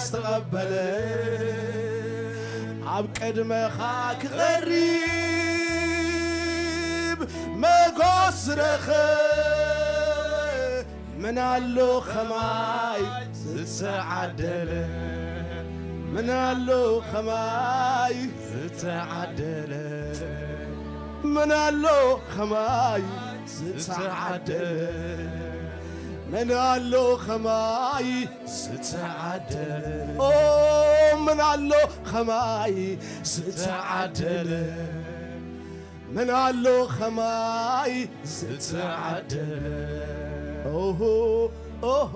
ዝተቐበለ ኣብ ቅድመኻ ክቐርብ መጎስ ዝረኸ ምን ኣሎ ኸማይ ዝተዓደለ ምን ኣሎ ኸማይ ዝተዓደለ ምን ኣሎ ኸማይ ዝተዓደለ ምን ኣሎ ኸማይ ዝተዓደለ ኦ ምን ኣሎ ኸማይ ዝተዓደለ ምን ኣሎ ኸማይ ዝተዓደለ ኦሆ ኦሆ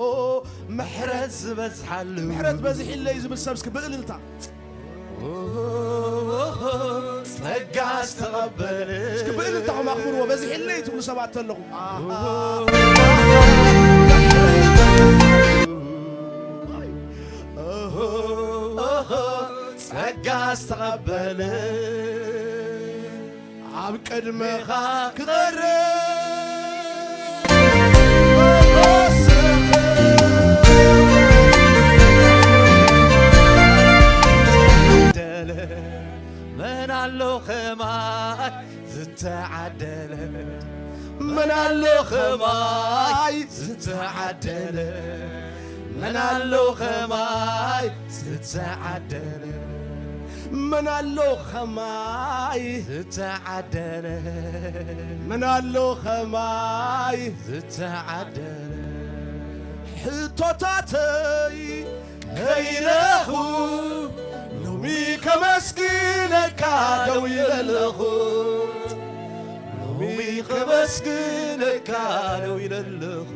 ምሕረት ዝበዝሓሉ ምሕረት በዚሕለይ ዝብል ሰብ እስኪ ብእልልታ ጸጋ ዝተቐበለ እስኪ ብእልልታኹም ኣኽብርዎ። በዚሕለይ ትብሉ ሰባት ተለኹም ጸጋ ዝተቐበለ ኣብ ቅድመኻ ክቐርብ መን ኣሎ ኸማይ ዝተዓደለ መን ኣሎ ኸማይ ዝተዓደለ መን ኣሎ ኸማይ ዝተዓደለ መን ኣሎ ኸማይ ዝተዓደለ መን ኣሎ ኸማይ ዝተዓደለ ሕቶታተይ ከይረኹ ሎሚ ከመስግነካ ደው ኢለ ኣለኹ ሎሚ ከመስግነካ ደው ኢለ ኣለኹ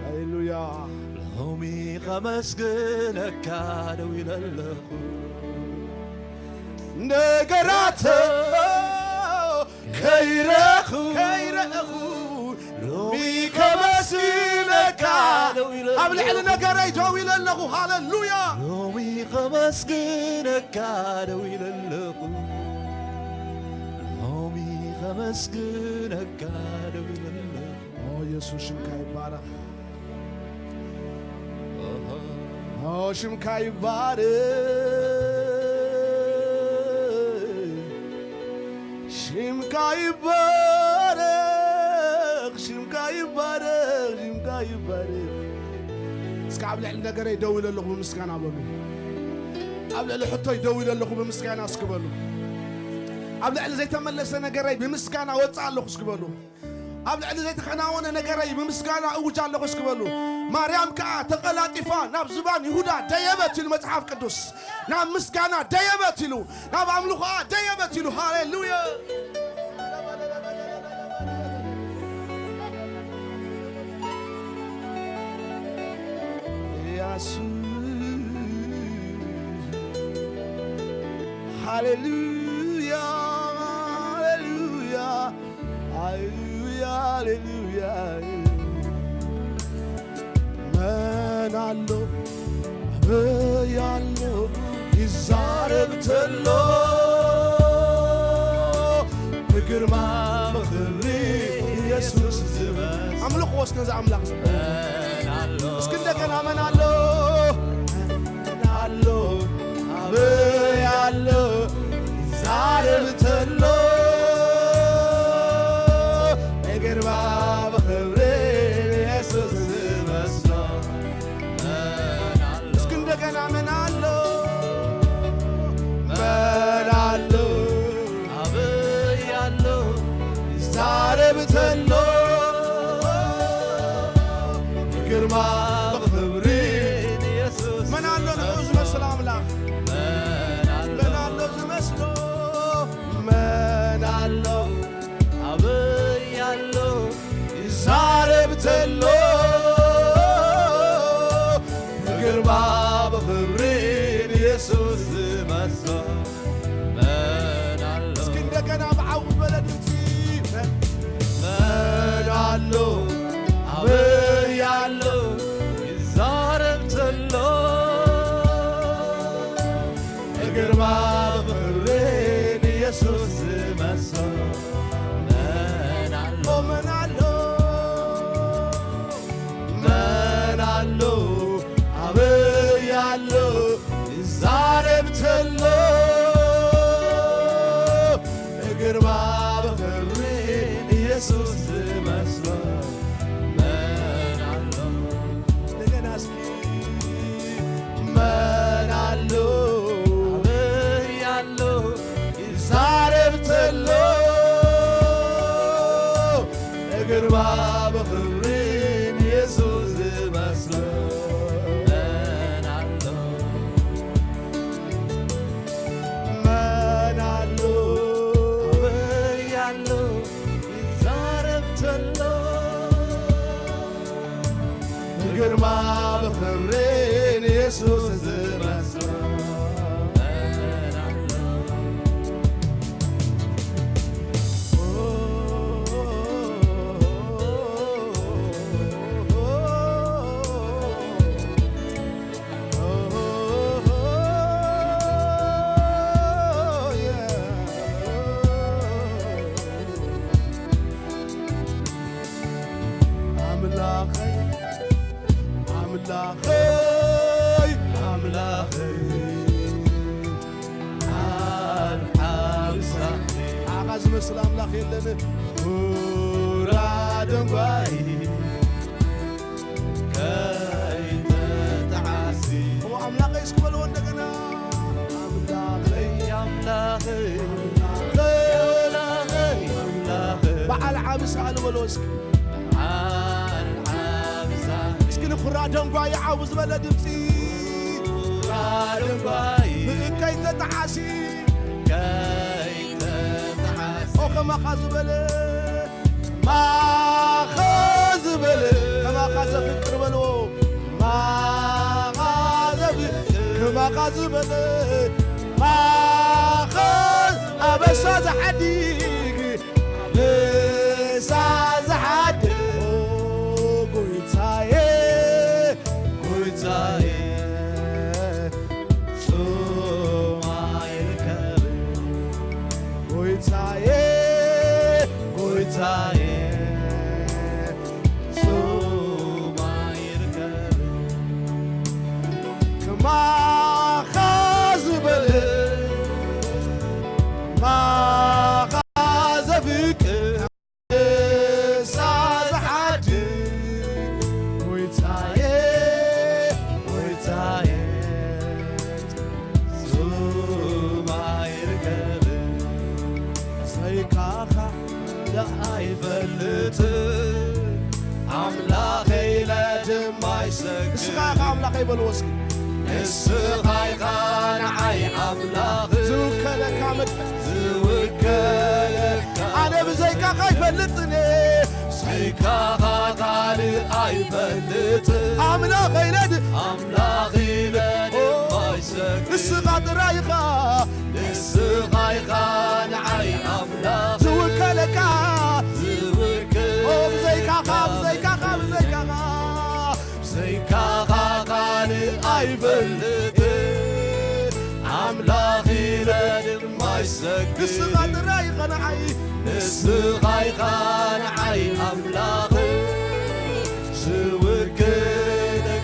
ሃሌሉያ ሎሚ ከመስግነካ ደው ኢለ ኣለኹ ነገራተ ከይረኹ ከይረኹ ሎሚ ከመስግነካ ኣብ ልዕሊ ነገረይ ደው ኢለ ኣለኹ ሃሌሉያ ሎሚ ከመስግነካ ደው ኢለ ኣለኹ ሎሚ ከመስግነካ ደው ኢለ ኣለኹ ኦ የሱስ ሽምካ ይባረኽ ኦ ሽምካ ይባረኽ ሽምካ ይባረኽ ሽምካ ይባረኽ ሽምካ ይባረኽ እስከ ኣብ ልዕሊ ነገረይ ደው ኢለ ኣለኹ ብምስጋና በሉ ኣብ ልዕሊ ሕቶይ ደው ኢለ ኣለኹ ብምስጋና እስኪ በሉ ኣብ ልዕሊ ዘይተመለሰ ነገረይ ብምስጋና ወፅእ ኣለኹ እስኪ በሉ ኣብ ልዕሊ ዘይተኸናወነ ነገረይ ብምስጋና እውጅ ኣለኹ እስኪ በሉ ማርያም ከዓ ተቐላጢፋ ናብ ዝባን ይሁዳ ደየበት ኢሉ መጽሓፍ ቅዱስ ናብ ምስጋና ደየበት ኢሉ ናብ ኣምልኾኣ ደየበት ኢሉ ሃሌሉያ ያሱ ሃሌሉያ ሃሌሉያ ሃሌሉያ ሃሌሉያ መን ኣሎ ኣበይ ኣሎ ይዛረብ ተሎ ብግርማ ብኽብሪ ኢየሱስ ዝመስ ኣምልኽዎ እስከ ነዚ ኣምላኽ መን ኣሎ እስኪ እንደገና መን ኣሎ መን ኣሎ ኣበይ ኣሎ ይዛረብ ተሎ ብግርማ ብኽብሪ ኢየሱስ ዝመስሎ መን ኣሎ እስኪ እንደገና መን ኣሎ መን ኣሎ ኣበይ ኣሎ ይዛረብ ተሎ ግርማ ብኽብሪ ኢየሱስ መን ኣሎ ንዕኡ ዝመስሎ ኣምላኽ መን ኣሎ ዝመስሎ መን ኣሎ ኣበይ ኣሎ ይዛረብ ተሎ ብግርማ ብኽብሪ ኢየሱስ ዝመስሎ መን ኣሎ እስኪ እንደገና ብዓው ዝበለ ድምፂ መን ኣሎ ኣበይ ኣሎ ይዛረብ ተሎ ግርማ ብኽብሪ ኢየሱስ ዝመሶ መን ኣሎ መን ኣሎ መን ኣሎ ኣበይ ኣሎ ግርማ ብኽብሪ ንየሱስ ዝመስሎ መን ኣሎ? መን ኣሎ? ኣበይ ኣሎ? ይዛረብ ተሎ። ብግርማ ብኽብሪ ንየሱስ ዝመስሎ መን ኣሎ? ኣምላኸይ፣ ኣምላኸይ፣ ኣምላኸይ፣ ኣልዓልሳ ንዓኻ ዝመስል ኣምላኽ የለን። ኩራ ደንጓይ ከይተጣዓሲ። እሞ ኣምላኸይ እስኪ በልዎ እንደገና። ኣምላኸይ፣ ኣምላኸይ፣ ኣምላኸይ፣ ኣምላኸይ፣ በዓል ዓቢ ሳእሊ በልዎ እስኪ። በዓል ዓቢ ሳእሊ። እስኪ ንኹራ ደንጓይ ዓው ዝበለ ድምፂ። ኩራ ደንጓይ። ምእከይ ተጣዓሲ። ከይተጣዓሲ። ኦ ከማኻ ዝበለ። ማኻ ዝበለ፣ ከማኻ ዘፍቅር በልዎ። ማኻ ዘብ-፣ ከማኻ ዝበለ፣ ማኻ ኣበሳ ዝሓድግ፣ ኣበሳ ዝሓድግ። ኦ ጎይታየ፣ ጎይታየ፣ ጾም ኣይርከብን። ጎይታየ፣ ጎይታየ፣ ጾም ኣይርከብን። ከማኻ ዝበለ፣ ማኻ ዘፍቅር፣ ኣበሳ ዝሓድግ ጎይታየ፣ ጎይታየ፣ ጹም ኣይርከብን። ዘይካኻ ደኣ ኣይፈልጥን፣ ኣምላኸይ ኢለ ድማ ይሰግድ። ንስኻ ኢኻ ኣምላኸይ በልዎ እስኪ። ንስኻ ኢኻ ንዓይ ኣምላኽ። ዝውከለካ መድ-፣ ዝውከለካ። ኣነ ብዘይካኻ ኣይፈልጥን እየ። ብዘይካኻ ካልእ ኣይፈልጥን። ኣምላኸይ ኢለ ድ-፣ ኣምላኽ ኢለ ድማ ይሰግድ። ንስኻ ጥራይ ኢኻ። ንስኻ ኢኻ ንዓይ ኣምላኽ። ዝውከለካ። ዝውከለካ። ኦ፣ ብዘይካኻ፣ ብዘይካኻ፣ ብዘይካኻ። ብዘይካኻ ካልእ ኣይፈልጥን፣ ኣምላኽ ኢለ ድማ ይሰግድ። ንስኻ ጥራይ ኢኻ ንዓይ። ንስኻ ኢኻ ንዓይ ኣምላኽ ዝውክለካ።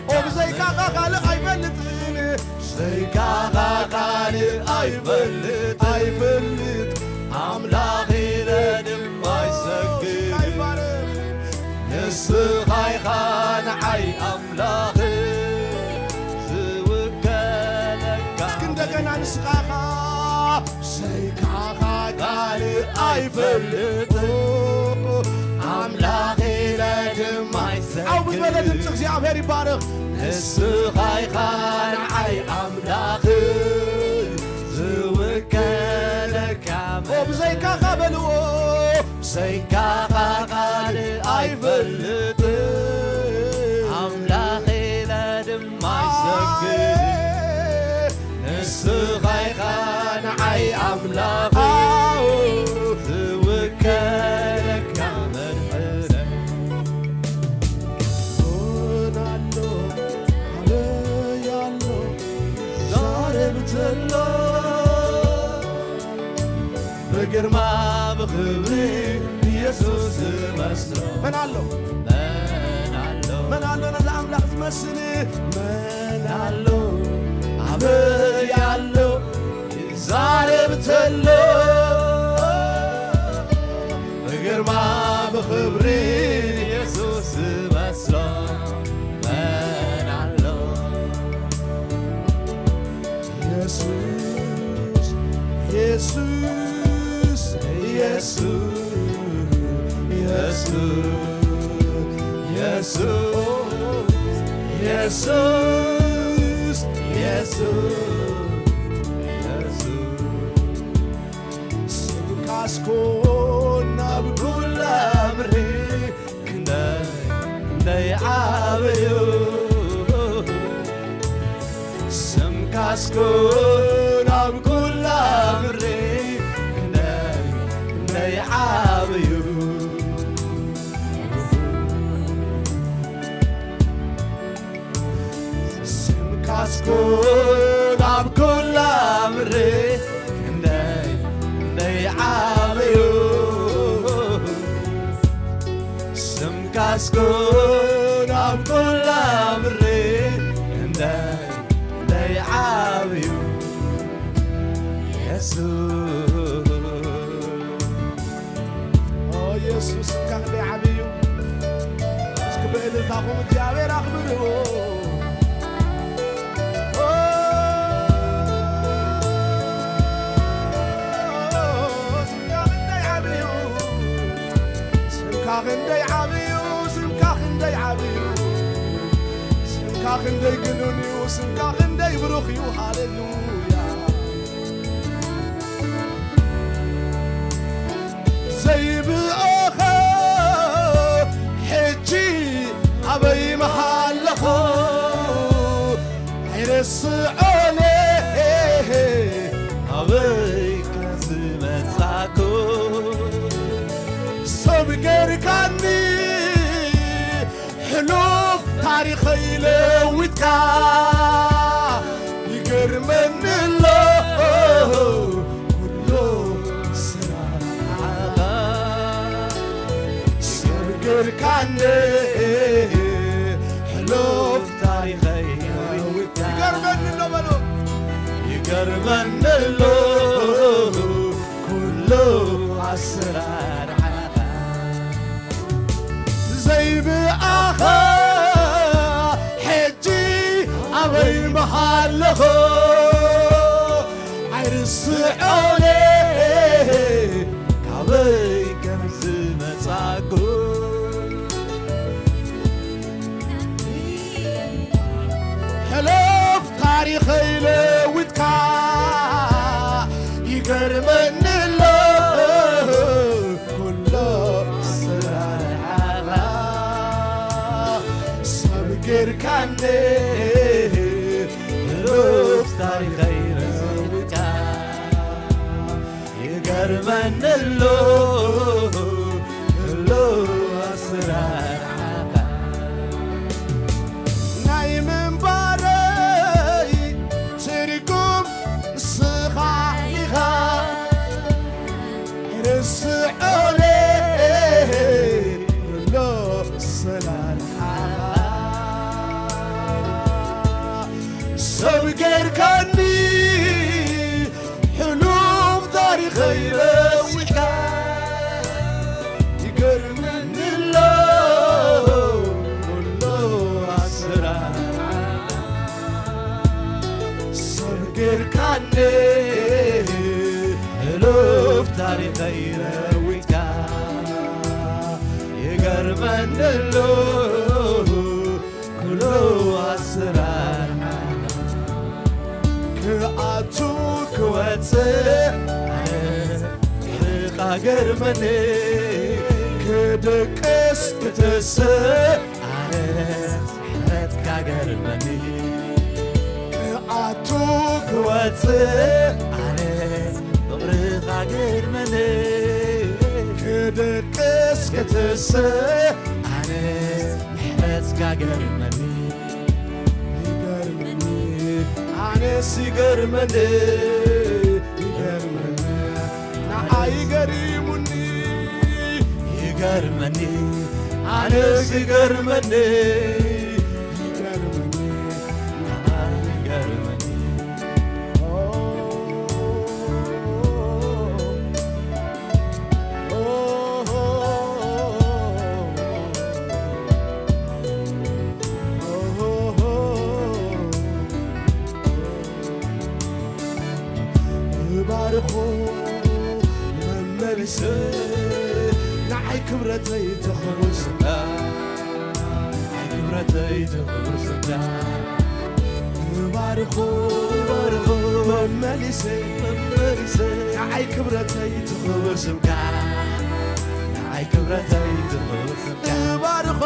ኦ፣ ብዘይካኻ ካልእ ኣይፈልጥን። ብዘይካኻ ካልእ ኣይፈልጥ፣ ኣይፈልጥ። ኣምላኽ ኢለ ድማ ይሰግድ። ስምካ ይባረኽ። ንስኻ ኢኻ ንዓይ ኣምላኽ ዝውከለካ። እስኪ እንደገና ንስኻ ኢኻ። ብዘይካኻ ካልእ ኣይፈልጥ። ኣምላኽ ኢለ ድማ ይሰግድ። ዓው ብዝበለ ድምፂ እግዚኣብሔር ይባረኽ። ንስኻ ኢኻ ንዓይ ኣምላኽ ዝውከለካ። ኦ፣ ብዘይካኻ በልዎ። ብዘይካኻ ካልእ ኣይፈልጥን። ኣምላኽ ኢለ ድማ ይሰግድ። ንስኻ ኢኻ ንዓይ ኣምላኽ ዝውከለካ መድሕነይ። ምን ኣሎ፣ ኣበይ ኣሎ፣ ዛረብ ተሎ። ብግርማ ብኽብሪ ኢየሱስ ዝመስሎ። መን ኣሎ? መን ኣሎ? መን ኣሎ ነዚ ኣምላኽ ዝመስል? መን ኣሎ? ኣበይ ኣሎ? ይዛረብ ተሎ። ብግርማ ብኽብሪ ኢየሱስ ዝመስሎ መን ኣሎ? ኢየሱስ፣ ኢየሱስ፣ ኢየሱስ፣ ኢየሱስ። የሱስ፣ የሱስ፣ የሱስ፣ የሱስ። ስምካስ ኮን ኣብ ኩላ ምድሪ ክንደይ፣ ክንደይ ዓብዩ። ስምካስ ኮን ኣብ ኩላ ምድሪ ክንደይ፣ ክንደይ ዓብዩ። ስምካስ ኮን ኣብ ኩላ ምድሪ ክንደይ፣ ክንደይ ዓብዩ። ስምካስ ኮን ኣብ ኩላ ምድሪ ክንደይ፣ ክንደይ ዓብዩ። የሱስ። ኦ፣ የሱስ ስምካ ክንደይ ዓብዩ እዩ። እስኪ ብእልልታኹም እግዚኣብሔር ኣኽብርዎ። ኦ፣ ስምካ ክንደይ ዓብዩ፣ ስምካ ክንደይ ዓብዩ፣ ስምካ ክንደይ ዓብዩ፣ ስምካ ክንደይ ግኑን እዩ፣ ስምካ ክንደይ ብሩኽ እዩ። ሃሌሉያ። ዘይብኦኸ ሕጂ ኣበይ ምሃለኹ ኣይርስዖነ ኣበይ ከዝመጻኩ ሰብ ገርካኒ ሕሉፍ ታሪኸይ ለዊጥካ ይገርመኒ ኣሎ ኩሉ ስራሕኻ። ሰብ ገርካኒ ሕሉፍ ታሪኸይ ለዊጥካ። ይገርመኒ ኣሎ በሉ። ይገርመኒ ኣሎ ኩሉ ኣሰራርሓኻ። ዘይብኣኻ ሕጂ ኣበይ ምሃለኹ ኣይርስዖነ ካበይ ከም ዝመጻኩ። ሕሉፍ ታሪኸይ ለዊጥካ ይገርመኒ ኣሎ ኩሉ ኣሰራርሓኻ። ሰብ ጌርካኒ ሕሉፍ ታሪኸይ ለዊጥካ ይገርመኒ ኣሎ ኩሉ ኣሰራርሓኻ። ናይ ምንባረይ ትርጉም ንስኻ ኢኻ። ርስዖነ ኩሉ ኣሰራርሓኻ። ሰብ ጌርካኒ ሕሉፍ ታሪኸይ ለዊጥካ ይገርመኒ ኣሎ ኩሉ ኣሰራርሓ። ሰብ ጌርካኒ ሕሉፍ ታሪኸይ ለዊጥካ ይገርመኒ ኣሎ ኩሉ ኣሰራርሓ። ክኣቱ ክወፅእ ኣነ ምሕረትካ ገርመኒ። ክድቅስ ክትስእ ኣነ ምሕረትካ ገርመኒ። ክኣቱ ክወፅእ ኣነ ፍቕርኻ ገርመኒ። ክድቅስ ክትስእ ኣነ ምሕረትካ ገርመኒ። ይገርመኒ፣ ኣነስ ይገርመኒ፣ ይገርመኒ፣ ንዓይ ገሪሙኒ። ይገርመኒ፣ ኣነስ ይገርመኒ፣ ይገርመኒ፣ ንዓይ ይገርመኒ። ኦ፣ ኦ፣ ኦ፣ ኦ፣ ኦ። እባርኾ መመሊሰ ንዓይ ክብረተይ ተኸወሰ። ክብረተይ ትኽብር ስምካ እባርኾ፣ እባርኾ መመሊሰ፣ መመሊሰ ንዓይ ክብረተይ ትኽብር ስምካ፣ ንዓይ ክብረተይ ትኽብር ስምካ እባርኾ፣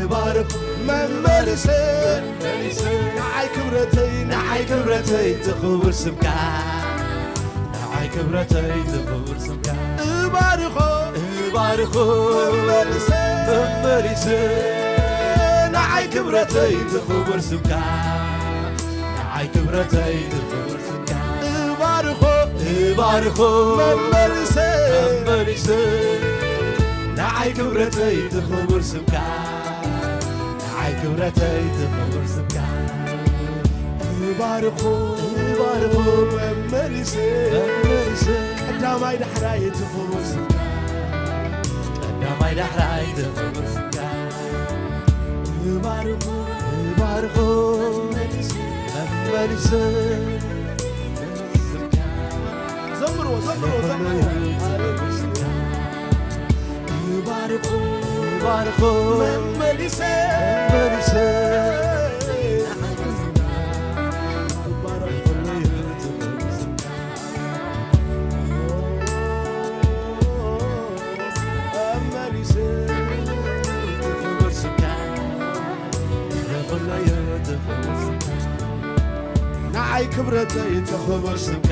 እባርኾ መመሊሰ፣ መመሊሰ ንዓይ ክብረተይ፣ ንዓይ ክብረተይ ትኽብር ስምካ፣ ንዓይ ክብረተይ ትኽብር ስምካ እባርኾ፣ እባርኾ መመሊሰ፣ መመሊሰ ንዓይ ክብረተይ ትኽብር ስምካ፣ ንዓይ ክብረተይ ትኽብር ስምካ እባርኾ፣ እባርኾ መመሊሰ፣ መመሊሰ ንዓይ ክብረተይ ትኽብር ስምካ፣ ንዓይ ክብረተይ ትኽብር ስምካ እባርኾ፣ እባርኾ መመሊሰ፣ መመሊሰ ቀዳማይ ዳሕራይ ትኽብር ስምካ፣ ቀዳማይ ዳሕራይ ትኽብር ስምካ እባርኾ፣ እባርኾ መመሊሰ፣ መመሊሰ ስምካ ዘምርዎ፣ ዘምርዎ፣ ዘምርዎ። ባርኹ፣ ባርኹ መመሊሰ፣ መመሊሰ ባርኹ መመሊሰ ንዓይ ክብረተይ ትኽብር ስምካ፣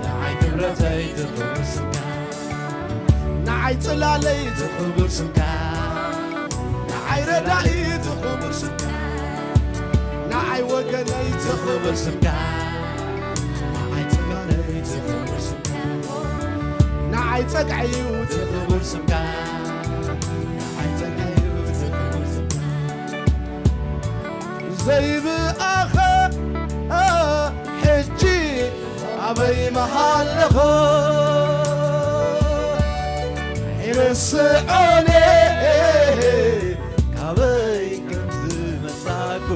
ንዓይ ክብረተይ ትኽብር ስምካ፣ ንዓይ ጽላለይ ትኽብር ስምካ፣ ንዓይ ረዳኢ ትኽብር ስምካ፣ ንዓይ ወገነይ ትኽብር ስምካ፣ ንዓይ ጽላለይ ትኽብር ስምካ፣ ንዓይ ጸግዐዩ ትኽብር ስምካ፣ ንዓይ ጸግዐዩ ትኽብር ስምካ። ዘይብኣኸ ሕጂ ኣበይ መሃለኹ ይርስዖኒ ካበይ ከም ዝመጻኩ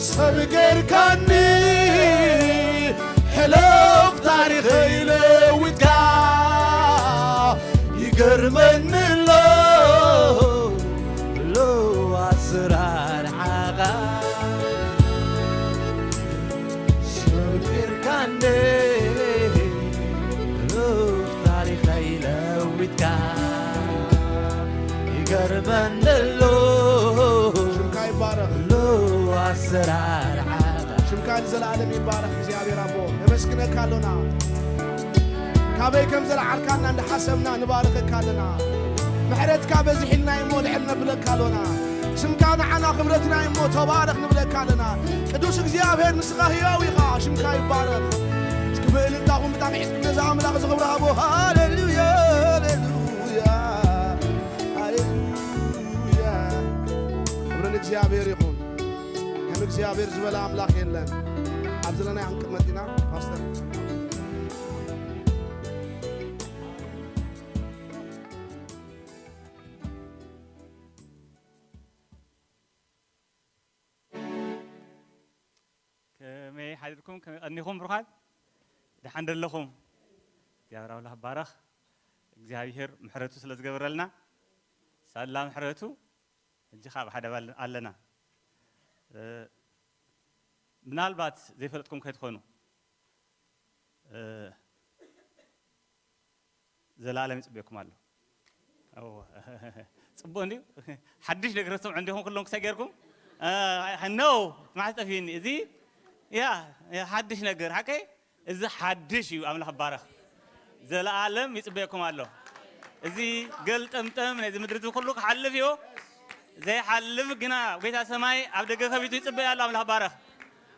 ሰብ ገርካኒ ሕሉፍ ታሪኸይ ለዊጥካ ይገርመኒ ኣሎ ኣሎ ኣሰራርሓኻ ሰጊርካኒ ሕሉፍ ታሪኸይ ለዊጥካ ይገርመኒ ኣሎ ሽምካ ይባረኽ። ኣሎ ኣሰራርሓኻ ሽምካ ንዘለኣለም ይባረኽ እግዚኣብሔር ኣቦ። ነመስግነካ ኣሎና። ካበይ ከም ዘለዓልካና እንዳሓሰብና ንባርኸካ ኣለና። ምሕረትካ በዚሕልና እሞ ልዕል ነብለካ ኣሎና። ስምካ ንዓና ክብረትና እሞ ተባረኽ ንብለካ ኣለና። ቅዱስ እግዚኣብሔር ንስኻ ህያው ኢኻ፣ ሽምካ ይባረኽ። እስኪ ብእልልታኹም ብጣዕሚ ሒዝኩም ነዚ ኣምላኽ እዚ ክብሪ ሃቦ። ሃሌሉያ፣ ሃሌሉያ፣ ሃሌሉያ። ክብሪ ንእግዚኣብሔር ይኹን። ከም እግዚኣብሔር ዝበለ ኣምላኽ የለን። ኣብ ዘለናዮ ክንቅመጥ ኢና ፓስተር። ከመይ ሓዲርኩም? ከመይ ቀኒኹም ብሩኻት? ደሓን ደለኹም? እግዚኣብሔር ኣምላኽ ባረኽ። እግዚኣብሔር ምሕረቱ ስለ ዝገበረልና ሳላ ምሕረቱ ሕጂ ካብ ሓደ ባል ኣለና። እ፣ ምናልባት ዘይፈለጥኩም ከይትኾኑ፣ እ፣ ዘላለም ይጽበየኩም ኣሎ። እወ። ጽቡቕ እንድዩ። ሓድሽ ነገር ትሰምዑ እንዲኹም ኩሎም ክሳይ ጌርኩም? እ፣ ኖ፣ ማዕጠፊኒ። እዚ፣ ያ፣ ያ፣ ሓድሽ ነገር፣ ሓቀይ? እዚ ሓድሽ እዩ። ኣምላኽ ባረኽ። ዘለኣለም ይጽበየኩም ኣሎ። እዚ ገልጠምጠም ነዚ ምድሪ እዚ ኩሉ ክሓልፍ እዩ። ዘይሓልፍ ግና ጎይታ ሰማይ ኣብ ደገ ከፊቱ ይጽበይ ኣሎ። ኣምላኽ ባረኽ።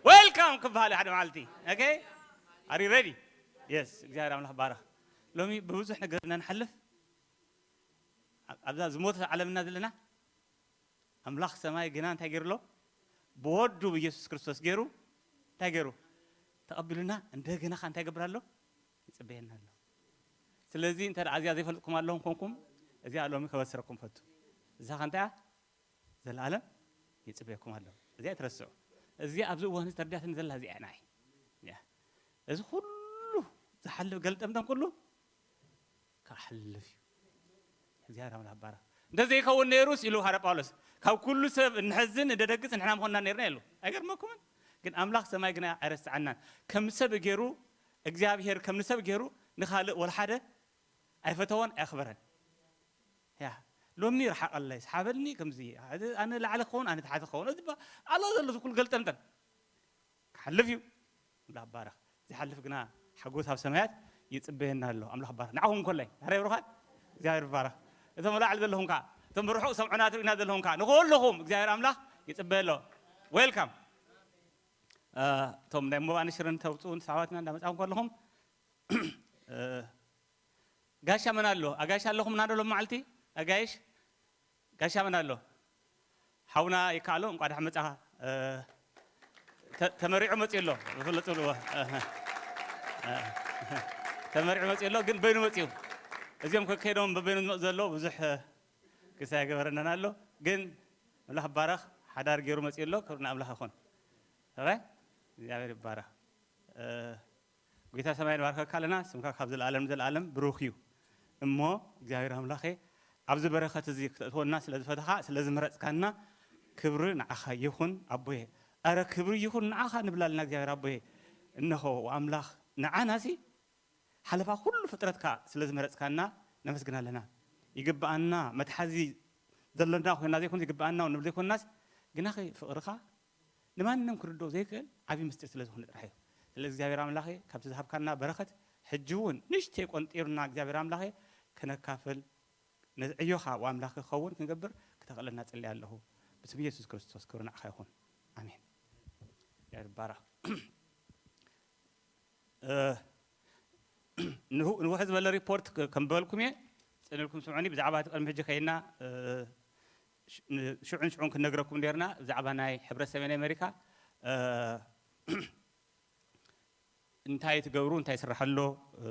ዌልካም ክበሃል እዩ ሓደ መዓልቲ። ኦኬ? Are you ready? የስ፣ እግዚኣብሔር ኣምላኽ ባረኽ። ሎሚ ብብዙሕ ነገር ኢና ንሓልፍ። ኣብ-፣ ኣብዛ ዝሞተት ዓለምና ዘለና ኣምላኽ ሰማይ ግና እንታይ ገይሩ ኣሎ? ብወዱ ብኢየሱስ ክርስቶስ ገይሩ እንታይ ገይሩ? ተቐቢሉና እንደገና ኸ እንታይ ይገብር ኣሎ? ይጽበየና ኣሎ። ስለዚ እንተ ደኣ እዚኣ ዘይፈልጥኩም ኣለኹም ኮንኩም፣ እዚኣ ሎሚ ከበስረኩም ፈቱ። እዛ ኸ እንታይ እያ? ዘለኣለም ይጽበየኩም ኣሎ። እዚኣ ኣይትረስዑ። እዚኣ ኣብዚ እዋን እዚ ተረዲኣትኒ ዘላ እዚኣ እያ ንዓይ። ያ። እዚ ኩሉ ዝሓልፍ ገልጠምጠም ኩሉ ክሓልፍ እዩ። እግዚኣብሔር ኣምላኽ ይባረኽ። እንተዘይከውን ነይሩስ፣ ኢሉ ሃረ ጳውሎስ፣ ካብ ኩሉ ሰብ እንሐዝን እንደደግጽ ንሕና ምኾንና ነይርና ኢሉ። ኣይገርመኩምን? ግን ኣምላኽ ሰማይ ግና ኣይረስዓናን። ከም ሰብ ገይሩ፣ እግዚኣብሔር ከም ንሰብ ገይሩ ንኻልእ ወላ ሓደ ኣይፈተወን፣ ኣየኽበረን። ያ፣ ሎሚ ርሓቐለይ፣ ስሓበልኒ፣ ከምዚ፣ ኣነ ላዕሊ ክኸውን፣ ኣነ ታሕቲ ክኸውን፣ እዚ ባ-፣ ኣሎ ዘሎ ኩሉ ገልጠምጠም ክሓልፍ እዩ። ኣምላኽ ይባረኽ። ዝሓልፍ ግና ሓጎስ ኣብ ሰማያት ይጽበየና ኣሎ። ኣምላኽ ይባረኽ። ንዓኹም እንኮላይ፣ ዛሬ ብሩኻት፣ እግዚኣብሔር ይባረኽ። እቶም ላዕሊ ዘለኹም ከኣ፣ እቶም ብርሑቕ ሰምዑና ትርእዩና ዘለኹም ከኣ፣ ንኹልኹም እግዚኣብሔር ኣምላኽ ይጽበየ ኣሎ። ዌልካም። እ፣ እቶም ናይ ሞባእ ንሽርን ተውጽኡን ሰዓባትና እንዳመጻኹም ከለኹም፣ እ፣ ጋሻ መን ኣሎ? ኣጋይሽ ኣለኹም እና ዶ ሎም መዓልቲ? ኣጋይሽ? ጋሻ መን ኣሎ? ሓውና ይከኣሎ፣ እንቋዕ ደሓን መጻኻ። እ፣ ተ-፣ ተመሪዑ መጺኡ ኣሎ። ዝፍለጥ ዝብልዎ። እ፣ እ፣ ተመሪዑ መጺኡ ኣሎ፣ ግን በይኑ መጺኡ። እዚኦም ከከይዶም በበይኑ ዝመጹ ዘለዉ ብዙሕ፣ እ፣ ክሳይ ገበረናን ኣሎ። ግን ኣምላኽ ይባረኽ፣ ሓዳር ገይሩ መጺኡ ኣሎ። ክብሪ ንኣምላኽ ይኹን። ሰብኣይ፣ እግዚኣብሔር ይባረኽ። እ፣ ጎይታ ሰማይ ንባርከካ ኣለና። ስምካ ካብ ዘለኣለም ንዘለኣለም ብሩኽ እዩ። እሞ እግዚኣብሔር ኣምላኸ፣ ኣብዚ በረኸት እዚ ክተእትወና ስለ ዝፈተኻ፣ ስለ ዝመረጽካና፣ ክብሪ ንዓኻ ይኹን ኣቦየ። ኣረ ክብሪ ይኹን ንዓኻ ንብላልና እግዚኣብሔር ኣቦየ። እነሆ ኣምላኽ ንዓናሲ ሓለፋ ኩሉ ፍጥረትካ ስለ ዝመረጽካና ነመስግን ኣለና። ይግብኣና መትሓዚ ዘሎና ኮይና ዘይኮነስ፣ ይግብኣና ንብል ዘይኮንናስ፣ ግናኸ ፍቕርኻ ንማንም ክርድኦ ዘይክእል ዓብዪ ምስጢር ስለ ዝኾነ ጥራሕ እዩ። ስለዚ እግዚኣብሔር ኣምላኸ፣ ካብቲ ዝሃብካና በረኸት ሕጂ እውን ንእሽተይ ቆንጢርና እግዚኣብሔር ኣምላኸ ክነካፍል፣ ነዚ ዕዮኻ ወኣምላኽ ክኸውን ክንገብር ክተኽእለና ጸልየ ኣለኹ። ብስም ኢየሱስ ክርስቶስ ክብሪ ንዓኻ ይኹን። ኣሜን። እግዚኣብሔር ይባረኽ። እ፣ ንሁ-፣ ንውሕ ዝበለ ሪፖርት ከ-፣ ከም በልኩም እየ። ጽን ኢልኩም ስምዑኒ። ብዛዕባ እቲ ቅድሚ ሕጂ ከይና፣ እ፣ ሽ-፣ ን-፣ ሽዑን ሽዑን ክንነግረኩም ነርና። ብዛዕባ ናይ ሕብረት ሰሜን ኣሜሪካ፣ እ፣ እንታይ ትገብሩ፣ እንታይ ይስራሕ ኣሎ፣ እ፣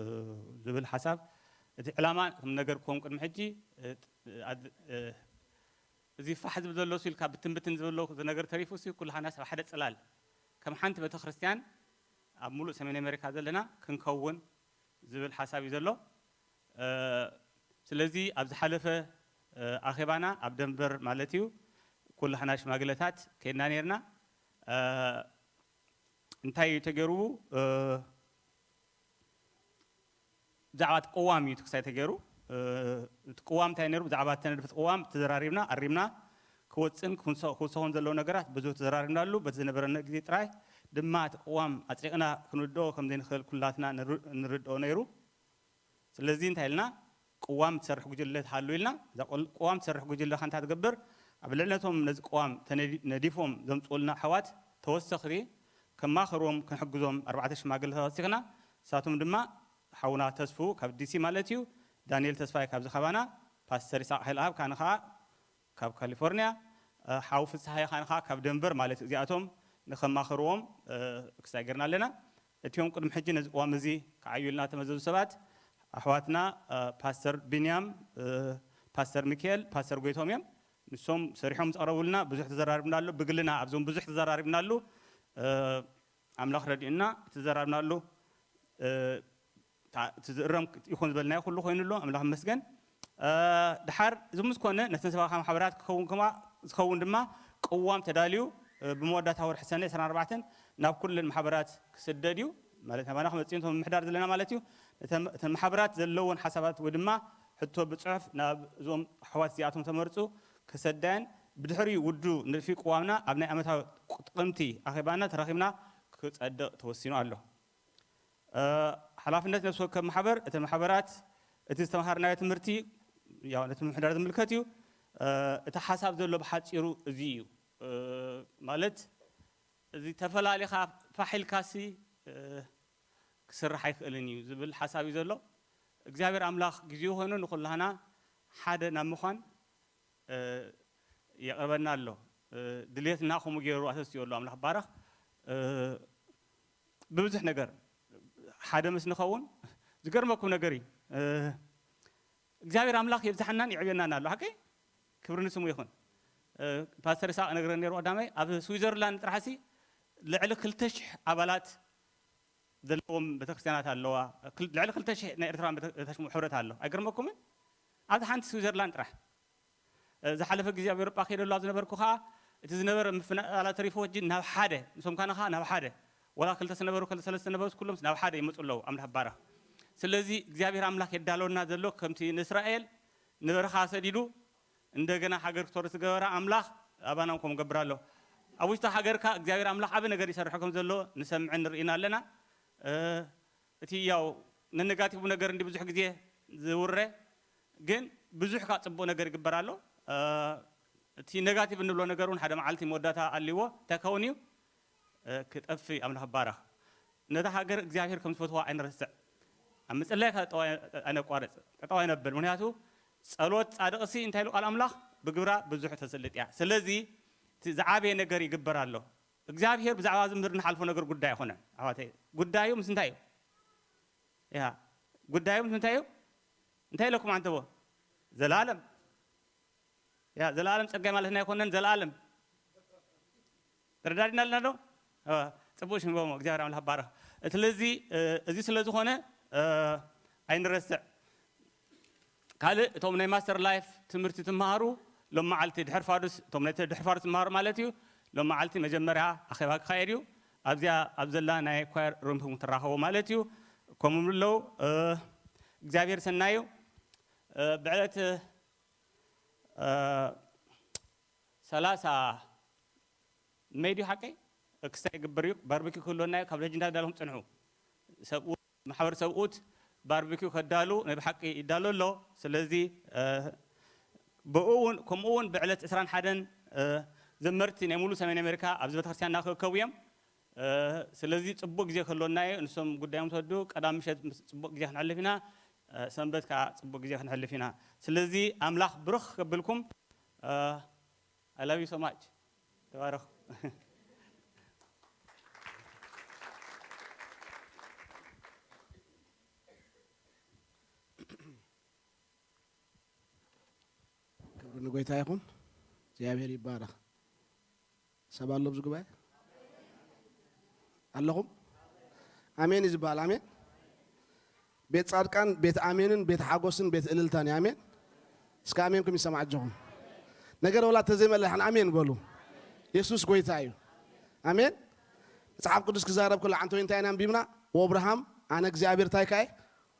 ዝብል ሓሳብ፣ እቲ ዕላማ ከም ነገርኩም ቅድሚ ሕጂ፣ እ፣ ጥ-፣ ኣድ-፣ እ፣ እዚ ፋሕ ዝብል ዘሎ ሱ ኢልካ ብትን ብትን ዝብል ዘሎ ነገር ተሪፉ ሲ ኩላህና ሰብ ሓደ ጽላል ከም ሓንቲ ቤተክርስትያን ኣብ ሙሉእ ሰሜን ኣሜሪካ ዘለና ክንከውን ዝብል ሓሳብ እዩ ዘሎ። እ፣ ስለዚ ኣብ ዝሓለፈ፣ እ፣ ኣኼባና ኣብ ደንቨር ማለት እዩ፣ ኩላህና ሽማግለታት ከይድና ነርና። እ፣ እንታይ እዩ ተገይሩ? እ፣ ብዛዕባ እቲ ቅዋም እዩ እቲ ክሳይ ተገይሩ። እ፣ እቲ ቅዋም እንታይ ነይሩ? ብዛዕባ እተነድፈ እቲ ቅዋም ተዘራሪብና፣ ኣሪምና፣ ክወፅን ክውሰ-፣ ክውሰኹን ዘለዉ ነገራት ብዙሕ ተዘራሪብናሉ። በቲ ዝነበረና ግዜ ጥራይ ድማ እቲ ቅዋም ኣፅዲቕና ክንውድኦ ከም ዘይንኽእል ኩላትና ንር-፣ ንርድኦ ነይሩ። ስለዚ እንታይ ኢልና? ቅዋም ትሰርሕ ጉጅለ ትሃሉ ኢልና። እዛ ቅል-፣ ቅዋም ትሰርሕ ጉጅለ ከ እንታይ ትገብር? ኣብ ልዕሊ ነቶም ነዚ ቅዋም ተነዲ-፣ ነዲፎም ዘምፅኡልና ኣሕዋት ተወሰኽቲ ከማኽርዎም ክንሕግዞም ኣርባዕተ ሽማግለታት ወሲኽና። ንሳቶም ድማ ሓውና ተስፉ ካብ ዲሲ ማለት እዩ፣ ዳንኤል ተስፋይ ካብዚ ከባና፣ ፓስተር ይስሐቅ ሃይለኣብ ካን ኸዓ ካብ ካሊፎርኒያ፣ እ፣ ሓው ፍስሃየ ካን ኸዓ ካብ ደንቨር ማለት እዩ። እዚኣቶም ንኸማኽርዎም፣ እ፣ ክሳይ ገርና ኣለና። እቲኦም ቅድሚ ሕጂ ነዚ ቅዋም እዚ ክዓዩልና ተመዘዙ ሰባት ኣሕዋትና፣ እ፣ ፓስተር ቢንያም፣ እ፣ ፓስተር ሚካኤል፣ ፓስተር ጎይቶም እዮም። ንሶም ሰሪሖም ዝቐረቡልና ብዙሕ ተዘራሪብናሉ። ብግልና ኣብዞም ብዙሕ ተዘራሪብናሉ። እ፣ ኣምላኽ ረዲኡና ተዘራሪብናሉ። እ፣ ታ-፣ እቲ ዝእረም ይኹን ዝበልናዮ ኩሉ ኮይኑ ኣሎ። ኣምላኽ ይመስገን። እ፣ ድሓር እዚ ምስ ኮነ ነተን ሰብኣዊ ማሕበራት ክኸውን ከማ-፣ ዝኸውን ድማ ቅዋም ተዳልዩ፣ እ፣ ብመወዳእታ ወርሒ ሰነ ዕስራን ኣርባዕተን ናብ ኩለን ማሕበራት ክስደድ እዩ። ማለት ናባና ክመጽእ እዩ፣ እቶም ምምሕዳር ዘለና ማለት እዩ። እተን፣ እተን ማሕበራት ዘለወን ሓሳባት ወይ ድማ ሕቶ ብጽሑፍ ናብ እዞም ኣሕዋት እዚኣቶም ተመርጹ ክሰዳየን ብድሕሪኡ ውዱ ንድፊ ቅዋምና ኣብ ናይ ዓመታዊ ጥቕምቲ ኣኼባና ተረኺብና ክጸድቕ ተወሲኑ ኣሎ። እ፣ ሓላፍነት ነፍሲ ወከፍ ማሕበር፣ እተን ማሕበራት እቲ ዝተምሃርናዮ ትምህርቲ፣ ያው ነቲ ምምሕዳር ዝምልከት እዩ። እ፣ እቲ ሓሳብ ዘሎ ብሓጺሩ እዚ እዩ። እ፣ ማለት እዚ ተፈላሊኻ ፋሕ ኢልካሲ፣ እ፣ ክስራሕ ኣይክእልን እዩ ዝብል ሓሳብ እዩ ዘሎ። እግዚኣብሔር ኣምላኽ ግዜኡ ኮይኑ ንኹላህና ሓደ ናብ ምዃን፣ እ፣ የቕርበና ኣሎ። እ፣ ድልየትና ከምኡ ገይሩ ኣተስኡ ኣሎ። ኣምላኽ ባረኽ። እ፣ ብብዙሕ ነገር ሓደ ምስ ንኸውን ዝገርመኩም ነገር እዩ። እ፣ እግዚኣብሔር ኣምላኽ የብዝሓናን የዕብየናን ኣሎ። ሓቀይ? ክብሪ ንስሙ ይኹን። እ፣ ፓስተር ይስሐቅ ነግረን ነይሩ ቀዳማይ፣ ኣብ ስዊዘርላንድ ጥራሕሲ ልዕሊ ክልተ ሽሕ ኣባላት ዘለዎም ቤተክርስትያናት ኣለዋ። ክል-፣ ልዕሊ ክልተ ሽሕ ናይ ኤርትራውያን ቤተ-፣ ቤተክርስትያን ሕብረት ኣሎ። ኣይገርመኩምን? ኣብዛ ሓንቲ ስዊዘርላንድ ጥራሕ። ዝሓለፈ ግዜ ኣብ ኤውሮጳ ከይደ ኣሎ ኣብ ዝነበርኩ ከዓ፣ እቲ ዝነበረ ምፍናላት ሪፎጂ ናብ ሓደ፣ ንሶም ካነ ከዓ ናብ ሓደ፣ ዋላ ክልተ ዝነበሩ፣ ክልተ ሰለስተ ነበሩስ ኩሎም ናብ ሓደ ይመፁ ኣለዉ ኣምላኽ ባረኽ። ስለዚ እግዚኣብሔር ኣምላኽ የዳለወና ዘሎ ከምቲ ንእስራኤል ንበረኻ ሰዲዱ እንደገና ሃገር ክተርፍ ዝገበረ ኣምላኽ ኣባና እውን ከምኡ ይገብር ኣሎ። ኣብ ውሽጢ ሃገርካ እግዚኣብሔር ኣምላኽ ዓቢ ነገር ይሰርሖ ከም ዘሎ ንሰምዕን ንርእይን ኣለና። እ፣ እቲ ያው ነነጋቲቭ ነገር እንዲ ብዙሕ ግዜ ዝውረ፣ ግን ብዙሕ ካብ ጽቡቕ ነገር ይግበር ኣሎ። እ፣ እቲ ነጋቲቭ እንብሎ ነገር እውን ሓደ መዓልቲ መወዳእታ ኣልዎ እንታይ ክኸውን እዩ? እ፣ ክጠፍእ ኣምላኽ ባረኽ። ነታ ሃገር እግዚኣብሔር ከም ዝፈትዋ ኣይንረስዕ። ኣብ ምጽላይ ጠጠው ኣይነቋርጽ፣ ጠጠው ኣይነብል። ምክንያቱ ጸሎት ጻድቕሲ እንታይ ኢሉ ቃል ኣምላኽ? ብግብራ ብዙሕ ተስልጥ እያ። ስለዚ እቲ ዝዓበየ ነገር ይግበር ኣሎ። እግዚኣብሔር ብዛዕባ እዚ ምድሪ ንሓልፎ ነገር ጉዳይ ኣይኮነን። ኣሕዋተይ፣ ጉዳዩ ምስ እንታይ እዩ? ያ፣ ጉዳዩ ምስ እንታይ እዩ? እንታይ ኢለኩም ኣንተቦ? ዘላለም። ያ፣ ዘላለም ጸጋይ ማለት ናይ ኮነን ዘላለም። ተረዳዲና ኣለና ዶ? እ፣ ጽቡቅ ሽም ይግበሞ፣ እግዚኣብሔር ኣምላኽ ባረኽ። ስለዚ፣ እ፣ እዚ ስለ ዝኾነ፣ እ፣ ኣይንረስዕ። ካልእ እቶም ናይ ማስተር ላይፍ ትምህርቲ ትመሃሩ ሎም መዓልቲ ድሕር ፋዱስ፣ እቶም ናይ ድሕር ፋዱስ ትመሃሩ ማለት እዩ። ሎም መዓልቲ መጀመርያ ኣኼባ ክካየድ እዩ። ኣብዚኣ ኣብ ዘላ ናይ ኳየር ሩም ትራኸቡ ማለት እዩ። ከምኡ ኣለዉ፣ እ፣ እግዚኣብሔር ሰናዩ። እ፣ ብዕለት፣ እ፣ ሰላሳ መይ ድዩ ሓቀይ? ክስታይ ይግበር እዩ። ባርበኪው ክህልወና እዩ። ካብ ሕጂ እንዳዳለኹም ጽንሑ። ሰብኡት፣ ማሕበር ሰብኡት ባርበኪው ከዳሉ ናይ ብሓቂ ይዳሎ ኣሎ። ስለዚ፣ እ፣ ብኡ እውን፣ ከምኡ እውን ብዕለት ዕስራን ሓደን፣ እ፣ ዘመርቲ ናይ ሙሉ ሰሜን ኣሜሪካ ኣብዚ ቤተክርስትያንና ክእከቡ እዮም። እ፣ ስለዚ ጽቡቅ ግዜ ክህልወና እዩ። ንሶም ጉዳዮም ተወዱ፣ ቀዳም ምሸት ምስ ጽቡቅ ግዜ ክንሕልፍ ኢና። እ፣ ሰንበት ከዓ ጽቡቅ ግዜ ክንሕልፍ ኢና። ስለዚ ኣምላኽ ብርኽ ከብልኩም። እ፣ I love you so much። ተባረኹ። ክብሪ ንጎይታ ይኹን። እግዚኣብሔር ይባረኽ። ሰብ ኣሎ ኣብዚ ጉባኤ? ኣለኹም? ኣሜን እዩ ዝበሃል። ኣሜን። ቤት ጻድቃን፣ ቤት ኣሜንን፣ ቤት ሓጎስን፣ ቤት እልልታን እዩ። ኣሜን። እስከ ኣሜንኩም ይሰማዕ ኣጆኹም። ነገር ወላ ተዘይመለሓን ኣሜን በሉ። የሱስ ጎይታ እዩ። ኣሜን። መጽሓፍ ቅዱስ ክዛረብ ከሎ ዓንተወይ እንታይ ኢና ኣንቢብና? ወኣብርሃም ኣነ እግዚኣብሔር እንታይ ከኣ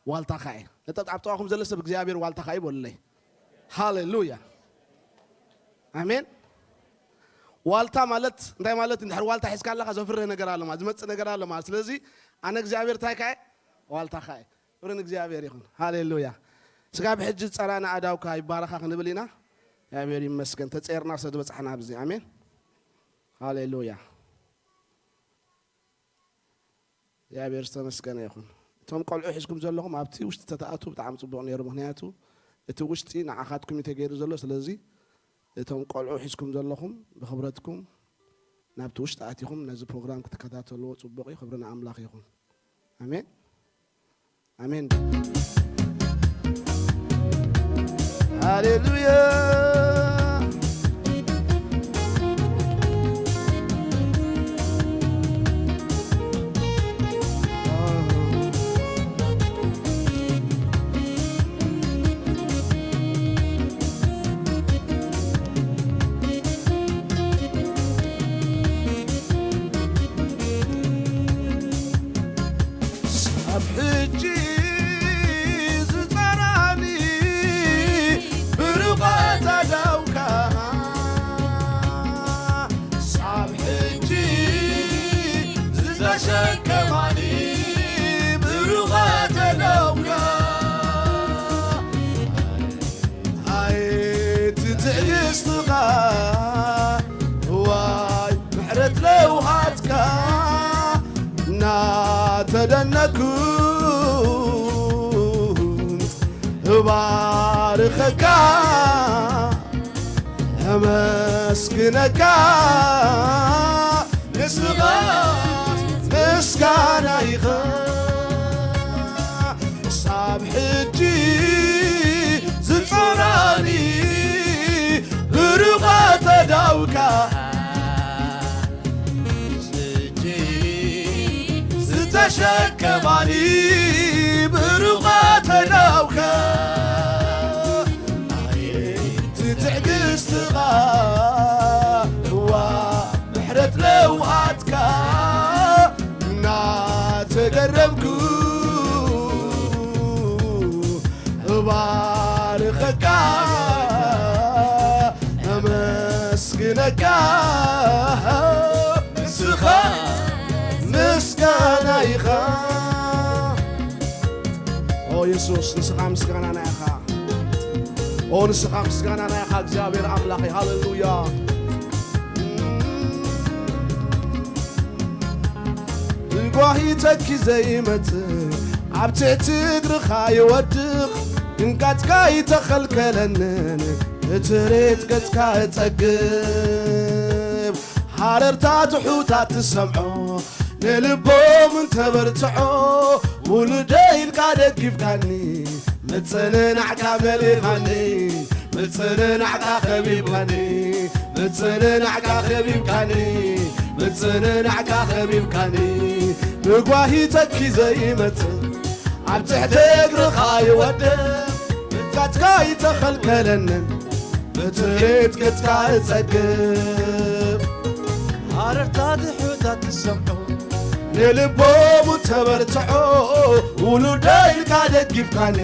ዋልታኻ እየ። ነጠብጣብ ጥቓኹም ዘሎ ሰብ እግዚኣብሔር ዋልታኻ እዩ በሉለይ። ሃሌሉያ። ኣሜን። ዋልታ ማለት እንታይ ማለት? እንድሕር ዋልታ ሒዝካ ኣለኻ ዘፍርህ ነገር ኣሎ ማለት፣ ዝመጽእ ነገር ኣሎ ማለት። ስለዚ ኣነ እግዚኣብሔር እንታይ ከኣ ዋልታኻ እየ። ክብሪ ንእግዚኣብሔር ይኹን። ሃሌሉያ። ስጋብ ሕጂ ዝጸራእና ኣእዳውካ ይባረኻ ክንብል ኢና። እግዚኣብሔር ይመስገን። ተጸርና ስለ ዝበጻሕና ኣብዚ። ኣሜን። ሃሌሉያ። እግዚኣብሔር ዝተመስገነ ይኹን። እቶም ቆልዑ ሒዝኩም ዘለኹም ኣብቲ ውሽጢ ተተኣቱ ብጣዕሚ ጽቡቕ ነይሩ። ምኽንያቱ እቲ ውሽጢ ንዓኻትኩም እዩ ተገይሩ ዘሎ። ስለዚ እቶም ቆልዑ ሒዝኩም ዘለኹም ብኽብረትኩም ናብቲ ውሽጢ ኣቲኹም ነዚ ፕሮግራም ክትከታተልዎ ጽቡቕ እዩ። ክብሪ ንኣምላኽ ይኹን። ኣሜን። ኣሜን። ሃሌሉያ። ሳብ ሕጂ ዝጸራኒ ብሩቓት ኣእዳውካ፣ ሳብ ሕጂ ዝተሸከማኒ ብሩቓት ኣእዳውካ፣ ኣየት ትዕግስትኻ፣ ዋይ ምሕረት ለውሃትካ፣ እናተደነኩ እባርኸካ፣ እመስግነካ፣ ንስኻ ምስጋና ኢኻ። ሳብ ሕጂ ዝጸራኒ ብሩቓት ኣእዳውካ፣ ሕጂ ዝተሸከማኒ ብሩቓት ኣእዳውካ፣ የሱስ፣ ንስኻ ምስጋናና ኢኻ። ኦ፣ ንስኻ ምስጋናና ኢኻ እግዚኣብሔር ኣምላኸይ። ሃሌሉያ። ብጓሂ ተኪዘ ይመጽእ፣ ኣብ ትሕቲ እግርኻ ይወድቕ፣ ድንጋጽካ ይተኸልከለንን፣ ብትሬት ገጽካ እጸግብ። ሃረርታ ትሑታት ትሰምዖ፣ ንልቦም እንተበርትዖ፣ ውሉደይ ኢልካ ደጊፍካኒ፣ ምጽንናዕካ መሊኻኒ፣ ምጽንናዕካ ኸቢብካኒ፣ ምጽንናዕካ ኸቢብካኒ፣ ምጽንናዕካ ኸቢብካኒ። ብጓሂ ተኪዘ ይመጽእ፣ ኣብ ትሕቲ እግርኻ ይወድቕ፣ ምፍታትካ ይተኸልከለንን፣ ብትሬት ገጽካ እጸግብ። ሃረርታ ትሑታት ትሰምዖ፣ ንልቦም ተበርትዖ፣ ውሉደይ ኢልካ ደጊፍካኒ፣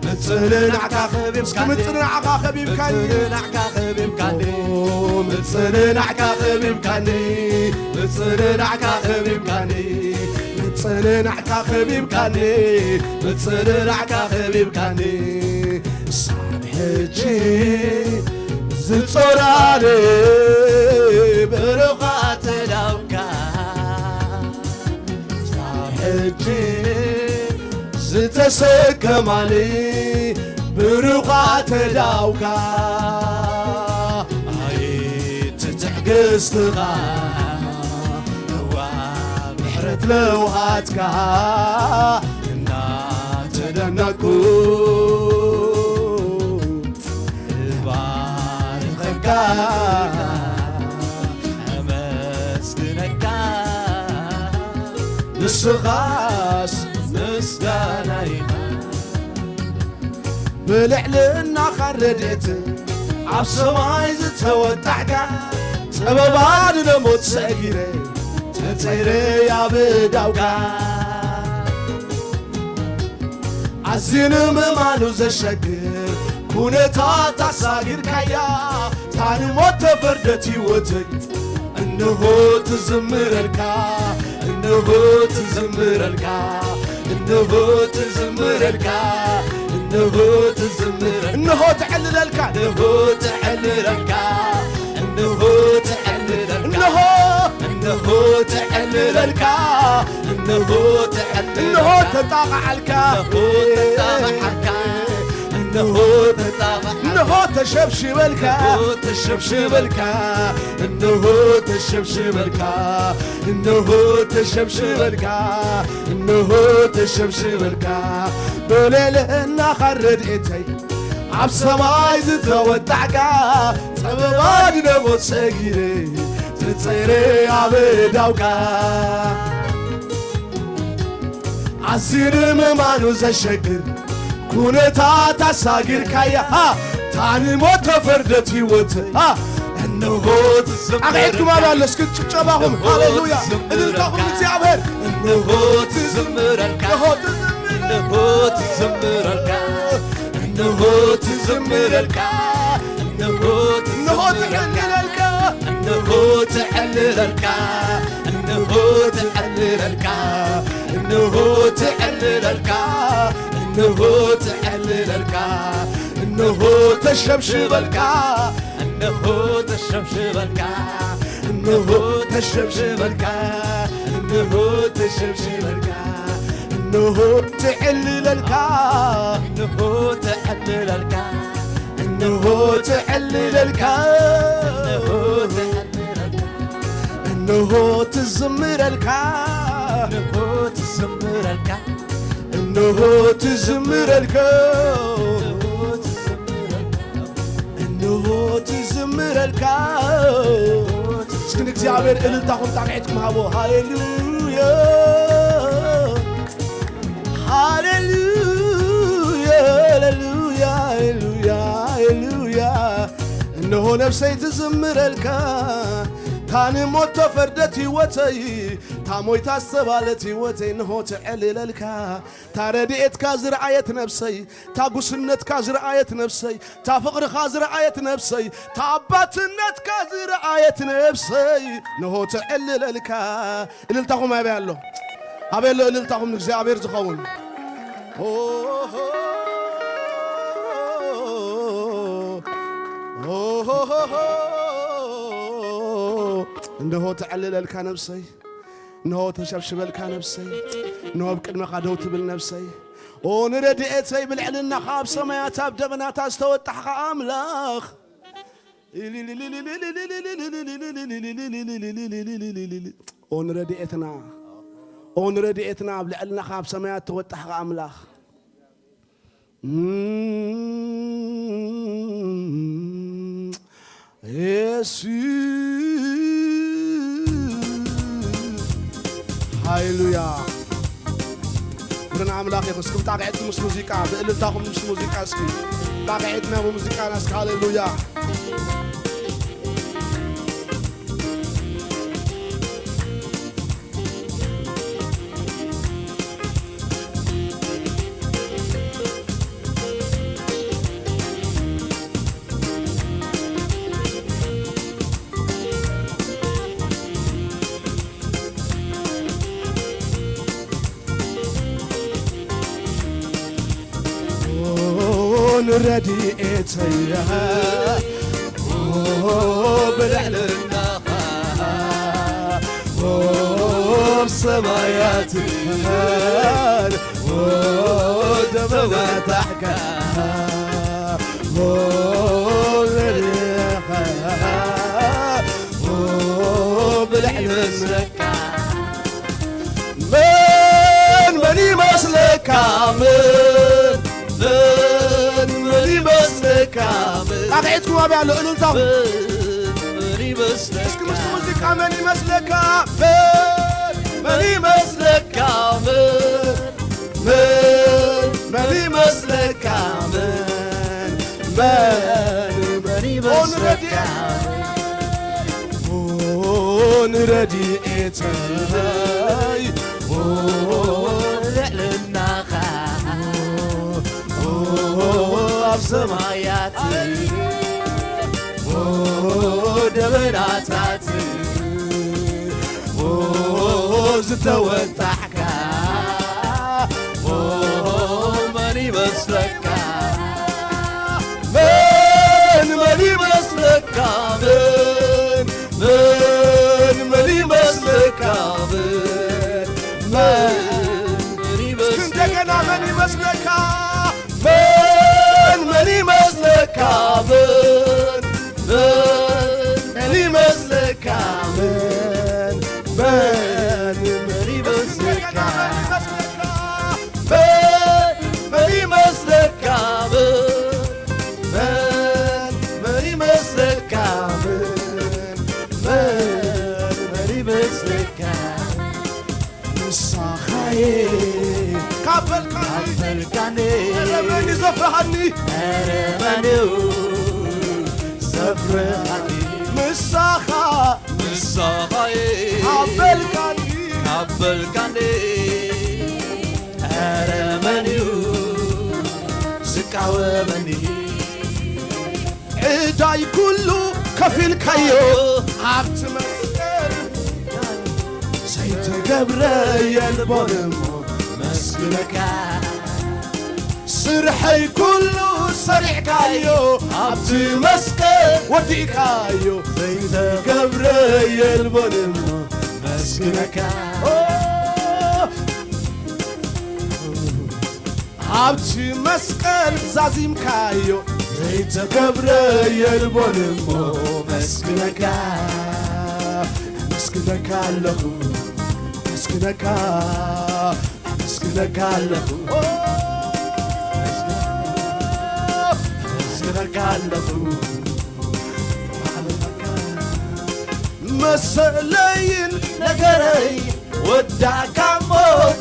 ምጽንናዕካ ኸቢብካኒ፣ እስኪ ምጽንናዕካ ኸቢብካኒ። ምጽንናዕካ ኸቢብካኒ፣ ምጽንናዕካ ኸቢብካኒ፣ ምጽንናዕካ ኸቢብካኒ፣ ምጽንናዕካ ኸቢብካኒ፣ ምጽንናዕካ ኸቢብካኒ። ሳብ ሕጂ ዝጾራኒ ብሩኻት ዳውካ፣ ሳብ ሕጂ ዝተሰከማኒ ብሩኻት ዳውካ፣ ኣይቲ ትዕግስትኻ፣ እዋ ምሕረት ለውሃትካ እናተደነቅኩ እባርኸካ፣ ኣመስግነካ፣ ንስኻስ ምስጋና ኢኻ። ብልዕልናኻ ረድኤት ኣብ ሰማይ ዝተወጣሕካ፣ ጸበባ ንለሞት ሰጊረ ተጸይረ ኣብ ዳውካ። ኣዝዩ ንምእማኑ ዘሸግር ኩነታት ኣሳጊርካያ፣ ታን ሞት ተፈርደት ህይወተይ። እንሆ ትዝምረልካ፣ እንሆ ትዝምረልካ፣ እንሆ ትዝምረልካ፣ እንሆ ትዝምረልካ፣ እንሆ ተዕልለልካ፣ እንሆ ተዕልለልካ፣ እንሆ ተዕልለልካ፣ እንሆ፣ እንሆ ተዕልለልካ፣ እንሆ ተዕልለልካ፣ እንሆ ተጣቕዓልካ፣ እንሆ ተጣቕዓልካ፣ እንሆ ተጣቕዓልካ፣ እንሆ ተሸብሽበልካ፣ እንሆ ተሸብሽበልካ፣ እንሆ ተሸብሽበልካ፣ እንሆ ተሸብሽበልካ፣ እንሆ ተሸብሽበልካ። ብልዕልናኻ ረድኤተይ ኣብ ሰማይ ዝተወጣዕካ፣ ጸበባ ንለሞት ሰጊረ ዝጸይረ ኣብ ዳውካ። ኣዝዩ ንምእማኑ ዘሸግር ኩነታት ኣሳጊርካያ፣ ታን ሞት ተፈርደት ህይወት። እንሆ ትዝምረልካ፣ ኣቕዒድኩም ኣባል እስኪ ጭብጨባኹም፣ እንሆ ሃሌሉያ፣ ትዝምረልካ፣ እልልታኹም ንእግዚኣብሔር። እንሆ ትዝምረልካ፣ እንሆ ትዝምረልካ፣ እንሆ ትዝምረልካ፣ እንሆ ትዝምረልካ፣ እንሆ እንሆ ትዝምረልካ፣ ትዕልለልካ፣ እንሆ ትዕልለልካ፣ እንሆ ትዕልለልካ፣ እንሆ ትዕልለልካ፣ እንሆ ትዕልለልካ፣ እንሆ ተሸብሽበልካ፣ እንሆ ተሸብሽበልካ፣ እንሆ ተሸብሽበልካ፣ እንሆ ተሸብሽበልካ፣ እንሆ ትዕልለልካ፣ እንሆ ትዕልለልካ፣ እንሆ ትዕልለልካ፣ እንሆ ትዕልለልካ፣ እንሆ ትዝምረልካ፣ እንሆ ትዝምረልካ፣ እንሆ ትዝምረልካ፣ እንሆ ትዝምረልካ፣ እንሆ ትዝምረልካ። እስኪ ንእግዚኣብሔር እልልታኹም ጣቕዒትኩም ሃቦ። ሃሌሉያ፣ ሃሌሉያ፣ ሃሌሉያ፣ ሃሌሉያ፣ ሃሌሉያ። እንሆ ነፍሰይ ትዝምረልካ፣ ታን ሞት ተፈርደት ህይወተይ፣ ታሞይታ ዝተባለት ህይወተይ፣ እንሆ ትዕልለልካ። ታረድኤትካ ዝረኣየት ነፍሰይ፣ ታጉስነትካ ዝረኣየት ነፍሰይ፣ ታፍቕርኻ ዝረኣየት ነፍሰይ፣ ታኣባትነትካ ዝረኣየት ነፍሰይ፣ ንሆ ትዕልለልካ። እልልታኹም ኣበይ ኣሎ? ኣበይ ኣሎ እልልታኹም ንእግዚኣብሔር ዝኸውን? ኦሆ፣ ኦሆሆሆ። እንሆ ተዕልለልካ ነብሰይ፣ እንሆ ተሸብሽበልካ ነብሰይ፣ እንሆ ኣብ ቅድመኻ ደው ትብል ነብሰይ። ኦ ንረድኤተይ ብልዕልናኻ ኣብ ሰማያት ኣብ ደበናታት ዝተወጣሕኻ ኣምላኽ። ኦ ንረድኤትና፣ ኦ ንረድኤትና፣ ኣብ ልዕልናኻ ኣብ ሰማያት ተወጣሕኻ ኣምላኽ። እም፣ የሱስ። ሃሌሉያ። ክብሪ ንኣምላኽ ይኹን። እስኪ ብጣቕዒትኩም ምስ ሙዚቃ፣ ብእልልታኹም ምስ ሙዚቃ እስኪ። ጣቕዒትና ብሙዚቃና እስኪ። ሃሌሉያ። ኦ ንረድኤተይ ኦ ብልዕልናኻ ኦ ኣብ ሰማያት ኦ ደበናታሕካ ኦ ንረድኤኻ ኦ ብልዕልናኻ መን መን ይመስለካ? መን መን መን ይመስለካ? መን ጣቕዒትኩም ኣበይ ኣሎ? እልልታኹም። መን መን ይመስለካ? እስኪ ምስቲ ሙዚቃ መን ይመስለካ? መን መን ይመስለካ? መን መን መን ይመስለካ? መን መን መን ይመስለካ? ኦ ንረድኤት፣ ኦ ንረድኤተይ፣ ኦ ልዕልናኻ፣ ኦ ኣብ ሰማያት፣ ኦ ደበናታት፣ ኦ ዝተወጣሕካ፣ ኦ መን ይመስለካ? መን መን ይመስለካ? መን መን መን ይመስለካ? መን መን መን እስኪ ይመስለካ? እንደገና መን ይመስለካ? መን መን ይመስለካ? መን መን መን ይመስለካ? መን መን መን ይመስለካ? መን መን ይመስለካ? መን መን ይመስለካ? መን መን መን ይመስለካ? ንስኻ'የ ካብ በልካኒ፣ ካብ በልካኒ፣ ኧረ መን እዩ ዘፍርሃኒ? ኧረ መን እዩ ዘፍርሃኒ? ንስኻ፣ ንስኻ'የ ካብ በልካኒ፣ ካብ በልካኒ፣ ኧረ መን እዩ ዝቃወመኒ? ዕዳይ ኩሉ ከፊልካዮ ኣብቲ መስቀል፣ ዘይተገብረ የልቦን እሞ መስግነካ። ስርሐይ ኩሉ ሰሪሕካዮ ኣብቲ መስቀል ወዲእካዮ፣ ዘይተገብረ የልቦን እሞ መስግነካ። ኦ! ኣብቲ መስቀል ዛዚምካዮ፣ ዘይተገብረ የልቦን እሞ መስግነካ፣ መስግነካ ኣለኹ፣ መስግነካ፣ መስግነካ ኣለኹ፣ መስግነካ ኣለኹ። መሰለይን ነገረይ ወዳእካ እሞ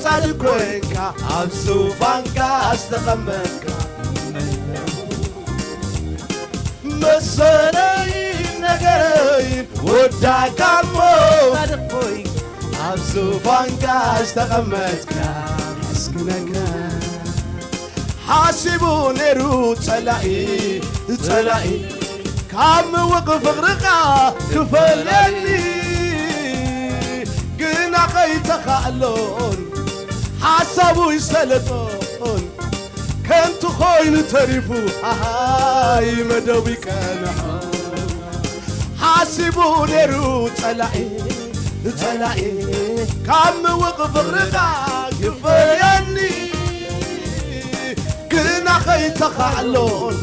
ጻድቅ ኮይንካ፣ ኣብ ዙፋንካ ዝተቐመጥካ። መሰለይን ነገረይን ወዳእካ እሞ ጻድቅ ኮይንካ፣ ኣብ ዙፋንካ ዝተቐመጥካ። ኣመስግነካ። ሓሲቡ ነይሩ ጸላኢ፣ ጸላኢ ካብ ምውቕ ፍቕርኻ ክፈልየኒ፣ ግና ከይተኻእሎን ሓሳቡ ይሰለጦን፣ እንተኾይኑ ተሪፉ ኣሃይ መደቡ ይቀንዖ። ሓሲቡ ነይሩ ጸላኢ፣ ጸላኢ ካብ ምውቕ ፍቕርኻ ክፈለየኒ፣ ግና ከይተኻዕሎን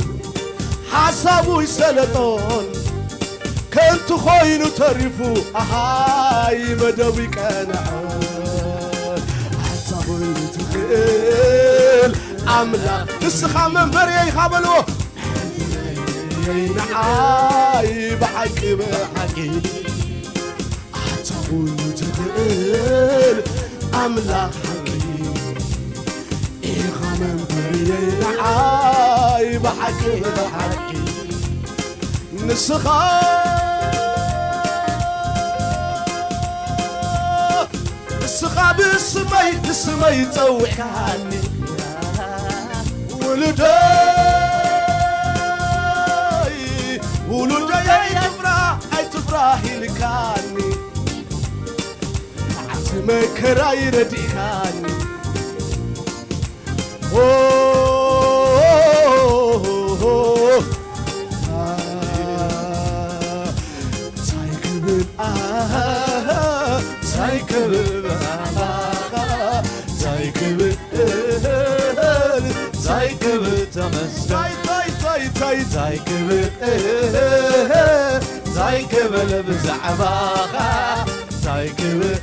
ሓሳቡ ይሰለጦን፣ ከንቱ ኾይኑ ተሪፉ ኣሃይ መደቡ ይቀንዐ። ኣታ ኹሉ ትኽእል ኣምላኽ ንስኻ መንበርየይ ኢኻ በልዎ። ንዓይ ብሓቂ ብሓቂ ኣታ ኹሉ ትኽእል ኣምላኽ ሓቂ ኢኻ መንበርየይ ንዓይ ብሓቂ ብሓቂ ንስኻ ንስኻ ብስመይ ብስመይ ጸዊዕካኒ ውሉደይ ውሉደይ ኣይትፍራ ኣይትፍራ ኢልካኒ መዓልቲ መከራይ ረዲእካኒ እንታይ ክብል እንታይ ክብል እንታይ ክብል እንታይ ክብል ተመስገን እንታይ ክብል እንታይ ክብል ብዛዕባኻ እንታይ ክብል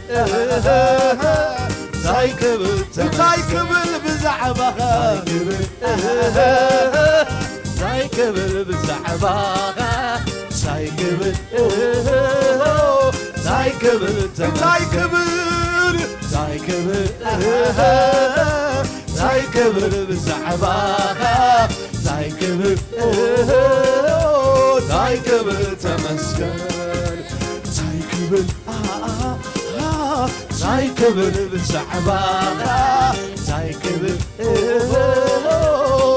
እንታይ ክብል እንታይ ክብል ብዛዕባኻ እንታይ ክብል ብዛዕባኻ እንታይ ክብል እንታይ ክብል እንታይ ክብል እንታይ ክብል እንታይ ክብል ብዛዕባኻ እንታይ ክብል እንታይ ክብል ተመስገን እንታይ ክብል እንታይ ክብል ብዛዕባኻ እንታይ ክብል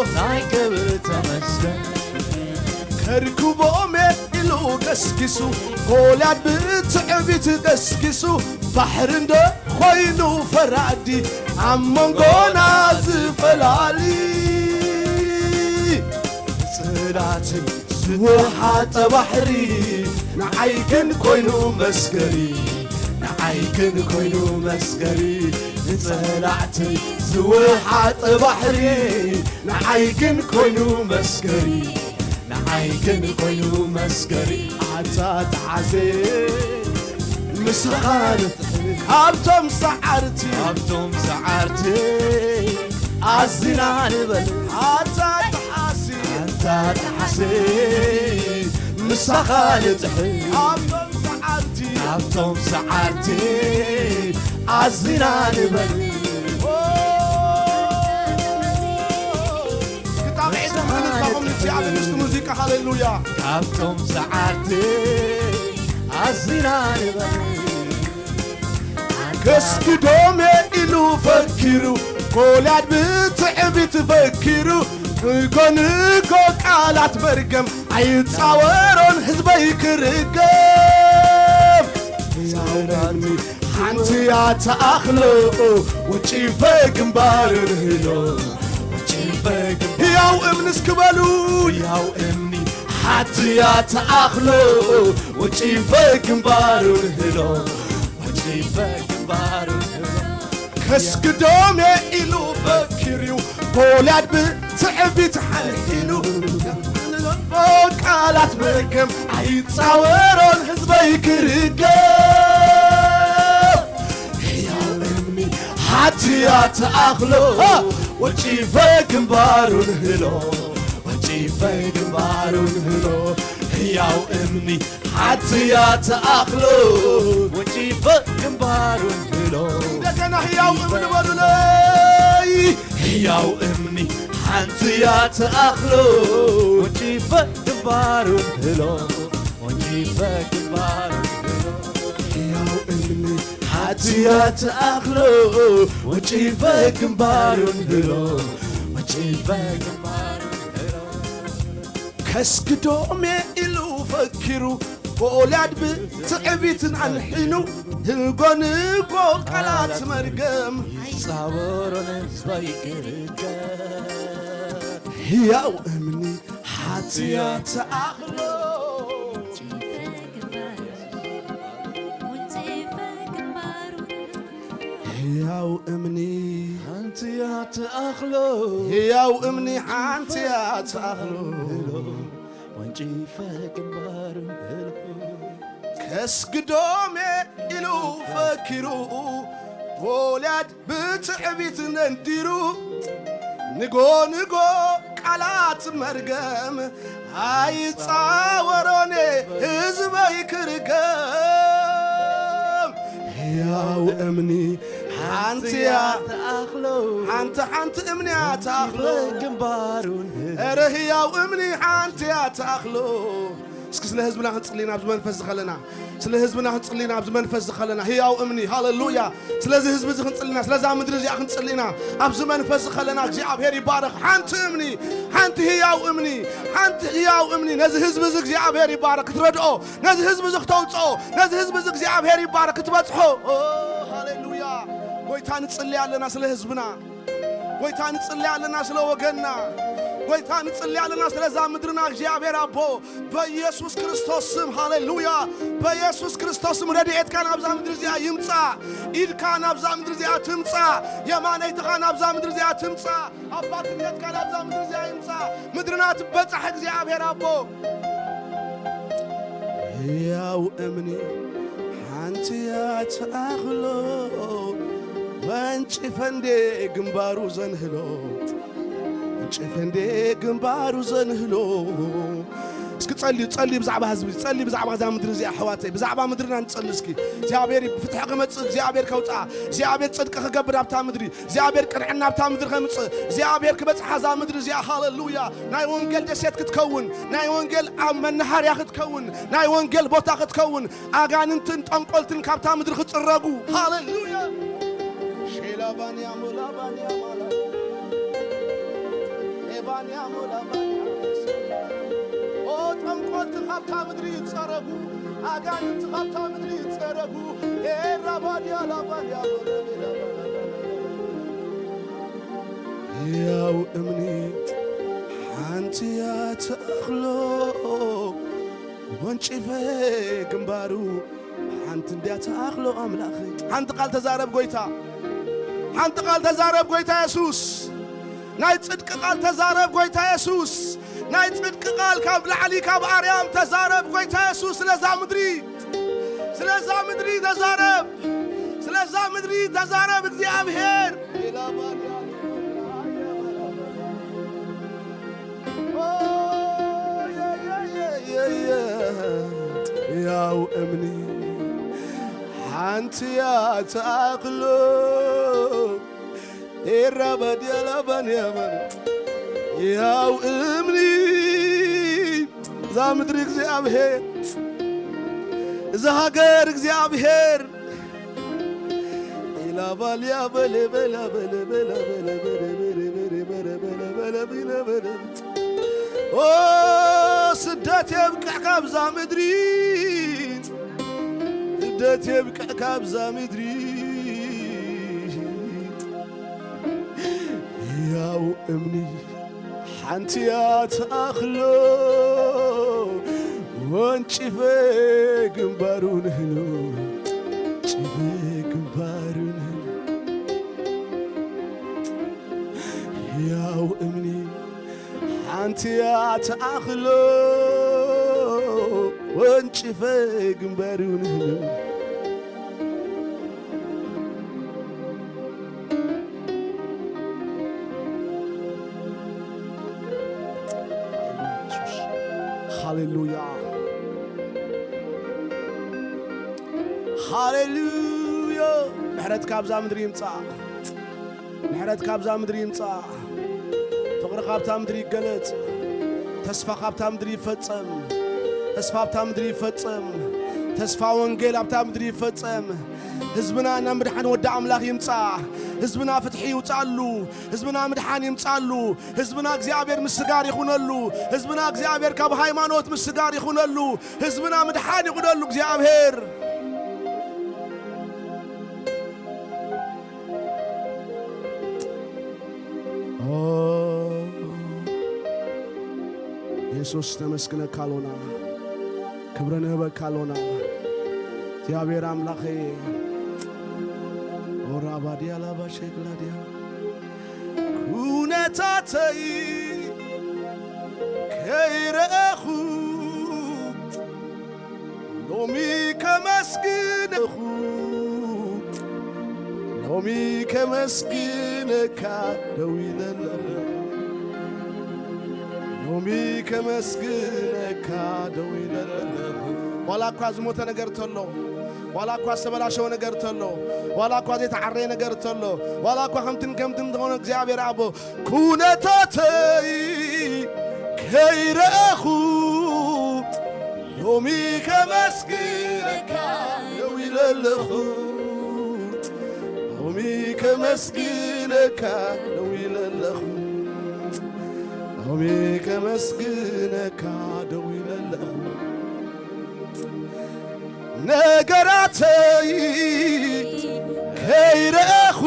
እንታይ ክብል ተመስገን ከርክቦም ኢሉ ገስጊሱ ጎልያድ ብትዕቢት ገስጊሱ ባሕሪ እንደ ኮይኑ ፈራዲ ኣብ መንጎና ዝፈላሊ ጽላትን ዝወሓጠ ባሕሪ ንዓይ ግን ኮይኑ መስገሪ ንዓይ ግን ኮይኑ መስገሪ ንጸላእተይ ዝወሓጠ ባሕሪ ንዓይ ግን ኮይኑ መስገሪ ንዓይ ግን ኮይኑ መስገሪ ኣታ ተሓዜ ምሳኻ ንጥሕል ካብቶም ሰዓርቲ ካብቶም ሰዓርቲ ኣዚና ንበል ኣታ ተሓሲ ኣታ ተሓሲ ምሳኻ ንጥሕል ካብቶም ሰዓርቲ ካብቶም ሰዓርቲ ኣዚና ንበል ብጣዕሚ ዕድም ክልታኹም ንእግዚኣብሔር ምስቲ ሙዚቃ ሃሌሉያ ካብቶም ሰዓርቲ ኣዚና ንበል ከስግዶም ኢሉ ፈኪሩ ጎልያድ ብትዕቢት ፈኪሩ ንጎ ንጎ ቃላት መርገም ኣይጻወሮን ህዝበይ ክርገም ዛውራኒ ሓንቲ እያ ተኣኽሎ ወጪፈ ግንባር ንህሎ ወጪፈ ግንባር ህያው እምኒ እስክበሉ ህያው እምኒ ሓንቲ እያ ተኣኽሎ ወጪፈ ግንባር ንህሎ ወጪፈ ግንባር ንህሎ ከስግዶም ኢሉ ፈኪርዩ ጎልያድ ብትዕቢት ሓልሒሉ ቃላት መርገም ኣይጻወሮን ህዝበይ ክርገም ሕያው እምኒ ሓትያ ተኣኽሎ ወጪፈ ግንባሩ ንህሎ ወጪፈ ግንባሩ ንህሎ ሕያው እምኒ ሓትያ ተኣኽሎ ወጪፈ ግንባሩ ንህሎ እንደገና ሕያው እምኒ በሉለይ ሕያው እምኒ ሓንትያ ተኣኽሎ ወጪፈ ግንባሩ ንህሎ ወጪፈ ግንባሩ ንህሎ ሕያው እምኒ ሓትያ ተኣኽሎ ወጪፈ ግንባሩ ንህሎ ወጪፈ ግንባሩ ንህሎ ከስግዶም ኢሉ ፈኪሩ ጎልያድ ብትዕቢትን ኣልሒኑ ህጎ ንጎ ቃላት መርገም ይጻወሮ ንህዝበይ ክርገም ሕያው እምኒ ሓንቲ እያ ትኣኽሎ። ሕያው እምኒ ሓንቲ እያ ትኣኽሎ። ሕያው እምኒ ሓንቲ እያ ትኣኽሎ። ወንጪፈ ግንባሩ ከስግዶም ኢሉ ፈኪሩ፣ ጎልያድ ብትዕቢት ነንዲሩ፣ ንጎ ንጎ ቃላት መርገም ኣይጻወሮን ህዝበይ ክርገም። ሕያው እምኒ ሓንቲ እያ ትኣኽሎ። ሓንቲ ሓንቲ እምኒ እያ ትኣኽሎ። ግንባሩን እረ ሕያው እምኒ ሓንቲ እያ ትኣኽሎ። እስኪ ስለ ህዝብና ክንጽሊ ኢና ኣብዚ መንፈስ ዝኸለና፣ ስለ ህዝብና ክንጽሊ ኢና ኣብዚ መንፈስ ዝኸለና። ህያው እምኒ፣ ሃሌሉያ። ስለዚ ህዝቢ እዚ ክንጽሊ ኢና፣ ስለዛ ምድሪ እዚኣ ክንጽሊ ኢና። ኣብዚ መንፈስ ዝኸለና እግዚኣብሔር ይባረኽ። ሓንቲ እምኒ፣ ሓንቲ ህያው እምኒ፣ ሓንቲ ህያው እምኒ ነዚ ህዝቢ እዚ እግዚኣብሔር ይባረኽ ክትረድኦ፣ ነዚ ህዝቢ እዚ ክተውጽኦ፣ ነዚ ህዝቢ እዚ እግዚኣብሔር ይባረኽ ክትበጽሖ። ኦ፣ ሃሌሉያ። ጎይታ ንጽሊ ኣለና ስለ ህዝብና። ጎይታ ንጽሊ ኣለና ስለ ወገንና። ጎይታ ንጽሊ ኣለና ስለዛ ምድርና እግዚኣብሔር ኣቦ በኢየሱስ ክርስቶስ ስም። ሃሌሉያ። በኢየሱስ ክርስቶስ ስም ረድኤትካ ናብዛ ምድሪ እዚኣ ይምጻእ። ኢድካ ናብዛ ምድሪ እዚኣ ትምጻእ። የማነይትኻ ናብዛ ምድሪ እዚኣ ትምጻእ። ኣባትነትካ ናብዛ ምድሪ እዚኣ ይምጻእ። ምድርና ትበጻሕ እግዚኣብሔር ኣቦ። ሕያው እምኒ ሓንቲ እያ ትኣኽሎ። ወንጪፈ እንዴ ግንባሩ ዘንህሎ። ወንጪፈ እንዴ ግንባሩ ዘንህሎ። እስኪ ጸልዩ፣ ጸልዩ ብዛዕባ ህዝቢ፣ ጸልዩ ብዛዕባ እዛ ምድሪ እዚኣ ኣሕዋተይ፣ ብዛዕባ ምድርና ንጸሊ እስኪ። እግዚኣብሔር ፍትሒ ክመጽእ፣ እግዚኣብሔር ከውጽኣ፣ እግዚኣብሔር ጽድቂ ክገብር ኣብታ ምድሪ፣ እግዚኣብሔር ቅንዕና ኣብታ ምድሪ ከምጽእ፣ እግዚኣብሔር ክበጽሓ እዛ ምድሪ እዚኣ። ሃሌሉያ። ናይ ወንጌል ደሴት ክትከውን፣ ናይ ወንጌል ኣብ መናሃርያ ክትከውን፣ ናይ ወንጌል ቦታ ክትከውን፣ ኣጋንንትን ጠንቆልትን ካብታ ምድሪ ክጽረጉ። ሃሌሉያ። ሼላባንያ ሞላባንያ ማላ ኤባንያ ሞላባንያ። ኦ፣ ጠንቆልቲ ካብታ ምድሪ ይጸረጉ፣ ኣጋንንቲ ካብታ ምድሪ ይጸረጉ። ኤራባንያ ላባንያ ሞላባንያ። ሕያው እምኒ ሓንቲ እያ ትኣኽሎ። ወንጪፈ ግንባሩ ሓንቲ እንድያ ትኣኽሎ ኣምላኽ። ሓንቲ ቃል ተዛረብ ጎይታ። ሓንቲ ቃል ተዛረብ ጎይታ የሱስ። ናይ ጽድቂ ቃል ተዛረብ ጎይታ የሱስ። ናይ ጽድቂ ቃል ካብ ላዕሊ ካብ ኣርያም ተዛረብ ጎይታ የሱስ። ስለዛ ምድሪ፣ ስለዛ ምድሪ ተዛረብ። ስለዛ ምድሪ ተዛረብ እግዚኣብሔር። ያው እምኒ ሓንቲ እያ ትኣኽሎ። ኤራ ባድያ ላባንያ ማን ያው እምኒ እዛ ምድሪ እግዚኣብሔር፣ እዛ ሃገር እግዚኣብሔር። ኢላ ባልያ በለ በላ በለ በላ በለ በለ በለ በለ በለ በለ በለ በለ በለ። ኦ፣ ስደት የብቅዕ ካብዛ ምድሪ፣ ስደት የብቅዕ ካብዛ ምድሪ። ያው እምኒ ሓንቲ እያ ትኣኽሎ። ወንጭፈ ግንባሩ ንህሎ፣ ጭፈ ግንባሩ ንህሎ። ያው እምኒ ሓንቲ እያ ትኣኽሎ። ወንጭፈ ግንባሩ ንህሎ። ሃሌሉያ፣ ሃሌሉያ። ምሕረት ካብዛ ምድሪ ይምጻእ። ምሕረት ካብዛ ምድሪ ይምጻእ። ፍቕሪ ካብታ ምድሪ ይገለጽ። ተስፋ ካብታ ምድሪ ይፈጸም። ተስፋ ኣብታ ምድሪ ይፈጸም። ተስፋ ወንጌል ኣብታ ምድሪ ይፈጸም። ህዝብና ናብ ምድሓን ወዲ ኣምላኽ ይምጻእ። ህዝብና ፍትሒ ይውጻሉ። ህዝብና ምድሓን ይምጻሉ። ህዝብና እግዚኣብሔር ምስጋር ይኹነሉ። ህዝብና እግዚኣብሔር ካብ ሃይማኖት ምስጋር ይኹነሉ። ህዝብና ምድሓን ይኹነሉ እግዚኣብሔር። ኦ፣ የሱስ ነመስግነካ ኣሎና፣ ክብሪ ንህበካ ኣሎና። እግዚኣብሔር ኣምላኸ፣ ኦራባድያ ላባሸግላድያ ኩነታተይ ከይረኣኹ ሎሚ ከመስግነኹ፣ ሎሚ ከመስግነካ ደው ኢለ ኣለኹ። ሎሚ ከመስግነካ ደው ኢለ ኣለኹ። ዋላ እኳ ዝሞተ ነገር ተሎ፣ ዋላ እኳ ዝተበላሸወ ነገር ተሎ፣ ዋላ እኳ ዘይተዓረየ ነገር ተሎ፣ ዋላ እኳ ከምትን ከምትን ዝኾነ እግዚኣብሔር ኣቦ ኩነታተይ ከይረኣኹ ሎሚ ከመስግነካ ደው ኢለ ኣለኹ። ሎሚ ከመስግነካ ደው ኢለ ኣለኹ። ሎሚ ከመስግነካ ደው ኢለ ኣለኹ። ነገራተይ ከይረኣኹ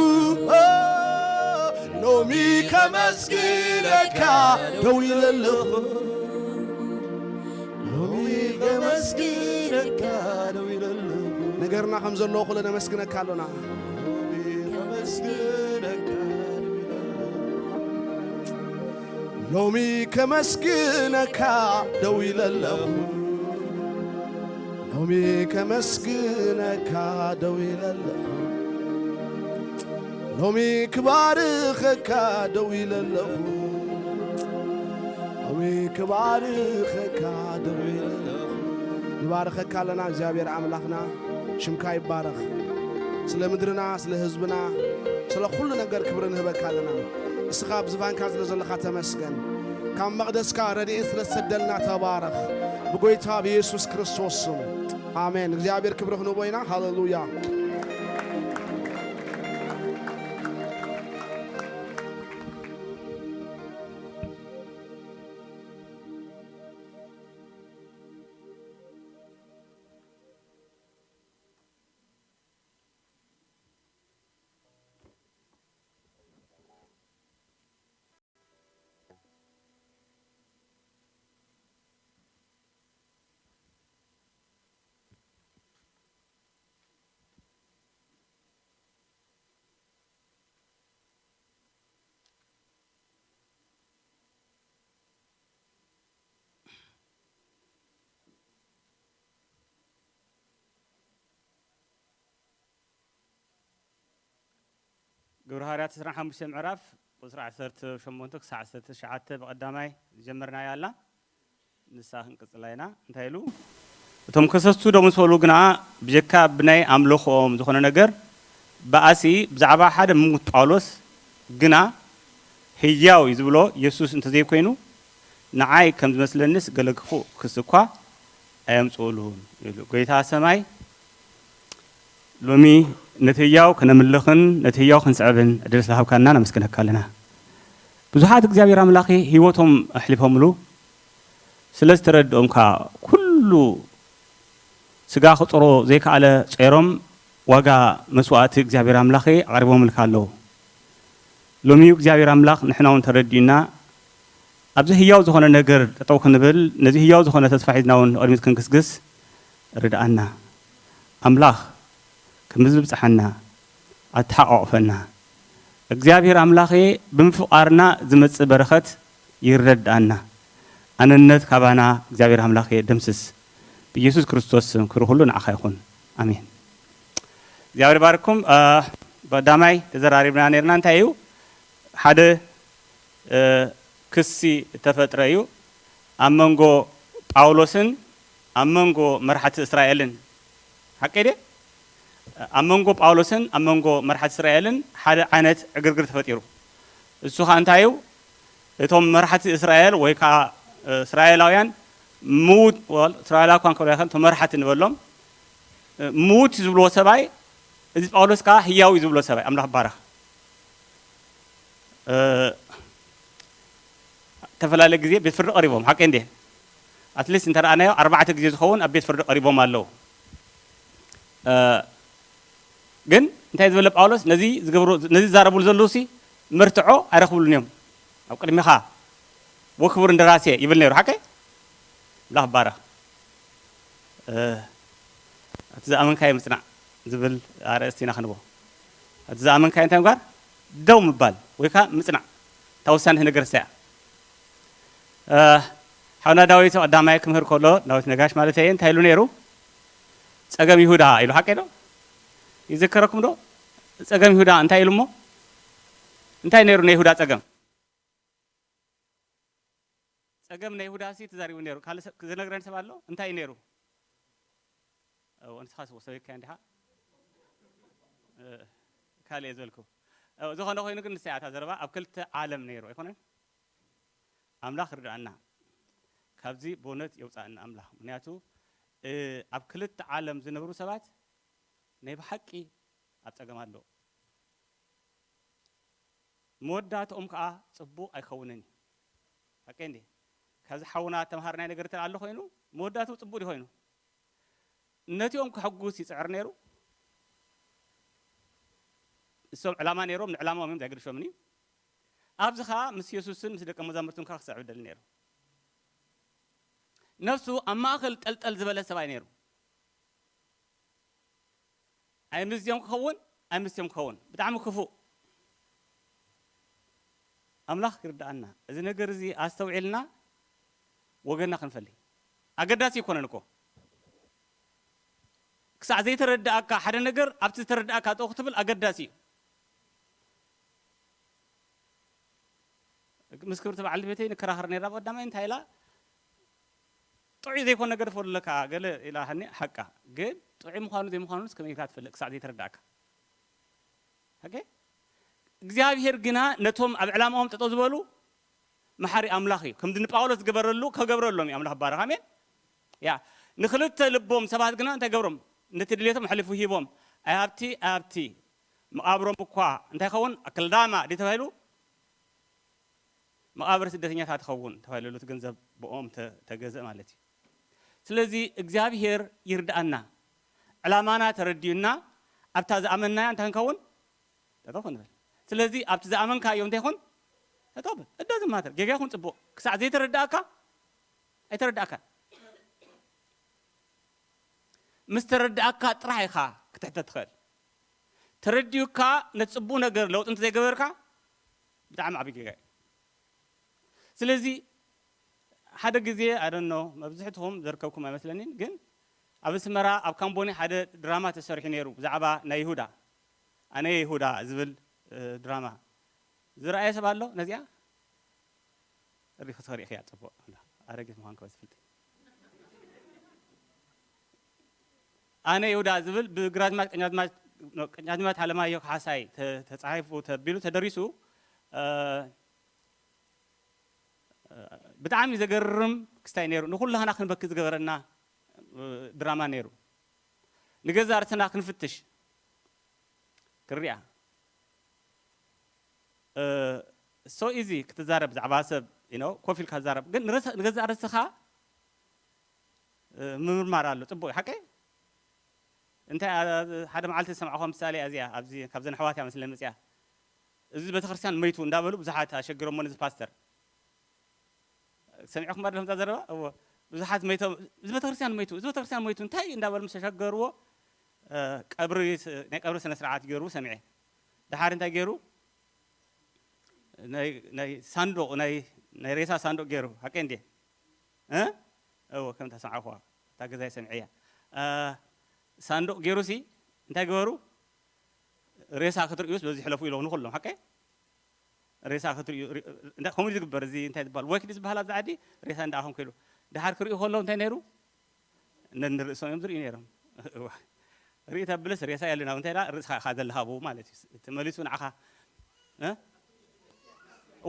ሎሚ ከመስግነካ ደው ኢለ ኣለኹ። ሎሚ ከመስግነካ ደው ኢለ ኣለኹ። ነገርና ከም ዘለዎ ኩሉ ነመስግነካ ኣሎና። ሎሚ ከመስግነካ ደው ኢለ ኣለኹ። ሎሚ ከመስግነካ ደው ኢለ ኣለኹ። ሎሚ ከመስግነካ ደው ኢለ ኣለኹ። ሎሚ ክባርኸካ ደው ኢለ ኣለኹ። ሎሚ ክባርኸካ ደው ኢለ ኣለኹ። ንባርኸካ ኣለና እግዚኣብሔር ኣምላኽና። ሽምካ ይባረኽ። ስለ ምድርና፣ ስለ ህዝብና፣ ስለ ኩሉ ነገር ክብሪ ንህበካ ኣለና። እስኻ ኣብ ዝፋንካ ስለ ዘለኻ ተመስገን። ካብ መቕደስካ ረድኤት ስለ ዝሰደልና ተባረኽ። ብጎይታ ብየሱስ ክርስቶስ ስም። ኣሜን። እግዚኣብሔር ክብሪ ክንህቦ ኢና። ሃሌሉያ። ግብረ ሃዋርያት ዕስራን ሓሙሽተን ምዕራፍ ቁጽሪ ዓሰርተ ሸሞንተ ክሳዕ ዓሰርተ ትሽዓተ ብቐዳማይ ዝጀመርናያ ኣላ። ንሳ ክንቅጽላ ኢና። እንታይ ኢሉ? እቶም ከሰስቱ ደው ምስ በሉ ግና፣ ብጀካ ብናይ ኣምልኾኦም ዝኾነ ነገር ባእሲ ብዛዕባ ሓደ ምዉት ጳውሎስ ግና ህያው እዩ ዝብሎ የሱስ እንተዘይኮይኑ፣ ንዓይ ከም ዝመስለንስ ገለ ክፉእ ክሲ እኳ ኣየምጽኡሉን ኢሉ። ጎይታ ሰማይ ሎሚ ነቲ ህያው ከነምልኽን ነቲ ህያው ክንስዕብን ዕድል ስለሃብካና ነመስግነካ ኣለና። ብዙሓት እግዚኣብሔር ኣምላኸ ህይወቶም ኣሕሊፎምሉ ስለ ዝተረድኦም ከኣ ኩሉ ስጋ ክጾሮ ዘይከኣለ ጾይሮም ዋጋ መስዋእቲ እግዚኣብሔር ኣምላኸ ኣቕሪቦምልካ ኣለዉ። ሎሚ እግዚኣብሔር ኣምላኽ ንሕና እውን ተረዲኡና ኣብዚ ህያው ዝኾነ ነገር ጠጠው ክንብል ነዚ ህያው ዝኾነ ተስፋ ሒዝና እውን ንቕድሚት ክንግስግስ ርድኣና። ኣምላኽ ከምዚ ዝብጽሓና ኣተሓቋቑፈና። እግዚኣብሔር ኣምላኸ ብምፍቓርና ዝመጽእ በረኸት ይረድኣና። ኣነነት ካባና እግዚኣብሔር ኣምላኸ ደምስስ። ብኢየሱስ ክርስቶስ ስም ክብሪ ኩሉ ንዓኻ ይኹን። ኣሜን። እግዚኣብሔር ባርኩም። እ፣ ቀዳማይ ተዘራሪብና ነርና እንታይ እዩ? ሓደ፣ እ፣ ክሲ እተፈጥረ እዩ ኣብ መንጎ ጳውሎስን ኣብ መንጎ መራሕቲ እስራኤልን። ሓቀይ ድየ? ኣብ መንጎ ጳውሎስን ኣብ መንጎ መራሕቲ እስራኤልን ሓደ ዓይነት ዕግርግር ተፈጢሩ። እሱ ኸኣ እንታይ እዩ? እቶም መራሕቲ እስራኤል ወይ ከኣ፣ እ፣ እስራኤላውያን ምዉት፣ ወል-፣ እስራኤላዊ እኳ ክንብል ኣይክእልን፣ እቶም መራሕቲ ንበሎም፣ እ፣ ምዉት ዝብልዎ ሰብኣይ፣ እዚ ጳውሎስ ከኣ ህያው እዩ ዝብሎ ሰብኣይ፣ ኣምላኽ ይባረኽ። እ፣ ዝተፈላለየ ግዜ ቤት ፍርዲ ቀሪቦም፣ ሓቀይ እንዴ? ኣትሊስት እንተረኣናዮ ኣርባዕተ ግዜ ዝኸውን ኣብ ቤት ፍርዲ ቀሪቦም ኣለዉ። እ፣ ግን እንታይ ዝበለ ጳውሎስ፣ ነዚ ዝገብሩ፣ ነዚ ዝዛረብሉ ዘለዉ ሲ መርትዖ ኣይረኽብሉን እዮም። ኣብ ቅድሚኻ ወክቡር እንደራሴ ይብል ነይሩ፣ ሓቀይ? ኣምላኽ ይባረኽ። እቲ ዝኣመንካዮ ምጽናዕ ዝብል ኣርእስቲ ኢና ክንቦ። እቲ ዝኣመንካዮ እንታይ ምግባር? ደው ምባል ወይ ከዓ ምጽናዕ። እታ ወሳኒት ነገር እሳ እያ። ሓውና ዳዊት ቀዳማይ ክምህር ከሎ፣ ዳዊት ነጋሽ ማለት እየ፣ እንታይ ኢሉ ነይሩ? ጸገም ይሁዳ ኢሉ፣ ሓቀይ ዶ? ይዝከረኩም ዶ? ጸገም ይሁዳ እንታይ ኢሉ እሞ? እንታይ ነይሩ ናይ ይሁዳ ጸገም? ጸገም ናይ ይሁዳ ሲ ተዛሪቡ ነይሩ። ካልእ ሰብ ዝነግረን ሰብ ኣሎ? እንታይ እዩ ነይሩ? ንስኻ ሰበካ እንዲኻ ካልእ እየ ዝበልኩ። ዝኾነ ኮይኑ ግን ንሳ እያ እታ ዘረባ ኣብ ክልተ ዓለም ነይሩ ኣይኮነን? ኣምላኽ ርድኣና ካብዚ ብእውነት የውፃእና ኣምላኽ። ምክንያቱ ኣብ ክልተ ዓለም ዝነብሩ ሰባት ናይ ብሓቂ ኣብ ጸገም ኣሎ። መወዳእትኦም ከዓ ጽቡቕ ኣይከውንን እዩ። ሓቀይ እንዴ? ካብዚ ሓውና ተምሃርናይ ነገር እንተ ኣሎ ኮይኑ መወዳእትኡ ጽቡቕ ድዩ ኮይኑ? ነቲኦም ከሕጉስ ይጽዕር ነይሩ። እሶም ዕላማ ነይሮም፣ ንዕላማኦም እዮም፣ ዛይገድሾምን እዩ። ኣብዚ ኸዓ ምስ የሱስን ምስ ደቀ መዛሙርቱን ከዓ ክስዕብ ደሊ ነይሩ። ነፍሱ ኣብ ማእኸል ጠልጠል ዝበለ ሰብኣይ ነይሩ። ኣይምዝዮም ክኸውን ኣይምዝዮም ክኸውን ብጣዕሚ ክፉእ። ኣምላኽ ይርድኣና። እዚ ነገር እዚ ኣስተውዒልና ወገንና ክንፈሊ ኣገዳሲ ይኮነን እኮ። ክሳዕ ዘይተረድኣካ ሓደ ነገር ኣብቲ ዝተረድኣካ ጠው ክትብል ኣገዳሲ እዩ። ምስ ክብርቲ በዓል ቤተይ ንከራኸር ነይራ። ብቀዳማይ እንታይ ኢላ? ጥዑይ ዘይኮነ ነገር ትፈልለካ ገለ ኢላ ሃኒ ሓቃ። ግን ጥዑይ ምዃኑ ዘይምዃኑንስ ከመይ ኢልካ ትፈልጥ ክሳዕ ዘይተረዳእካ? ኦኬ? እግዚኣብሔር ግና ነቶም ኣብ ዕላማኦም ጠጠው ዝበሉ መሓሪ ኣምላኽ እዩ። ከምዚ ንጳውሎስ ዝገበረሉ ከገብረሎም እዩ ኣምላኽ ባረኽ። ኣሜን። ያ ንክልተ ልቦም ሰባት ግና እንታይ ገብሮም? ነቲ ድሌቶም ኣሕሊፉ ሂቦም። ኣይ ሃብቲ ኣይ ሃብቲ መቓብሮም እኳ እንታይ ይኸውን? ኣክልዳማ ድዩ ተባሂሉ? መቓብር ስደተኛታት ትኸውን ተባሂሉ እቲ ገንዘብ ብኦም ተ- ተገዝእ ማለት እዩ። ስለዚ እግዚኣብሔር ይርድኣና። ዕላማና ተረዲኡና ኣብታ ዝኣመንናያ እንታይ ክንከውን? ጠጠው ክንብል። ስለዚ ኣብቲ ዝኣመንካዮ እንታይ ይኹን? ጠጠው በል። እዶ ዝማተር ጌጋ ይኹን ጽቡቕ ክሳዕ ዘይተረዳእካ ኣይተረዳእካን። ምስ ተረዳእካ ጥራሕ ኢኻ ክትሕተት ትኽእል። ተረዲኡካ ነቲ ጽቡቕ ነገር ለውጢ እንተዘይገበርካ ብጣዕሚ ዓብዪ ጌጋ እዩ። ስለዚ ሓደ ግዜ ኣደኖ መብዝሕትኹም ዘርከብኩም ኣይመስለኒን፣ ግን ኣብ ኣስመራ ኣብ ካምቦኒ ሓደ ድራማ ተሰሪሑ ነይሩ ብዛዕባ ናይ ይሁዳ ኣነ ይሁዳ ዝብል ድራማ ዝረኣየ ሰብ ኣሎ ነዚኣ? ሪኺ ትኸሪእኽያ ጽቡቕ ኣረጊት ምዃንካ ዝፍልጥ ኣነ ይሁዳ ዝብል ብግራዝማች ቀኛዝማች ቀኛዝማች ኣለማየሁ ካሕሳይ ተጻሒፉ ተቢሉ ተደሪሱ ብጣዕሚ ዘገርም ክስታይ ነይሩ። ንኩላህና ክንበኪ ዝገበረና ድራማ ነይሩ። ንገዛ ርእስና ክንፍትሽ ክሪኣ so easy ክትዛረብ ብዛዕባ ሰብ you know ኮፍ ኢልካ ትዛረብ ግን ንገዛእ ርእስኻ ምምርማር ኣሎ። ጽቡቅ ሓቀይ እንታይ ሓደ መዓልቲ ዝሰማዕኹዋ ምሳሌ እዚኣ ኣብዚ ካብዘን ኣሕዋት እያ መስለኒ መፅያ እዚ ቤተክርስትያን መይቱ እንዳበሉ ብዙሓት ኣሸግሮሞ ነዚ ፓስተር ሰሚዕኹም ዶ ከምዛ ዘረባ እዎ ብዙሓት መይቶም እዚ ቤተክርስትያን መይቱ እዚ ቤተክርስትያን መይቱ እንታይ እንዳበሉ ምስ ተሸገርዎ ቀብሪ ናይ ቀብሪ ስነ ስርዓት ገይሩ ሰሚዐ ድሓር እንታይ ገይሩ ናይ ሳንዱቅ ናይ ሬሳ ሳንዱቅ ገይሩ ሓቀይ እንዴ እዎ ከም ተሰማዕኹዋ እታ ገዛይ ሰሚዐያ ሳንዱቅ ገይሩ ሲ እንታይ ገበሩ ሬሳ ክትርእዩስ በዚ ሕለፉ ኢለዉ ንኩሎም ሓቀይ ሬሳ ክትርእዩ ከምኡ ዝግበር እዚ እንታይ ዝበሃል ወኪል ዝበሃል ኣብዚ ዓዲ ሬሳ እንዳኣኹም ክኢሉ ድሓር ክርእዩ ከለዉ እንታይ ነይሩ ነንርእሶም እዮም ዝርእዩ ነይሮም ርኢ ተብልስ ሬሳ የለና እንታይ ርእስኻ ዘለካ ብኡ ማለት እዩ ተመሊሱ ንዓኻ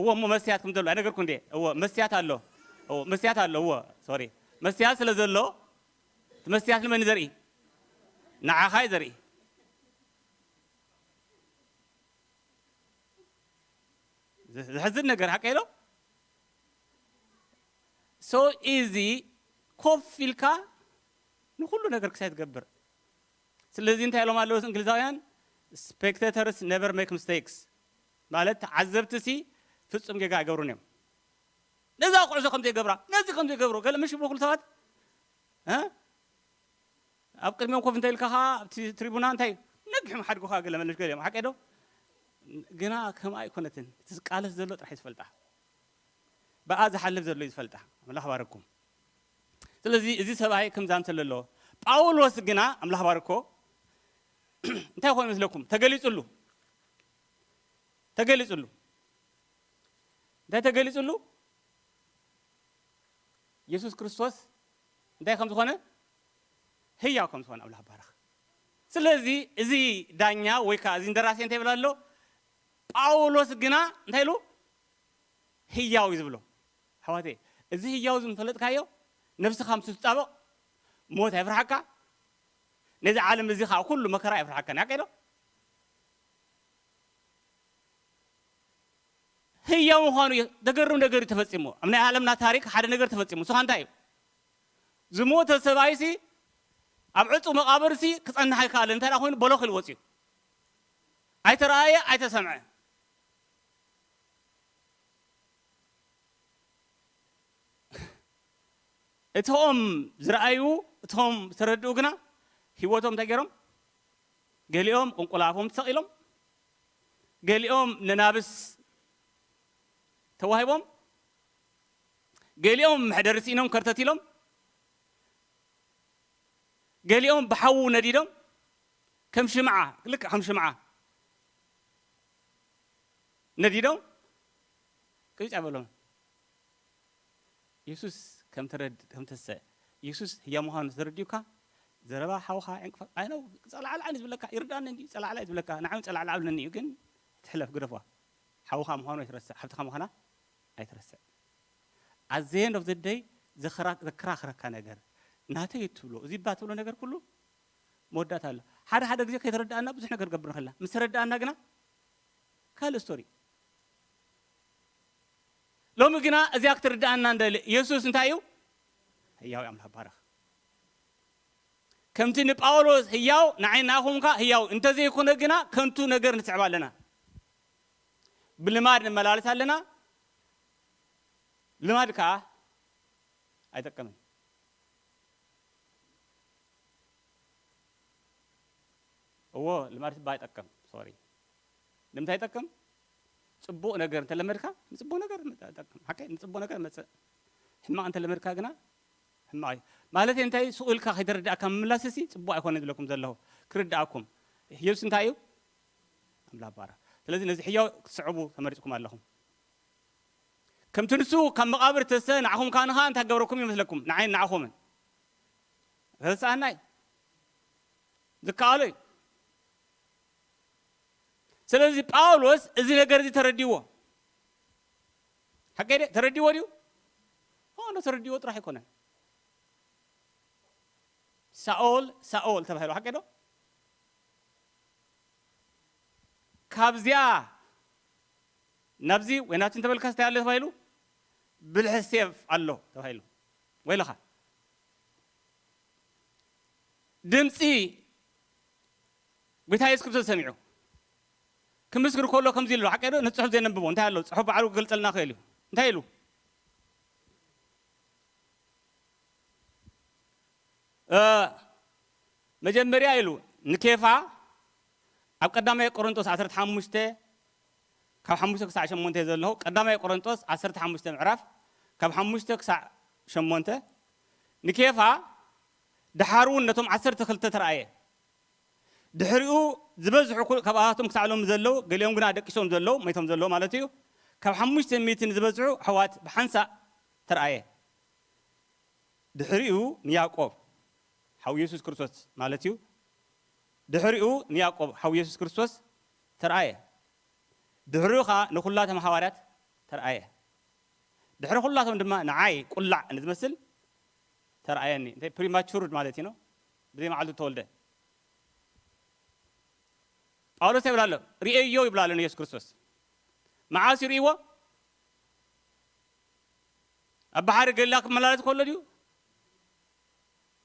እዎ እሞ መስትያት ከም ዘሎ ኣይነገርኩ እንዴ እዎ መስትያት ኣሎ እዎ መስትያት ኣሎ እዎ ሶሪ መስትያት ስለ ዘሎ እቲ መስትያት ንመን ዘርኢ ንዓኻ እዩ ዘርኢ ዝሕዝን ነገር ሓቀ ኢሎ so easy ኮፍ ኢልካ ንኩሉ ነገር ክሳይ ትገብር ስለዚ እንታይ ኢሎም ኣለዉ እንግሊዛውያን spectators never make mistakes ማለት ተዓዘብቲ ሲ ፍጹም ጌጋ ኣይገብሩን እዮም ነዛ ኩዕሶ ከም ዘይገብራ ነዚ ከም ዘይገብሩ ገለ ምሽ ብኩሉ ሰባት እ? ኣብ ቅድሚኦም ኮፍ እንተ ኢልካ ኸዓ ኣብቲ ትሪቡና እንታይ ነግሕም ሓድጉኻ ገለ መለሽ ገሊኦም ሓቀ ዶ? ግና ከምኣ ኣይኮነትን። እቲ ዝቃለስ ዘሎ ጥራሕ እዩ ዝፈልጣ። ብኣ ዝሓልፍ ዘሎ እዩ ዝፈልጣ። ኣምላኽ ባረኩም። ስለዚ እዚ ሰብኣይ ከምዛ እንተሎ ኣለዎ። ጳውሎስ ግና ኣምላኽ ባርኮ እንታይ ኮይኑ ይመስለኩም? ተገሊጹሉ። ተገሊጹሉ። እንታይ ተገሊጹሉ? የሱስ ክርስቶስ እንታይ ከም ዝኾነ፣ ህያው ከም ዝኾነ ኣምላኽ ባረኽ። ስለዚ እዚ ዳኛ ወይ ከዓ እዚ እንደራሴ እንታይ ይብል ኣሎ? ጳውሎስ ግና እንታይ ኢሉ? ህያው እዩ ዝብሎ። ኣሕዋተይ፣ እዚ ህያው እዚ ምፈለጥካዮ፣ ነብስኻ ምስ ትጣበቕ፣ ሞት ኣይፍርሓካ፣ ነዚ ዓለም እዚ ኸዓ ኩሉ መከራ ኣይፍርሓካን። ሓቀይ ዶ? ህያው ምዃኑ እዩ። ዘገርም ነገር እዩ ተፈጺሙ። ኣብ ናይ ዓለምና ታሪክ ሓደ ነገር ተፈጺሙ። ንሱ እንታይ እዩ? ዝሞተ ሰብኣይሲ ኣብ ዕጹው መቓብርሲ ክጸንሕ ኣይከኣልን። እንታይ ደኣ ኮይኑ በሎኽ ኢሉ ወጺኡ። ኣይተረኣየ፣ ኣይተሰምዐ። እቶም ዝረኣዩ፣ እቶም ዝተረድኡ ግና ህይወቶም እንታይ ገይሮም? ገሊኦም ቁንቁላፎም ተሰቒሎም፣ ገሊኦም ነናብስ ተዋሂቦም፣ ገሊኦም መሕደሪ ስኢኖም ከርተት ኢሎም፣ ገሊኦም ብሓዉ ነዲዶም፣ ከም ሽምዓ፣ ልክዕ ከም ሽምዓ ነዲዶም፣ ቅጭ ኣይበሎም። የሱስ ከም ትረድ-፣ ከም ተሰ-፣ የሱስ ህያው ምዃኑ ተረዲኡካ፣ ዘረባ ሓውኻ ዕንቅፋ-፣ ኣይ ነው፣ ጸላዕላዕ እዩ ዝብለካ፣ ይርዳእኒ እንድዩ፣ ጸላዕላዕ እዩ ዝብለካ፣ ንዓይ እውን ጸላዕላዕ ብለኒ እዩ፣ ግን ትሕለፍ፣ ግደፍዋ። ሓውኻ ምዃኑ ኣይትረስዕ፣ ሓብትኻ ምዃና ኣይትረስዕ። At the end of the day፣ ዘኽራ-፣ ዘከራኽረካ ነገር፣ ናተይ እትብሎ፣ እዚ እባ ትብሎ ነገር ኩሉ መወዳእታ ኣሎ። ሓደ ሓደ ግዜ ከይተረድኣና ብዙሕ ነገር ገብር ንኽእልና። ምስ ተረድኣና ግና ካልእ ስቶሪ። ሎሚ ግና እዚኣ ክትርድኣና እንደሊ። የሱስ እንታይ እዩ? ህያው እዩ። ኣምላኽ ባረኽ። ከምቲ ንጳውሎስ ህያው፣ ንዓይ ንኣኹም ከኣ ህያው። እንተዘይኮነ ግና ከንቱ ነገር ንስዕብ ኣለና። ብልማድ ንመላለስ ኣለና። ልማድ ከኣ ኣይጠቅምን። እዎ፣ ልማድ ትባ ይጠቅም። ሶሪ። ንምንታይ ይጠቅም? ጽቡቕ ነገር እንተለመድካ፣ ንጽቡቕ ነገር ይጠቅም። ሓቀይ፣ ንጽቡቕ ነገር መጽእ። ሕማቕ እንተለመድካ ግና፣ ሕማቕ እዩ። ማለት እንታይ? ሱቕ ኢልካ ከይተረዳእካ ምምላስ ሲ ጽቡቕ ኣይኮነን ዝብለኩም ዘለኹ። ክርዳእኩም። የሱስ እንታይ እዩ? ኣምላኽ ባራ። ስለዚ ነዚ ሕያው ክትስዕቡ ተመሪጽኩም ኣለኹም። ከምቲ ንሱ ካብ መቓብር ተሰ ንዓኹም ከኣ ንኻ እንታይ ገበረኩም ይመስለኩም? ንዓይን ንዓኹምን። ተተሰኣና እዩ። ዝከኣሎ እዩ። ስለዚ ጳውሎስ እዚ ነገር እዚ ተረዲዎ። ሓቀይ ደ-፣ ተረዲዎ ድዩ? ኦ፣ እንዶ ተረዲዎ ጥራሕ ኣይኮነን። ሳኦል፣ ሳኦል ተባሂሉ፣ ሓቀይ ዶ? ካብዚኣ ናብዚ ወይ ናብቲ እንተበልካስ እንታይ ኣሎ ተባሂሉ? ብልሒ ሴፍ ኣሎ ተባሂሉ። ወይለኻ። ድምፂ ጎይታ የሱስ ክርስቶስ ሰሚዑ። ክምስክር ከሎ ከምዚ ኣሎ፣ ሓቀይ ዶ? ነቲ ጽሑፍ ዘየነብቦ እንታይ ኣሎ? ጽሑፍ ባዕሉ ክገልጸልና ክእል እዩ። እንታይ ኢሉ? እ፣ መጀመርያ ኢሉ ንኬፋ ኣብ ቀዳማይ ቆሮንጦስ ዓሰርተ ሓሙሽተ ካብ ሓሙሽተ ክሳዕ ሸሞንተ እየ ዘለኹ። ቀዳማይ ቆሮንጦስ ዓሰርተ ሓሙሽተ ምዕራፍ ካብ ሓሙሽተ ክሳዕ ሸሞንተ። ንኬፋ ደሓር እውን ነቶም ዓሰርተ ክልተ ተረኣየ። ድሕሪኡ ዝበዝሑ ኩ-፣ ካብኣቶም ክሳዕ ሎሚ ዘለዉ፣ ገሊኦም ግና ደቂሶም ዘለዉ፣ ሞይቶም ዘለዉ ማለት እዩ። ካብ ሓሙሽተ ሚእቲ ንዝበዝሑ ኣሕዋት ብሓንሳእ ተረኣየ። ድሕሪኡ ንያዕቆብ ሓው የሱስ ክርስቶስ ማለት እዩ። ድሕሪኡ ንያዕቆብ ሓው የሱስ ክርስቶስ ተረኣየ። ድሕሪኡ ኸኣ ንኹላቶም ሃዋርያት ተረኣየ። ድሕሪ ኩላቶም ድማ ንዓይ ቁላዕ ንዝመስል ተረኣየኒ። እንታይ ፕሪማቹርድ ማለት እዩ ነው? ብዘይ መዓልቱ ተወልደ። ጳውሎስ ይብል ኣሎ፣ ርእየዮ ይብል ኣሎ ንየሱስ ክርስቶስ። መዓስ ይርእይዎ? ኣብ ባሕሪ ገሊላ ክመላለስ ከሎ ድዩ?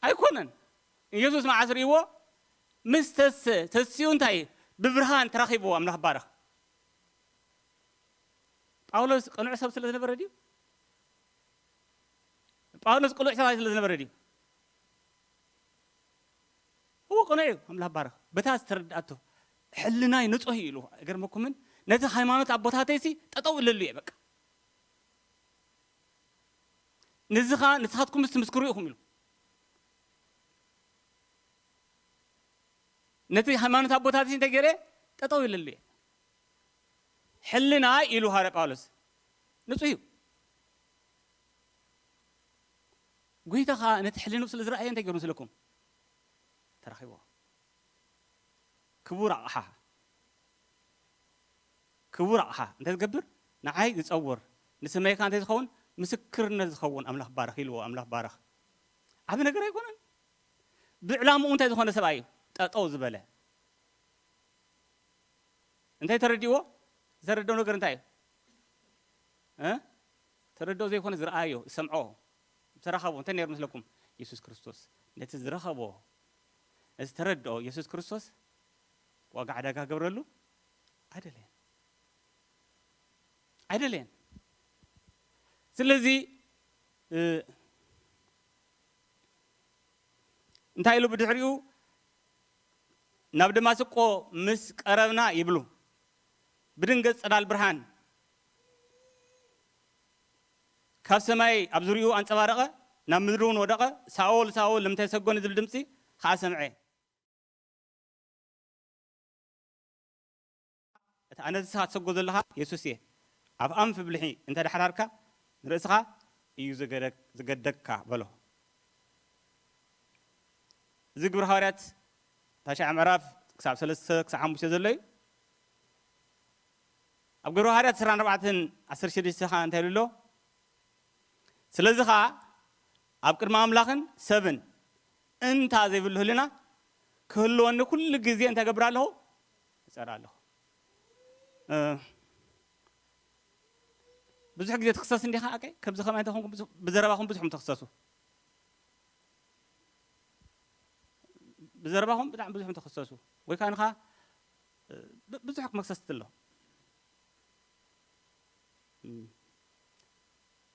ኣይኮነን። ኢየሱስ መዓስ ርእይዎ? ምስ ተሰ-፣ ተሲኡ እንታይ? ብብርሃን ተራኺብዎ። ኣምላኽ ባረኽ። ጳውሎስ ቅኑዕ ሰብ ስለ ዝነበረ ድዩ? ጳውሎስ ቅሉዕ ሰብኣይ ስለ ዝነበረ ድዩ? ቅኑዕ እዩ ኣምላኽ ባረኽ። በታ ዝተረድኣቶ ሕልናይ ንጹህ እዩ ኢሉ። እገርመኩምን ነቲ ሃይማኖት ኣቦታተይሲ ጠጠው እለሉ እየ በቃ። ንዚ ኸኣ ንስኻትኩም ምስ ትምስክሩ ኢኹም ኢሉ። ነቲ ሃይማኖት ኣቦታተይሲ እንታይ ገይረ? ጠጠው እለሉ እየ። ሕልናይ ኢሉ ሃዋርያ ጳውሎስ ንጹህ እዩ። ጎይታ ኸኣ ነቲ ሕልንኡ ስለ ዝረኣየ እንታይ ገይሩ መስለኩም? ተራኺብዎ። ክቡር ኣቕሓ፣ ክቡር ኣቕሓ እንታይ ዝገብር? ንዓይ ዝጸውር፣ ንስመይካ እንታይ ዝኸውን? ምስክርነት ዝኸውን ኣምላኽ ባረኽ ኢልዎ። ኣምላኽ ባረኽ። ዓቢ ነገር ኣይኮነን። ብዕላምኡ እንታይ ዝኾነ ሰብኣይ እዩ? ጠጠው ዝበለ። እንታይ ተረዲእዎ? ዝተረድኦ ነገር እንታይ እዩ? እ? ተረድኦ ዘይኮነ ዝረኣዮ፣ ዝሰምዖ፣ ዝተራኸቦ እንታይ ነይሩ መስለኩም? የሱስ ክርስቶስ። ነቲ ዝረኸቦ፣ ነቲ ተረድኦ የሱስ ክርስቶስ ዋጋ ዕዳጋ ክገብረሉ ኣይደለየን። ኣይደለየን። ስለዚ፣ እ፣ እንታይ ኢሉ ብድሕሪኡ? ናብ ደማስቆ ምስ ቀረብና ይብሉ፣ ብድንገት ጸዳል ብርሃን ካብ ሰማይ ኣብ ዙርያኡ ኣንጸባረቐ፣ ናብ ምድሪ እውን ወደቐ። "ሳኦል፣ ሳኦል፣ ንምንታይ ተሰጎኒ?" ዝብል ድምጺ ኸኣ ሰምዐ። እቲ ኣነ ንስኻ ትሰጎ ዘለኻ የሱስ እየ። ኣብ ኣንፊ ብልሒ እንተ ደሓራርካ ንርእስኻ እዩ ዝገደ-፣ ዝገደግካ በሎ። እዚ ግብሪ ሃዋርያት ታሽዓ ምዕራፍ ክሳብ ሰለስተ ክሳብ ሓሙሽተ ዘሎ እዩ። ኣብ ግብሪ ሃዋርያት ዕስራን ኣርባዕተን ዓሰርተ ሽዱሽተ ኸኣ እንታይ ኢሉ ኣሎ? "ስለዚ ኸኣ ኣብ ቅድሚ ኣምላኽን ሰብን እንታ ዘይብሉ ህልና ክህልወኒ ኩሉ ግዜ እንታይ ገብር ኣለኹ? እጸር ኣለኹ።" እ፣ ብዙሕ ግዜ ትኽሰስ እንዲኻ? ኣቀይ፣ ከምዚ ከማይ እንተኾንኩም ብዙሕ፣ ብዘረባኹም ብዙሕ ትኽሰሱ። ብዘረባኹም ብጣዕሚ ብዙሕ ትኽሰሱ። ወይ ከኣ ንኻ፣ እ፣ ብ-፣ ብዙሕ መክሰስቲ ኣሎ። እም፣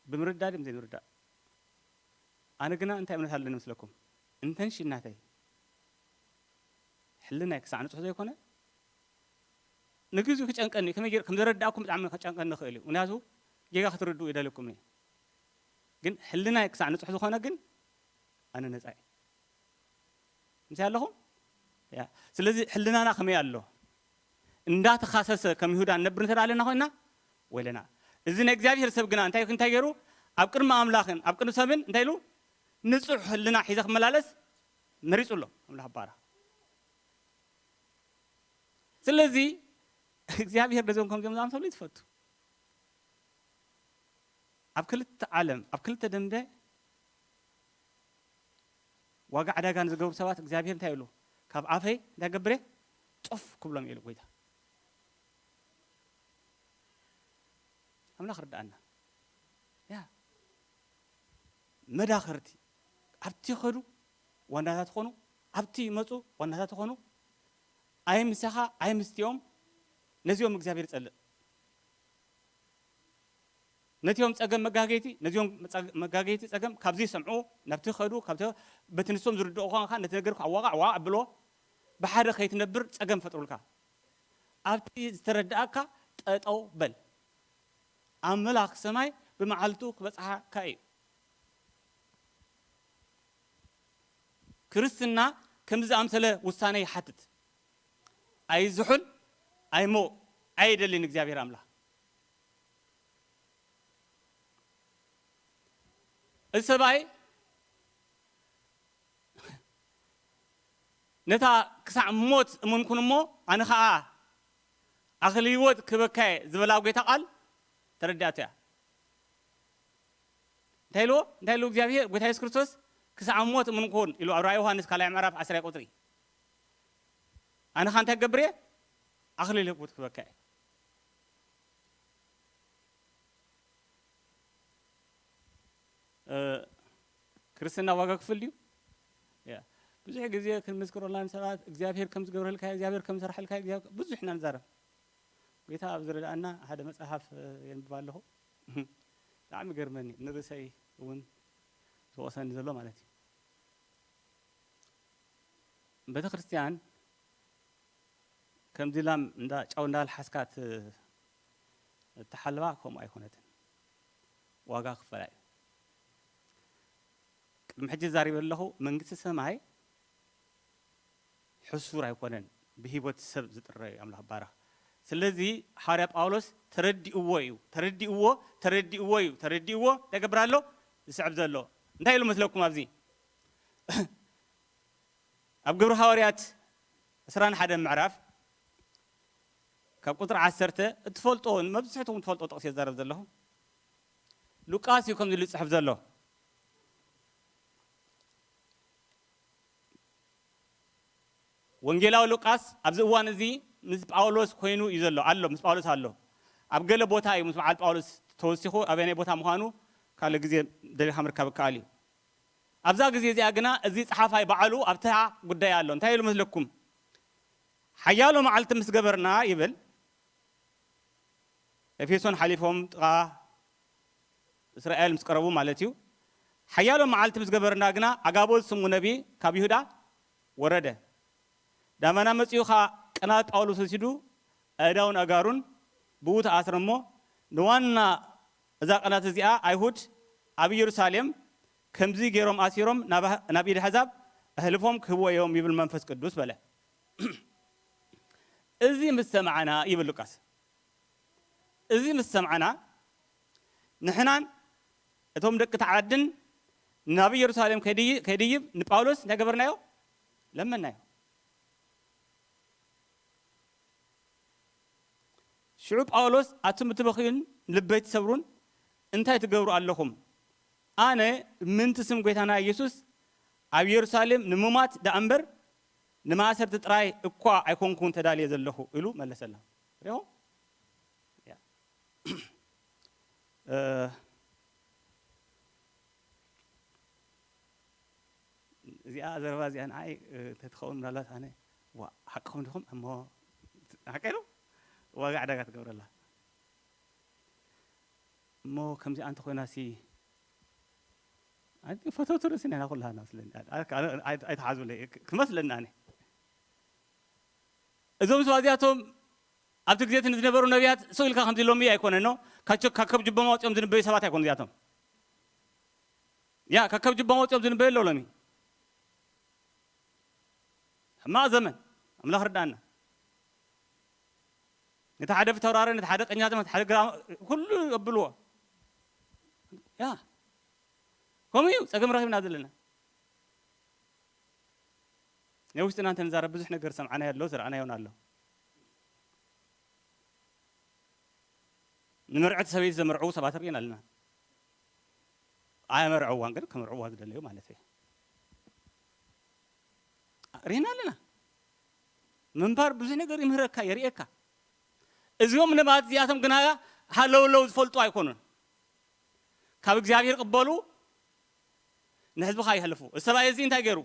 ብምርዳእ ድም ዘይምርዳእ? ኣነ ግና እንታይ እምነት ኣለኒ መስለኩም? እንተን ሽናተይ ሕልናይ ክሳዕ ንጹሕ ዘይኮነ፣ ንግዜኡ ክጨንቀኒ፣ ከመይ ገይረ ከም ዘረዳእኩም ብጣዕሚ ክጨንቀኒ ይኽእል እዩ። ምክንያቱ ጌጋ ክትርድኡ ይደልየኩም እየ። ግን ሕልናይ ክሳዕ ንጹሕ ዝኾነ ግን ኣነ ነጻ እየ። ምሳይ ኣለኹም? ያ። ስለዚ ሕልናና ከመይ ኣሎ? እንዳተኻሰሰ ከም ይሁዳ ንነብር እንተ ደኣ ኣለና ኮይንና፣ ወይለና። እዚ ናይ እግዚኣብሔር ሰብ ግና እንታይ፣ እንታይ ገይሩ? ኣብ ቅድሚ ኣምላኽን ኣብ ቅድሚ ሰብን እንታይ ኢሉ? ንጹሕ ሕልና ሒዘ ክመላለስ መሪጹ ኣሎ። ኣምላኽ ይባረኽ። ስለዚ እግዚኣብሔር ነዞም ከምዚኦም ዝኣምሰሉ ይትፈቱ። ኣብ ክልተ ዓለም፣ ኣብ ክልተ ደንበ ዋጋ ዕዳጋ ንዝገብሩ ሰባት እግዚኣብሔር እንታይ ኢሉ? ካብ ኣፈይ እንታይ ገብር እየ? ጦፍ ክብሎም ኢሉ ጎይታ። ኣምላኽ ርድኣና። ያ መዳኸርቲ ኣብቲ ይኸዱ ዋናታት ኾኑ፣ ኣብቲ ይመጹ ዋናታት ኾኑ። ኣይ ምሳኻ ኣይ ምስቲኦም፣ ነዚኦም እግዚኣብሔር ይጸልእ። ነቲኦም ጸገም መጋገይቲ፣ ነዚኦም ጸግ-፣ መጋገይቲ ጸገም ካብዚ ይሰምዑ፣ ናብቲ ይኸዱ፣ ካብቲ በቲ ንሶም ዝርድኦ ኾንካ ነቲ ነገር ዋቕ ዋቕ ኣብሎ፣ ብሓደ ከይትነብር ጸገም ፈጥሩልካ። ኣብቲ ዝተረድኣካ ጠጠው በል። ኣምላኽ ሰማይ ብመዓልቱ ክበጽሓካ እዩ። ክርስትና ከምዚ ዝኣምሰለ ውሳነ ይሓትት። ኣይዝሑል፣ ኣይሞቕ፣ ኣየደልን እግዚኣብሔር ኣምላኽ። እዚ ሰብኣይ ነታ ክሳዕ ሞት እሙን ኩን እሞ ኣነ ኸዓ ኣኽሊ ህይወት ክበካ እየ ዝበላ ጎይታ ቃል ተረዲኣቶ እያ። እንታይ ኢልዎ? እንታይ ኢሉ እግዚኣብሔር? ጎይታ የሱስ ክርስቶስ ክሳዕ ሞት እሙን ኩን ኢሉ ኣብ ራእይ ዮሃንስ ካልኣይ ምዕራፍ ዓስራይ ቁጽሪ። ኣነ ኸዓ እንታይ ክገብር እየ? ኣኽሊል ህይወት ክበካ እየ። እ፣ ክርስትና ዋጋ ክፍል ድዩ? ያ። ብዙሕ ግዜ ክንምስክረላ ንሰባት እግዚኣብሔር ከም ዝገብረልካ፣ እግዚኣብሔር ከም ዝሰርሐልካ፣ እግዚኣብሔር ብዙሕ ኢና ንዛረብ። ጎይታ ኣብ ዝረድኣና ሓደ መጽሓፍ፣ እ፣ የንብብ ኣለኹ። ብጣዕሚ ይገርመኒ። ንርእሰይ እውን ዝወቕሰኒ ዘሎ ማለት እዩ። ቤተ ክርስቲያን ከምዚ ላም እንዳ ጨው እንዳልሓስካ ት-፣ እትሓልባ ከምኡ ኣይኮነትን። ዋጋ ክፈላ እዩ። ቅድሚ ሕጂ ዛሪበ ኣለኹ፣ መንግስቲ ሰማይ ሕሱር ኣይኮነን፣ ብህይወት ሰብ ዝጥረ እዩ ኣምላኽ ባረኽ። ስለዚ ሓዋርያ ጳውሎስ ተረዲእዎ እዩ፣ ተረዲእዎ፣ ተረዲእዎ እዩ፣ ተረዲእዎ እንታይ ይገብር ኣሎ? ዝስዕብ ዘሎ። እንታይ ኢሉ መስለኩም ኣብዚ? ኣብ ግብሪ ሃዋርያት ዕስራን ሓደን ምዕራፍ ካብ ቁጽሪ ዓሰርተ እትፈልጦ፣ መብዝሕትኩም ትፈልጦ ጥቕሲ እየ ዝዛረብ ዘለኹ። ሉቃስ እዩ ከምዚ ኢሉ ዝጽሕፍ ዘሎ። ወንጌላዊ ሉቃስ ኣብዚ እዋን እዚ ምስ ጳውሎስ ኮይኑ እዩ ዘሎ፣ ኣሎ፣ ምስ ጳውሎስ ኣሎ። ኣብ ገለ ቦታ እዩ ምስ በዓል ጳውሎስ ተወሲኹ፣ ኣበየናይ ቦታ ምዃኑ ካልእ ግዜ ደሊኻ ምርካብ ይከኣል እዩ። ኣብዛ ግዜ እዚኣ ግና እዚ ጸሓፋይ ባዕሉ ኣብታ ጉዳይ ኣሎ። እንታይ ኢሉ መስለኩም? ሓያሎ መዓልቲ ምስ ገበርና ይብል፣ ኤፌሶን ሓሊፎም ጥቓ እስራኤል ምስ ቀረቡ ማለት እዩ። ሓያሎ መዓልቲ ምስ ገበርና ግና ኣጋቦዝ ስሙ ነቢ ካብ ይሁዳ ወረደ። ዳመና መጺኡ ኸኣ ቅናት ጳውሎስ ወሲዱ ኣእዳውን ኣጋሩን ብኡ ተኣስረ እሞ፣ ንዋና እዛ ቅናት እዚኣ ኣይሁድ ኣብ ኢየሩሳሌም ከምዚ ገይሮም ኣሲሮም ናብ፣ ናብ ኢድ ኣሕዛብ ኣሕልፎም ክህብዎ እዮም ይብል መንፈስ ቅዱስ በለ። እዚ ምስ ሰማዕና ይብል ሉቃስ። እዚ ምስ ሰምዓና ንሕናን እቶም ደቂ ተዓድን ናብ ኢየሩሳሌም ከይድይ-፣ ከይድይብ ንጳውሎስ እንታይ ገበርናዮ? ለመናዮ። ሽዑ ጳውሎስ ኣቱም እትበኽዩን ልበይ ትሰብሩን እንታይ ትገብሩ ኣለኹም? ኣነ ምእንቲ ስም ጐይታና ኢየሱስ ኣብ ኢየሩሳሌም ንምማት ደኣ እምበር ንማእሰርቲ ጥራይ እኳ ኣይኮንኩን ተዳልየ ዘለኹ ኢሉ መለሰላ። ሪኹም? ያ። እ፣ እዚኣ ዘረባ እዚኣ ንዓይ፣ እ፣ እንተትኸውን ምናልባት ኣነ፣ "ዋ፣ ሓቅኹም ዲኹም? እሞ ሓቀይ ዶ?" ዋጋ ዕዳጋ ትገብረላ። እሞ ከምዚኣ እንተኾይናሲ፣ ኣንቲ ፈተውቲ ርእስና ኢና ኩላና መስለኒ። ኣይ-፣ ኣይ-፣ ኣይ-፣ ኣይትሓዙለይ፣ ክ-፣ ክመስለኒ ኣነ። እዞም ሰባት እዚኣቶም ኣብቲ ግዜ እቲ ንዝነበሩ ነቢያት ስቕ ኢልካ ከምዚ ሎሚ ኣይኮነን፣ ኖ? ካብ ቸ-፣ ካብ ከብጅቦም ኣውፂኦም ዝንበዩ ሰባት ኣይኮኑ እዚኣቶም። ያ፣ ካብ ከብጅቦም ኣውፂኦም ዝንበዩ ኣለዉ ሎሚ። ሕማቕ ዘመን፣ ኣምላኽ ርዳእና። ነቲ ሓደ ፊታውራሪ፣ ነቲ ሓደ ቀኛዝማች፣ ነቲ ሓደ ግራ፣ ኩሉ የብልዎ። ያ፣ ከምኡ እዩ ጸገም ረኺብና ዘለና። ናይ ውሽጥና እንተ ንዛረብ ብዙሕ ነገር ዝሰምዓናዮ ኣሎ፣ ዝረኣናዮ እውን ኣሎ። ንምርዕቲ ሰበይቲ ዘምርዕዉ ሰባት ርኢና ኣለና። ኣየመርዕዋን ግን ከምርዕዋ ዝደለዩ ማለት እዩ። ርኢና ኣለና። ምንባር ብዙሕ ነገር ይምህረካ፣ የርእየካ። እዚኦም ንባት እዚኣቶም ግና ሃለውለው ዝፈልጡ ኣይኮኑን። ካብ እግዚኣብሔር ቅበሉ፣ ንህዝብኻ ይሕልፉ። እዚ ሰብኣይ እዚ እንታይ ገይሩ?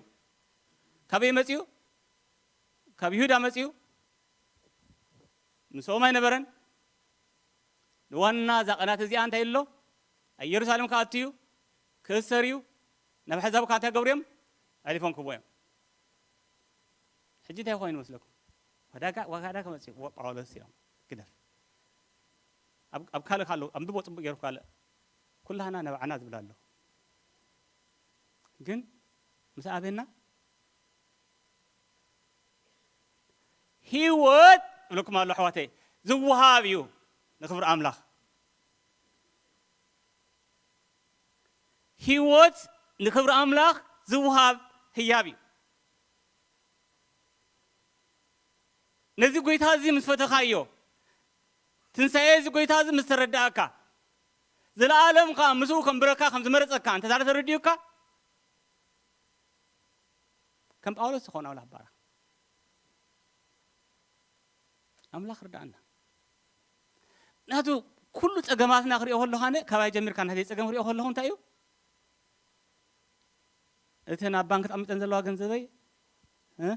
ካበይ መጺኡ? ካብ ይሁዳ መጺኡ። ምስኦም ኣይነበረን። ንዋና እዛ ቀናት እዚኣ እንታይ ኣሎ? ኣብ ኢየሩሳሌም ክኣቱ እዩ፣ ክእሰር እዩ፣ ናብ ኣሕዛብ ከኣ እንታይ ገብሩ እዮም? ኣሕሊፎም ክህብዎ እዮም። ሕጂ እንታይ ኮይኑ መስለኩም? ዋዳጋ-፣ ዋጋዳ ከመጽኡ፣ ወ-፣ ጳውሎስ እዮም። ግደፍ። ኣብ፣ ኣብ ካልእ ካልእ፣ ኣንብቦ ጽቡቅ ገይሩ ካልእ። ኩላህና ነባዕና ዝብል ኣሎ። ግን ምስ ኣበና ህይወት እብለኩም ኣሎ ኣሕዋተይ፣ ዝወሃብ እዩ ንክብሪ ኣምላኽ። ህይወት ንክብሪ ኣምላኽ ዝወሃብ ህያብ እዩ። ነዚ ጐይታ እዚ ምስ ፈተኻዮ፣ ትንሳኤ እዚ ጐይታ እዚ ምስ ተረዳእካ፣ ዘለኣለም ከኣ ምስኡ ከንብረካ ከም ዝመረጸካ እንተ ተረዲኡካ፣ ከም ጳውሎስ ትኸውን ኣምላኽ ባርኽ። ኣምላኽ ርዳእና። ምክንያቱ ኩሉ ጸገማትና ክሪኦ ከለኹ ኣነ፣ ካባይ ጀሚርካ ናተይ ጸገም ክሪኦ ከለኹ እንታይ እዩ? እተን ኣብ ባንክ ተቐሚጠን ዘለዋ ገንዘበይ፣ እ?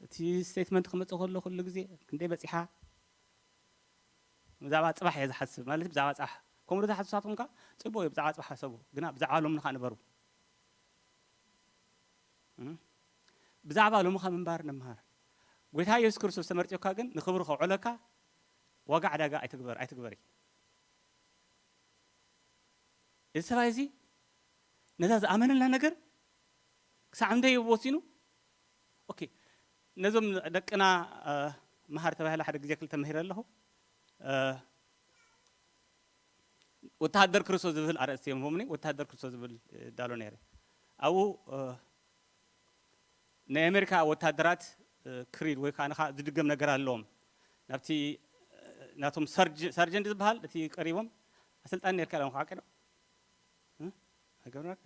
እቲ ስቴትመንት ክመጽእ ከሎ ኩሉ ግዜ ክንደይ በጺሓ? ብዛዕባ ጽባሕ እየ ዝሓስብ፣ ማለት ብዛዕባ ጽባሕ። ከምኡ ዶ ትሓስቡ ንሳትኩም ከ? ጽቡቕ እዩ፣ ብዛዕባ ጽባሕ ሓሰቡ፣ ግና ብዛዕባ ሎምንኻ ንበሩ። እ? ብዛዕባ ሎምኻ ምንባር ንምሃር። ጎይታ የሱስ ክርስቶስ ተመርጺዮካ ግን ንኽብሩ ከውዕለካ ዋጋ ዕዳጋ ኣይትግበር ኣይትግበሪ። እዚ ሰብኣይ እዚ ነዛ ዝኣመነላ ነገር ክሳዕ እንደ ወሲኑ። ኦኬ፣ ነዞም ደቅና ምሃር ተባሂለ ሓደ ግዜ ክልተ ምሂረ ኣለኹ። ወተሃደር ክርስቶስ ዝብል ኣርእስቲ እዮም ሂቦምኒ። ወተሃደር ክርስቶስ ዝብል ዳሎ ነይረ ኣብኡ። ናይ ኣሜሪካ ወታደራት ክሪድ ወይ ከዓ ንኻ ዝድገም ነገር ኣለዎም። ናብቲ ናቶም ሳርጀንት ዝበሃል እቲ ቀሪቦም ኣሰልጣኒ ነርካ ኢሎም ሓቂ ዶ?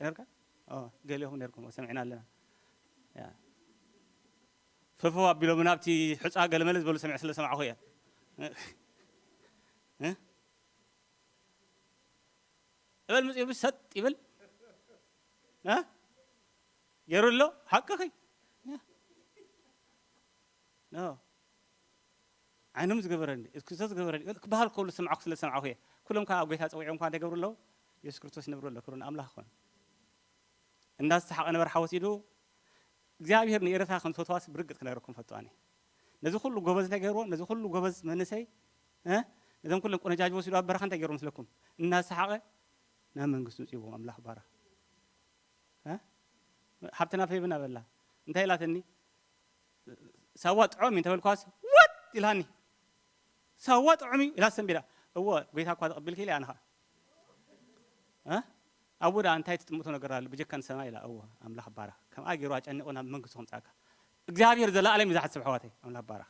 ነርካ? ገሊኹም ነርኩም ሰሚዕና ኣለና። ፈፎ ኣቢሎም ናብቲ ሕፃ ገለመለ ዝበሉ ሰሚዕ ስለ ሰማዕኹ እየ። እበል ምፅኡ ሰጥ ይብል። ገይሩ ኣሎ ሓቅኺ። ዓይኖም ዝገበረኒ፣ እስክስቶ ዝገበረኒ ክበሃል ከሉ ዝሰማዕኩ ስለ ዝሰማዕኩ እየ። ኩሎም ከዓ ጎይታ ፀዊዖም እኳ እንታይ ገብሩ ኣለዉ? የሱስ ክርስቶስ ይነብሩ ኣለዉ። ክብሪ ንኣምላኽ ይኹን። እንዳዝሰሓቐ ነበረ ሓወስ ኢዱ። እግዚኣብሔር ንኤረትራ ከም ዝፈትዋስ ብርግፅ ክነግረኩም ፈትዋኒ። ነዚ ኩሉ ጎበዝ እንታይ ገይርዎ? ነዚ ኩሉ ጎበዝ መንእሰይ ነዞም ኩሎም ቆነጃጅ ወሲዱ ኣብ በረኻ እንታይ ገይሩ መስለኩም? እናዝሰሓቐ ናብ መንግስቱ ምፅዎም። ኣምላኽ ባረኽ። ሓብትና ፌብና በላ እንታይ ኢላትኒ? ሳዋ ጥዑም እዩ እንተበልኳስ ወጥ ኢላኒ። ሳዋ ጥዑም እዩ ኢላ ሰንቢዳ። እዎ ጎይታ እኳ ተቐቢልኪ ኢለ ኣነ ኸዓ ኣብኡ ደኣ እንታይ ትጥምቶ ነገር ኣሎ ብጀካ ንሰማይ ኢላ። እዎ ኣምላኽ ባረኽ። ከምኣ ገይሩ ኣጨኒቑ ናብ መንግስቱ ከምፃካ እግዚኣብሔር ዘለኣለም እዩ ዝሓስብ ኣሕዋተይ። ኣምላኽ ባረኽ።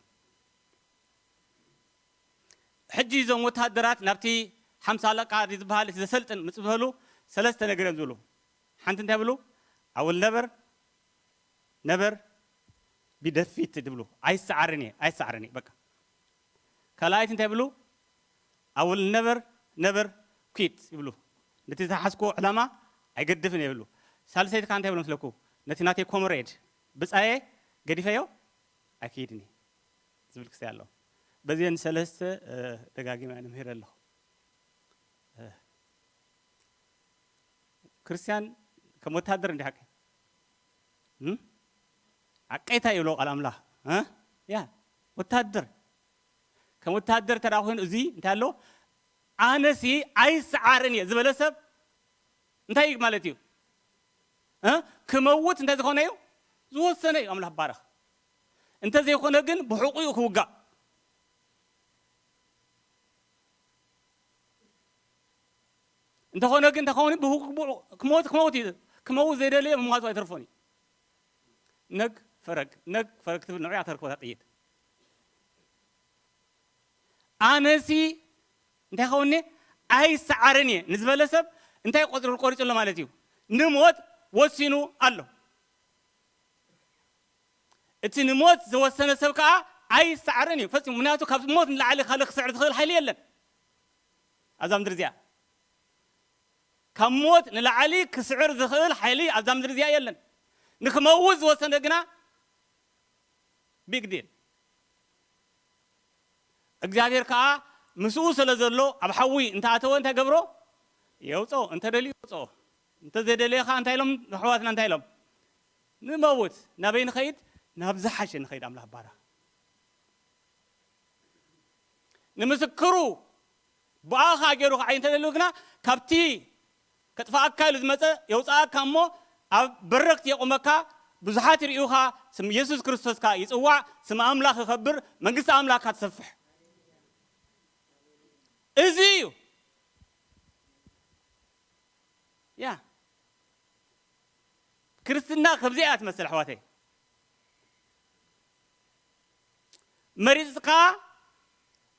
ሕጂ እዞም ወታደራት ናብቲ ሓምሳ ኣለቃ ዝበሃል እቲ ዘሰልጥን ምስ በሉ ሰለስተ ነገር እዮም ዝብሉ። ሓንቲ እንታይ ብሉ? ኣውል ነበር ነበር ቢደፊት ድብሉ። ኣይሰዓርን እየ ኣይሰዓርን እየ በቃ። ካልኣይቲ እንታይ ብሉ? ኣውል ነበር ነበር ኪት ይብሉ። ነቲ ዝሓዝኮ ዕላማ ኣይገድፍን እየ ይብሉ። ሳልሰይቲ ከዓ እንታይ ብሎ መስለኩ? ነቲ ናተይ ኮምሬድ ብፃየ ገዲፈዮ ኣይክይድን እየ ዝብል ክስታይ ኣለዎ። በዚአን ሰለስተ ደጋጊመ ንምሂረ ኣለኹ። ክርስቲያን ከም ወታደር እንዲ ሓቂ ዓቀይታ ይብሎ ቃል ኣምላኽ። ያ ወታደር ከም ወታደር ተዳ ኮይኑ እዚ እንታይ ኣሎ? ኣነሲ ኣይሰዓርን እየ ዝበለ ሰብ እንታይ ማለት እዩ? ክመውት እንተ ዝኾነ እዩ ዝወሰነ እዩ። ኣምላኽ ባረኽ። እንተዘይኮነ ግን ብሕቑኡ ክውጋእ። እንተኾነ ግን እንተኾነ ክመውት ክመውት እዩ። ክመውት ዘይደለየ ምሟቱ ኣይተርፎን እዩ። ነግ ፈረግ ነግ ፈረግ ትብል ንዑ ያተርኮታ ጥይት ኣነሲ እንታይ ኸውን ኣይሰዓርን እየ ንዝበለ ሰብ እንታይ ቆፅሩ ቆሪፁ ኣሎ ማለት እዩ? ንሞት ወሲኑ ኣሎ። እቲ ንሞት ዝወሰነ ሰብ ከዓ ኣይሰዓርን እዩ ፈፂሙ። ምክንያቱ ካብ ሞት ንላዕሊ ካልእ ክስዕር ዝኽእል ሓይሊ የለን ኣብዛ ምድሪ እዚኣ። ካብ ሞት ንላዕሊ ክስዕር ዝኽእል ሓይሊ ኣብዛ ምድሪ እዚኣ የለን። ንክመውት ዝወሰነ ግና ቢግ ዲል። እግዚኣብሔር ከዓ ምስኡ ስለ ዘሎ ኣብ ሓዊ እንተኣተወ እንታይ ገብሮ? የውፅኦ። እንተደልዩ የውፅኦ። እንተዘይደለየ ከዓ እንታይ ኢሎም ኣሕዋትና እንታይ ኢሎም? ንመውት ናበይ ንኸይድ? ናብ ዝሓሸ ንኸይድ ኣምላኽ ባረኽ። ንምስክሩ ብኣኻ ገይሩ ከዓ እንተደልዩ ግና ካብቲ ከጥፍኣካ ኢሉ ዝመፀ የውፅኣካ እሞ ኣብ በረክቲ የቑመካ። ብዙሓት ይርእዩኻ። ስም ኢየሱስ ክርስቶስካ ይፅዋዕ። ስም ኣምላኽ ይኸብር። መንግስቲ ኣምላኽካ ትሰፍሕ። እዚ እዩ። ያ ክርስትና ከምዚ እያ ትመስል ኣሕዋተይ። መሪፅካ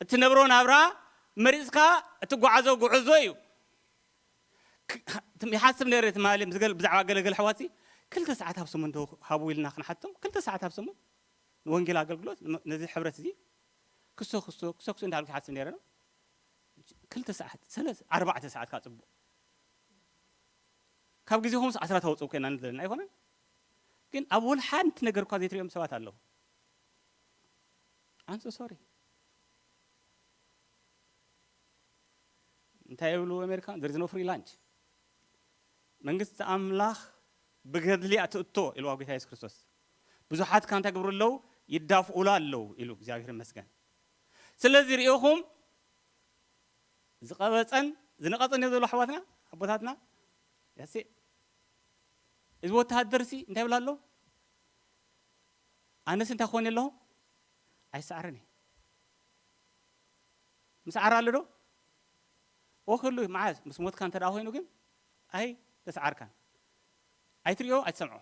እትነብሮ ናብራ መሪፅካ እትጓዓዞ ጉዕዞ እዩ። ይሓስብ ነረ ትማሊ ምስ ገል ብዛዕባ ገለገል ኣሕዋትሲ ክልተ ሰዓት ኣብ ሰሙን ዶ ሃቡ ኢልና ክንሓቶም። ክልተ ሰዓት ኣብ ሰሙን ንወንጌል ኣገልግሎት ነዚ ሕብረት እዚ ክሶ ክሶ ክሶ ክሶ እንዳልኩ ይሓስብ ነረ ነው። ክልተ ሰዓት ሰለስ ኣርባዕተ ሰዓት ካፅቡቕ ካብ ግዜኹምስ ዓስራ ተወፅኡ ኮይና ንደለና ኣይኮነን። ግን ኣብ ወላ ሓንቲ ነገር እኳ ዘይትሪኦም ሰባት ኣለዉ። ኣንሶ ሶሪ። እንታይ ይብሉ ኣሜሪካ? There is no free lunch። መንግስቲ ኣምላኽ ብገድሊ እያ ትእቶ ኢልዋ ጎይታ የሱስ ክርስቶስ። ብዙሓት ከኣ እንታይ ይገብሩ ኣለዉ? ይዳፍኡላ ኣለዉ ኢሉ እግዚኣብሔር ይመስገን። ስለዚ ርኢኹም ዝቐበጸን ዝነቐጸን እዮም ዘለዉ ኣሕዋትና ኣቦታትና። ያሲ እዚ ወተሃደርሲ እንታይ ይብል ኣሎ? ኣነስ እንታይ ክኾን ኣለኹ? ኣይሰዓርን እየ። ምስዓር ኣሎ ዶ? ወክሉ መዓዝ ምስ ሞትካ እንተ ደኣ ኮይኑ ግን ኣይተሰዓርካን። ኣይትሪኦ ኣይትሰምዖ።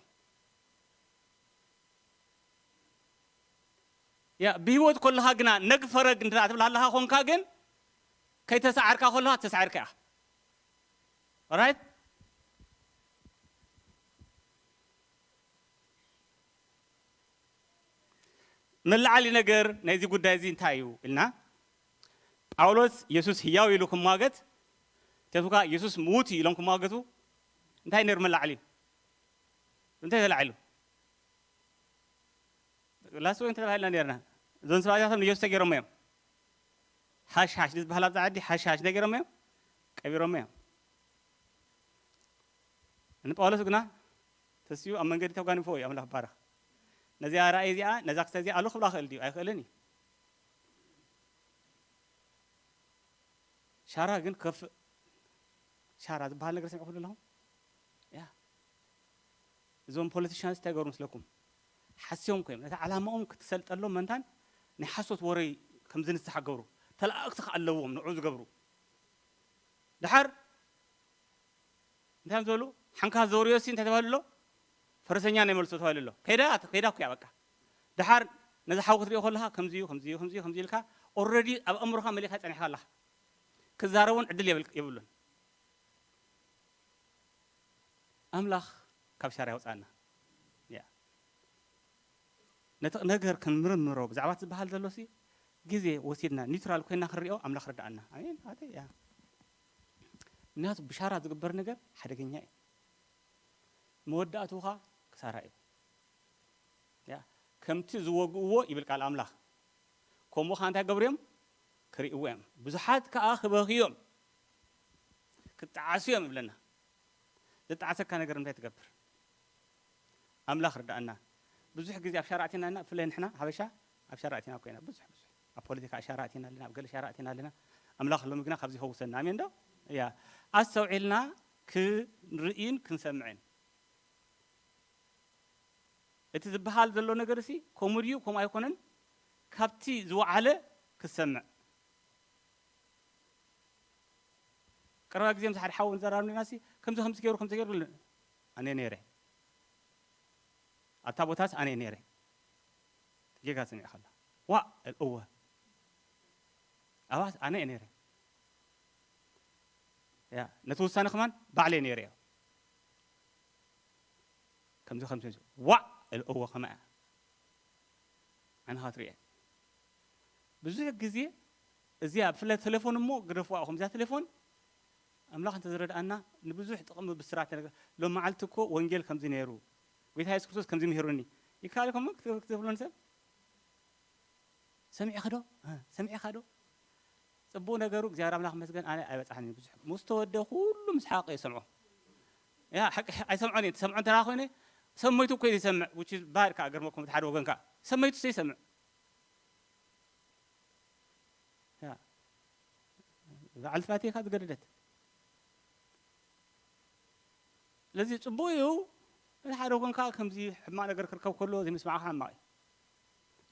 ያ ብህይወት ከለኻ ግና ነግ ፈረግ እንተ ትብል ኣለኻ ኮንካ ግን ከይተሰዓርካ ከለኻ ተሳዒርካ ኢኻ። ኦራይት? መለዓሊ ነገር ናይዚ ጉዳይ እዚ እንታይ እዩ ኢልና፣ ጳውሎስ የሱስ ህያው ኢሉ ክሟገት፣ ተቱካ የሱስ ምዉት እዩ ኢሎም ክሟገቱ፣ እንታይ ነይሩ መለዓሊ? እንታይ ተላዒሉ? ላስት ወይ እንተባሂልና ነርና። እዞን ሰባትያቶም ንየሱስ ተገይሮሞ እዮም። ሃሽ ሃሽ ዝበሃል ኣብዛ ዓዲ ሃሽ ሃሽ እንታይ ገይሮሞ እዮም? ቀቢሮሞ እዮም። ንጳውሎስ ግና ተስዩ ኣብ መንገዲ ተጓኒፎ እዩ። ኣምላኽ ባረኽ። ነዚኣ ራእይ እዚኣ፣ ነዛ ክስተ እዚኣ ኣሉ ክብላ ክእል ድዩ? ኣይክእልን እዩ። ሻራ ግን ከፍእ። ሻራ ዝበሃል ነገር ሰሚዕኩም ኣለኹም? ያ። እዞም ፖለቲሽያንስ እንታይ ገሩ ምስለኩም? ሓስዮም ኮይም ነቲ ዓላማኦም ክትሰልጠሎም መንታን ናይ ሓሶት ወረይ ከም ዝንስሓ ገብሩ። ተላእክቲ ከኣ ኣለዎም ንዑ ዝገብሩ። ድሓር እንታይ እዮም ዝበሉ? ሓንካ ዘውርዮሲ እንታይ ተባሂሉ ኣሎ? ፈረሰኛ ናይ መልሶ ተባሂሉ ኣሎ። ከይዳ ከይዳ እኮ እያ በቃ። ድሓር ነዚ ሓው ክትሪኦ ከለኻ ከምዚ እዩ፣ ከምዚ እዩ፣ ከምዚ እዩ፣ ከምዚ ኢልካ ኦልሬዲ ኣብ ኣእምሮኻ መሊእካ ጸኒሕካ ኣለኻ። ክዛረቡን ዕድል የብል-፣ የብሉን። ኣምላኽ ካብ ሻራ ያውጻና። ያ። ነቲ ነገር ክንምርምሮ ብዛዕባ እቲ ዝበሃል ዘሎሲ ግዜ ወሲድና ኒውትራል ኮይና ክንሪኦ ኣምላኽ ርድኣና። ኣሜን። ኣተይ፣ ያ። ምክንያቱ ብሻራ ዝግበር ነገር ሓደገኛ እዩ። መወዳእትኡ ኸኣ ክሳራ እዩ። ያ፣ ከምቲ ዝወግእዎ ይብል ቃል ኣምላኽ። ከምኡ ኸኣ እንታይ ገብሩ እዮም? ክርእይዎ እዮም። ብዙሓት ከኣ ክበኽዩ እዮም። ክጠዓሱ እዮም ይብለና። ዘጠዓሰካ ነገር እንታይ ትገብር? ኣምላኽ ርድኣና። ብዙሕ ግዜ ኣብ ሻራ ኣቲና ኢና፣ ብፍላይ ንሕና ሓበሻ ኣብ ሻራ ኣቲና እኮ ኢና። ብዙሕ፣ ብዙሕ። ኣብ ፖለቲካ ሻራ ኣቲና ኣለና፣ ኣብ ገለ ሻራ ኣቲና ኣለና። ኣምላኽ ሎሚ ግና ካብዚ ይፈውሰና። ኣሜን ዶ? ያ። ኣስተውዒልና ክንርእይን ክንሰምዕን። እቲ ዝበሃል ዘሎ ነገርሲ ከምኡ ድዩ ከምኡ ኣይኮነን፣ ካብቲ ዝወዓለ ክትሰምዕ። ቀረባ ግዜ ምስ ሓደ ሓው ንዘራረብ ኔርናሲ፣ ከምዚ ከምዚ ገይሩ፣ ከምዚ ገይሩ ኢሉ፣ ኣነ ነይረ። ኣብታ ቦታስ ኣነ ነይረ። ጌጋ ሰሚዕካ ኣላ። ዋእ፣ እወ። ኣባስ ኣነ እየ ነይረ። ያ፣ ነቲ ውሳነ ከማን ባዕለይ ነይረ እየ። ከምዚ፣ ከምዚ፣ ከምዚ። ዋእ፣ እወ፣ ከመይ እያ? ዓይንኻ ትርእየ። ብዙሕ ግዜ እዚኣ፣ ብፍላይ ተሌፎን እሞ ግደፍዋ ኢኹም። እዛ ተሌፎን ኣምላኽ እንተዝረድኣና ንብዙሕ ጥቕሚ ብስራት ነገር። ሎም መዓልቲ እኮ ወንጌል ከምዚ ነይሩ፣ ጎይታ የሱስ ክርስቶስ ከምዚ ምሂሩኒ። ይከኣል ኢኹም ክትብሉ ንሰብ? ሰሚዕኺ ዶ? እ፣ ሰሚዕኻ ዶ? ጽቡቕ ነገሩ እግዚኣብሔር ኣምላኽ ይመስገን፣ ኣነ ኣይበጽሓንን ብዙሕ። ምስ ተወደ ኩሉ ምስ ሓቂ ይሰምዖ። ያ፣ ሓቂ ኣይሰምዖን እየ። ትሰምዖ እንተ ደኣ ኮይነ፣ ሰብ ሞይቱ እኮ እዩ ዝሰምዕ፣ which is bad ከኣ፣ ገርመኩም፣ እቲ ሓደ ወገን ከኣ። ሰብ ሞይቱ እኮ ይሰምዕ። ያ። በዓልቲ ፋቴካ ዝገደደት። ስለዚ ጽቡቕ እዩ። እቲ ሓደ ወገን ከኣ ከምዚ ሕማቕ ነገር ክርከብ ከሎ ዘይምስማዕካ ሕማቕ እዩ።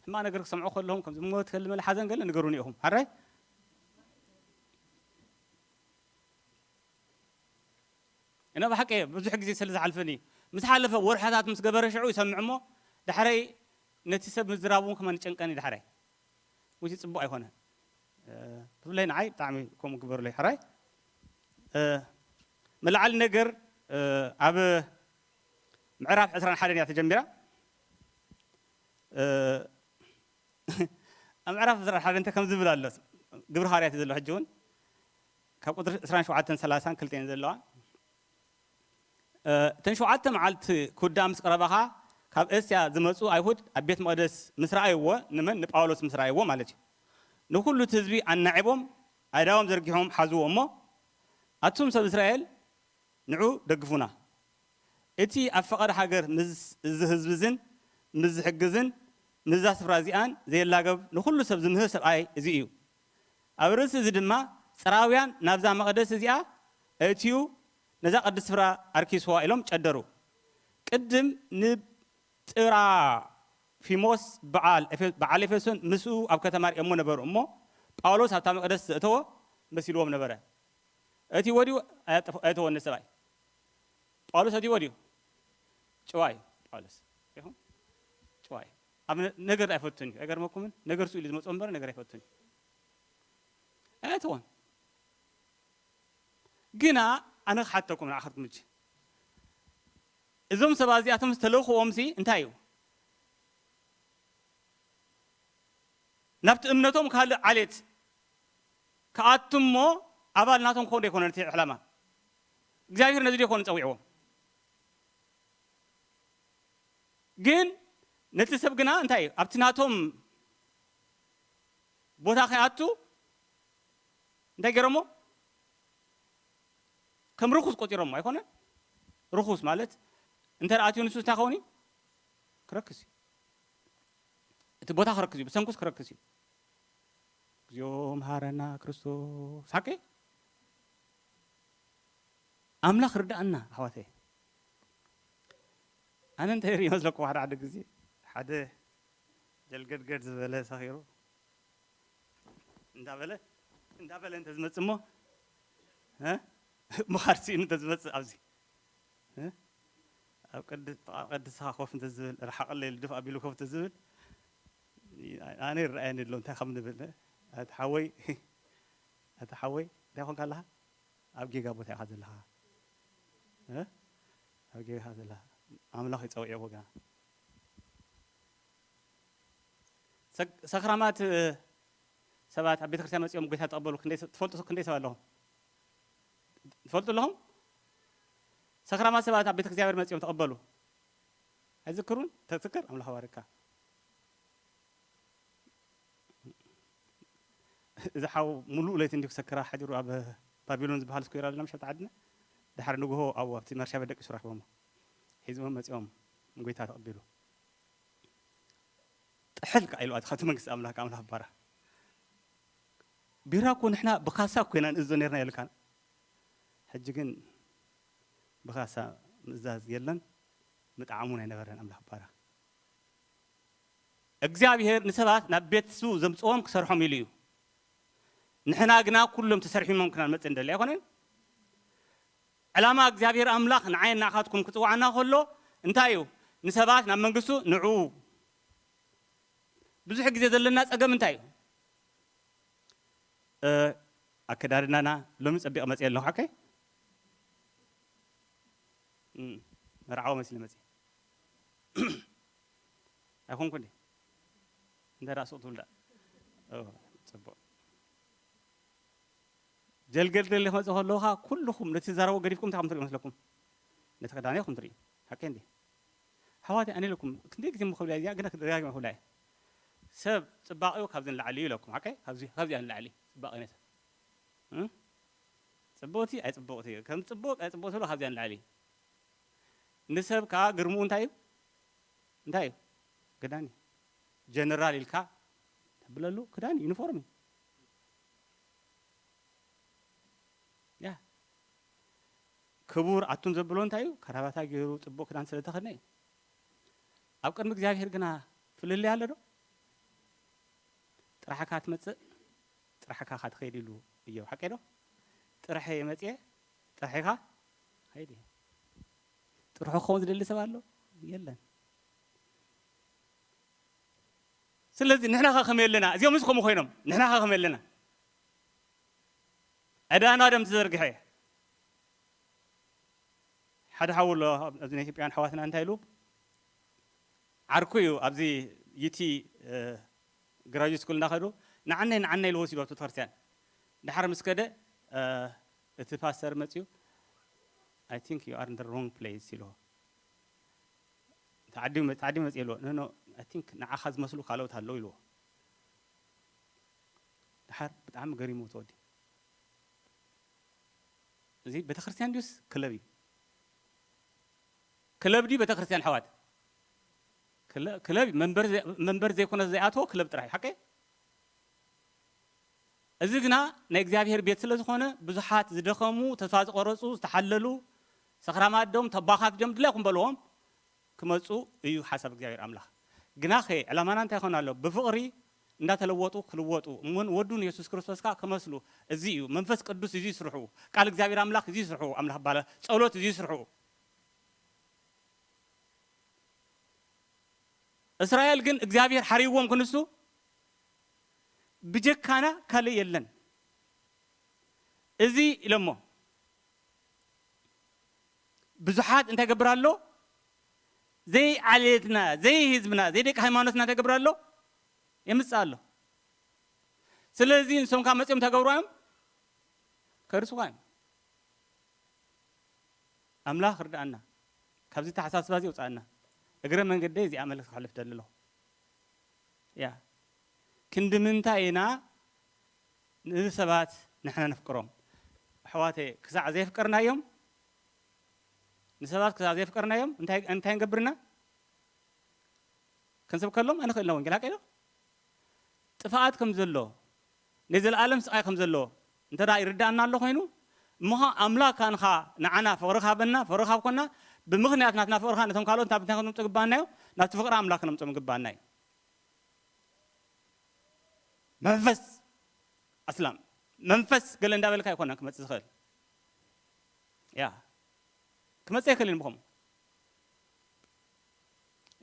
ሕማቕ ነገር ክሰምዑ ከለኹም ከምዚ ሞት ከልመለ ሓዘን ገለ ንገሩኒ ኢኹም። ሓራይ? እና ብሓቂ ብዙሕ ግዜ ስለ ዝሓልፈኒ፣ ምስ ሓለፈ ወርሕታት ምስ ገበረ ሽዑ ይሰምዕ እሞ፣ ዳሕረይ ነቲ ሰብ ምዝራቡ እውን ከማን ይጨንቀኒ ዳሕረይ። ውጪ ጽቡቕ ኣይኮነን። እ፣ ብፍላይ ንዓይ ብጣዕሚ ከምኡ ግበሩለይ። ሕራይ? እ፣ መለዓሊ ነገር፣ እ፣ ኣብ ምዕራፍ ዕስራን ሓደን እያ ተጀሚራ። እ፣ ኣብ ምዕራፍ ዕስራን ሓደን እንተ ከም ዝብል ኣሎ፣ ግብሪ ሃዋርያት እዩ ዘሎ ሕጂ እውን። ካብ ቁጽሪ ዕስራን ሸውዓተን ሰላሳን ክልተ እየን ዘለዋ። እ፣ እተን ሸውዓተ መዓልቲ ክውዳእ ምስ ቀረባ ኸኣ፣ ካብ እስያ ዝመጹ ኣይሁድ ኣብ ቤት መቕደስ ምስ ረኣይዎ፣ ንመን? ንጳውሎስ ምስ ረኣይዎ ማለት እዩ። ንኹሉ እቲ ህዝቢ ኣናዒቦም፣ ኣእዳዎም ዘርጊሖም ሓዝዎ እሞ፣ ኣቱም ሰብ እስራኤል፣ ንዑ ደግፉና። እቲ ኣብ ፈቐዶ ሃገር ምስ እዚ ህዝቢ እዝን ምስ ዝሕግዝን ምስዛ ስፍራ እዚኣን ዘየላገብ ንኹሉ ሰብ ዝምህር ሰብኣይ እዚ እዩ። ኣብ ርእሲ እዚ ድማ ጸራውያን ናብዛ መቕደስ እዚኣ እትዩ ነዛ ቅድስቲ ስፍራ ኣርኪስዋ ኢሎም ጨደሩ። ቅድም ንጥራፊሞስ በዓል ኤፌ-፣ በዓል ኤፌሶን ምስኡ ኣብ ከተማ ርእዮሞ ነበሩ እሞ ጳውሎስ ኣብታ መቕደስ ዘእተዎ መሲልዎም ነበረ። እቲ ወዲኡ ኣያጠፍ-፣ ኣየተወን ሰብኣይ። ጳውሎስ ኣትይዎ ድዩ? ጭዋ እዩ ጳውሎስ። ይኹን? ጭዋ እዩ። ኣብ ነ-፣ ነገር ኣይፈቱን እዩ። ኣይገርመኩምን? ነገር ስኡ ኢሉ ዝመጽኦ እምበር ነገር ኣይፈቱን እዩ። ኣየተወን። ግና ኣነ ክሓተኩም ንዓኻትኩም እጂ። እዞም ሰባት እዚኣቶም ዝተለኽዎም ሲ እንታይ እዩ? ናብቲ እምነቶም ካልእ ዓሌት ክኣቱ እሞ ኣባል ናቶም ክኾኑ ዶ ይኮነ ነቲ ዕላማ? እግዚኣብሔር ነዚ ዶ ይኮኑ ጸዊዕዎም? ግን ነቲ ሰብ ግና እንታይ እዩ? ኣብቲ ናቶም ቦታ ከይኣቱ እንታይ ገይሮሞ? ከም ርኹስ ቆጺሮሞ ኣይኮነን? ርኹስ ማለት እንተ ኣትዩ ንሱ እንታይ ክኸውን እዩ? ክረክስ እዩ። እቲ ቦታ ክረክስ እዩ። ብሰንኩስ ክረክስ እዩ። እግዚኦ መሃረና ክርስቶስ። ሓቂ ኣምላኽ ርዳእና ኣሕዋተይ። ኣነ እንታይ ርኢ መስለኩም፣ ሓደ ሓደ ግዜ ሓደ ጀልገድገድ ዝበለ ሰኺሩ እንዳበለ እንዳበለ እንተ ዝመጽእ እሞ፣ እ? ምኻድ ስኢኑ እንተ ዝመጽእ ኣብዚ፣ እ? ኣብ ቅድ-፣ ጥቓ ቅድስኻ ኮፍ እንተ ዝብል፣ ርሓቐለይ ኢሉ ድፍ ኣቢሉ ኮፍ እንተ ዝብል፣ ኣነ ይረኣየኒ ኣሎ እንታይ ከም ንብል፣ እ? ኣቲ ሓወይ፣ ኣቲ ሓወይ፣ እንታይ ኮንካ ኣለኻ? ኣብ ጌጋ ቦታ ኢኻ ዘለኻ። እ? ኣብ ጌጋ ዘለኻ። ኣምላኽ ይጸውዕ ወገና። ሰግ-፣ ሰኽራማት፣ እ፣ ሰባት ኣብ ቤተክርስትያን መጺኦም ጌታ ተቐበሉ ክንደይ ሰ-፣ ትፈልጡ፣ ክንደይ ሰብ ኣለኹም? ትፈልጡ ኣለኹም? ሰኽራማት ሰባት ኣብ ቤተ እግዚኣብሔር መጺኦም ተቐበሉ። ኣይዝክሩን? ተዝክር? ኣምላኽ ባርካ። እዚ ሓው ሙሉእ ለይቲ እንዲሁ ክሰክራ ሓዲሩ ኣብ ባቢሎን ዝበሃል ስኩዌር ኣለና፣ ምሽ ኣብቲ ዓድና። ድሓር ንግሆ ኣብኡ ኣብቲ መርሻ ቤት ደቂሱ ረኽቦሞ። ሒዝዎም መጺኦም፣ ጎይታ ተቐቢሉ። ጥሕል ከኣ ኢሉ ኣቲ ካብቲ መንግስቲ ኣምላኽ፣ ኣምላኽ ባራ። ቢራ እኮ ንሕና ብካሳ እኮ ኢና ንእዞ ነርና የልካን። ሕጂ ግን ብካሳ ምእዛዝ የለን፣ ምጥዓም እውን ኣይነበረን ኣምላኽ ባራ። እግዚኣብሔር ንሰባት ናብ ቤቱ ዘምጽኦም ክሰርሖም ኢሉ እዩ። ንሕና ግና ኩሎም ተሰሪሖም ኢና ንመጽእ እንደሊ ኣይኮነን? ዕላማ እግዚኣብሔር ኣምላኽ ንዓይን ንዓኻትኩም ክጽውዓና ከሎ እንታይ እዩ? ንሰባት ናብ መንግስቱ ንዑ። ብዙሕ ግዜ ዘለና ጸገም እንታይ እዩ? እ፣ ኣከዳድናና ሎሚ ጸቢቕ መጽእ ኣለኹ ሓቀይ? እም፣ መርዓዊ መስሊ መጽእ። ኣይኮንኩ እንዴ? እንደ ራሱ ትውልዳ። ኦ፣ ጽቡቕ። ጀልገልገል ክመጽእ ከለኹ ከኣ ኩልኹም ነቲ ዝዛረቦ ገዲፍኩም እንታይ ከም ትርእዩ መስለኩም? ነቲ ክዳነይ ከም ትርእዩ። ሓቀይ እንዴ? ኣሕዋተይ፣ ኣነ ኢለኩም ክንደይ ግዜ እሞ ክብላ እያ፣ ግና ክደጋግማ ክብላ እየ። ሰብ ጽባቐኡ ካብዚ ንላዕሊ እዩ ኢለኩም። ሓቀይ? ካብዚ፣ ካብዚኣ ንላዕሊ ጽባቐ ናይ ሰብ። እም? ጽብቕቲ ኣይጽብቕቲ፣ ከም ጽቡቕ ኣይጽብቕ ትብሎ ካብዚኣ ንላዕሊ። ንሰብ ከኣ ግርምኡ እንታይ እዩ? እንታይ እዩ? ክዳን እዩ። ጀነራል ኢልካ ተብለሉ ክዳን እዩ፣ ዩኒፎርም እዩ። ያ። ክቡር ኣቱም ዘብሎ እንታይ እዩ? ከራባታ ገይሩ ጽቡቕ ክዳን ስለ ተኸድነ እዩ። ኣብ ቅድሚ እግዚኣብሔር ግና ፍልልይ ኣሎ ዶ? ጥራሕካ ትመጽእ፣ ጥራሕካ ኢኻ ትኸይድ ኢሉ እዮብ። ሓቀይ ዶ? ጥርሐ መጽየ፣ ጥርሐ ኢኻ ኸይድ እዩ። ጥርሑ ክኸውን ዝደሊ ሰብ ኣሎ? የለን። ስለዚ ንሕና ኸ ከመይ ኣለና? እዚኦም ምስ ከምኡ ኮይኖም፣ ንሕና ኸ ከመይ ኣለና? ዕዳና ደም ተዘርግሐ። ሓደ ሓው ኣሎ፣ ኣብዚ ናይ ኢትዮጵያውያን ኣሕዋትና እንታይ ኢሉ? ዓርኩ እዩ፣ ኣብዚ ዩቲ፣ እ፣ ግራጁዌት ስኩል እናኸዱ፣ "ንዓነይ፣ ንዓነይ" ኢሉ ወሲዱ ኣብቲ ቤተክርስትያን። ድሓር ምስ ከደ፣ እ፣ እቲ ፓስተር መጺኡ፣ "I think you are in the wrong place" ኢልዎ። ተዓዲሙ፣ ተዓዲሙ መጺኡ ኢልዎ። "No, no, I think ንዓኻ ዝመስሉ ካልኦት ኣለዉ" ኢልዎ። ድሓር ብጣዕሚ ገሪሙ እቲ ወዲ። እዚ ቤተክርስትያን ድዩስ ክለብ እዩ? ክለብ ድዩ ቤተክርስትያን ኣሕዋት? ክለ- ክለብ እዩ። መንበር ዘ- መንበር ዘይኮነ ዘይኣትዎ ክለብ ጥራሕ እዩ። ሓቀይ? እዚ ግና ናይ እግዚኣብሔር ቤት ስለ ዝኾነ ብዙሓት ዝደኸሙ፣ ተስፋ ዝቆረጹ፣ ዝተሓለሉ፣ ሰኽራማት ዶም፣ ተባኻት ዶም ድላይኩም በልዎም፣ ክመጹ እዩ ሓሳብ እግዚኣብሔር ኣምላኽ። ግናኸ ዕላማና እንታይ ይኾን ኣሎ? ብፍቕሪ እንዳተለወጡ ክልወጡ፣ እሙን ወዱ ንየሱስ ክርስቶስ ከኣ ክመስሉ። እዚ እዩ መንፈስ ቅዱስ፣ እዚ ይስርሑ። ቃል እግዚኣብሔር ኣምላኽ እዚ ይስርሑ። ኣምላኽ ባለ ጸሎት እዚ ይስርሑ። እስራኤል ግን እግዚኣብሔር ሓሪዎም ክንሱ፣ ብጀካና ካልእ የለን። እዚ ኢሎሞ ብዙሓት እንታይ ገብር ኣሎ? ዘይ ዓሌትና፣ ዘይ ህዝብና፣ ዘይ ደቂ ሃይማኖትና እንታይ ገብር ኣሎ? የምጽእ ኣሎ። ስለዚ ንሶም ካብ መጺኦም እንታይ ገብሩ እዮም? ከርስዋ እዮም። ኣምላኽ ርድኣና፣ ካብዚ ተሓሳስባ እዚ ይውጻኣና። እግረ መንገደይ እዚኣ መልእኽቲ ከሕልፍ ደሊ ኣለኹ። ያ ክንዲ ምንታይ ኢና ንሰባት ንሕና ነፍቅሮም? ኣሕዋተይ፣ ክሳዕ ዘየፍቀርናዮም፣ ንሰባት ክሳዕ ዘየፍቀርናዮም እንታይ እንታይ ንገብርና? ክንሰብከሎም ኣይንኽእልና። ወንጌል ሓቀይ ዶ? ጥፍኣት ከም ዘሎ፣ ናይ ዘለኣለም ስቓይ ከም ዘሎ እንተ ደኣ ይርድኣና ኣሎ ኮይኑ፣ እሞ ኸኣ ኣምላኽ ከኣ ንኻ ንዓና ፍቕሪ ሃበና፣ ፍቕሪ ካብ ኮና፣ ብምኽንያት ናትና ፍቕሪ ከኣ ነቶም ካልኦት ናብ እንታይ ክንምጹ ግባና እዩ? ናብቲ ፍቕሪ ኣምላኽ ክነምጾም ግባና እዩ። መንፈስ ኣስላም፣ መንፈስ ገለ እንዳበልካ ኣይኮነን ክመጽእ ዝኽእል። ያ ክመጽእ ኣይክእልን ብኸምኡ።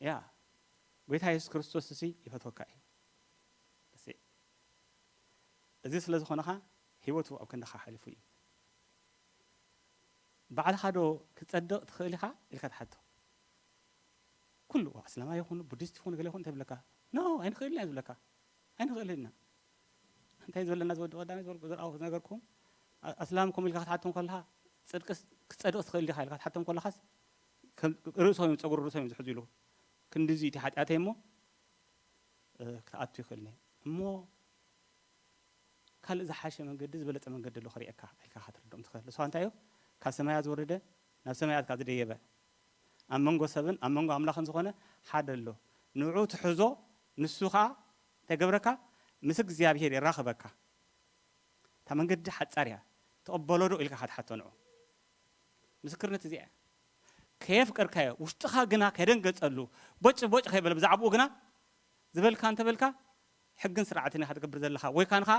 ያ ጎይታ የሱስ ክርስቶስ እሲ ይፈትወካ እዩ። እሲ እዚ ስለ ዝኾነኻ ህይወቱ ኣብ ክንድኻ ሓሊፉ እዩ። ባዕልኻ ዶ ክጸድቕ ትኽእል ኢኻ ኢልካ ትሓቶ። ኩሉ ኣስላማይ ይኹን ቡዲስት ይኹን ገለ ይኹን እንታይ ይብለካ? ኖ ኣይንኽእልን እዩ ዝብለካ። ኣይንኽእልን ኢና። እንታይ ዝበለና ዝወዲ ቀዳሚ ዝበልኩ ዝረኣኹ ዝነገርኩም ኣ- ኣስላም ኮም ኢልካ ክትሓቶም ከለኻ ጽድቂ ክጸድቕ ትኽእል ዲኻ ኢልካ ክትሓቶም ከለኻስ ከም ርእሶም እዮም ጸጉሪ ርእሶም እዮም ዝሕዙ ኢሉ ክንድዚ እቲ ሓጢኣተይ እሞ እ፣ ክትኣቱ ይኽእል እሞ ካልእ ዝሓሸ መንገዲ ዝበለጸ መንገዲ ኣሎ ክርእየካ ኢልካ ክትርድኦም ትኽእል። ንስኻ እንታይ እዩ ካብ ሰማያት ዝወረደ ናብ ሰማያት ካብ ዝደየበ ኣብ መንጎ ሰብን ኣብ መንጎ ኣምላኽን ዝኾነ ሓደ ኣሎ። ንዑ ትሕዞ ንሱ ኸኣ እንታይ ገብረካ ምስ እግዚኣብሔር የራኽበካ። እታ መንገዲ ሓጻር እያ። ትቕበሎ ዶ ኢልካ ክትሓቶ ንዑ። ምስክርነት እዚኣ እያ። ከየፍቀርካዮ ውሽጥኻ ግና ከደንገጸሉ ቦጭ ቦጭ ከይበለ ብዛዕባኡ ግና ዝበልካ እንተበልካ ሕግን ስርዓትን ኢኻ ትገብር ዘለኻ ወይ ካንኻ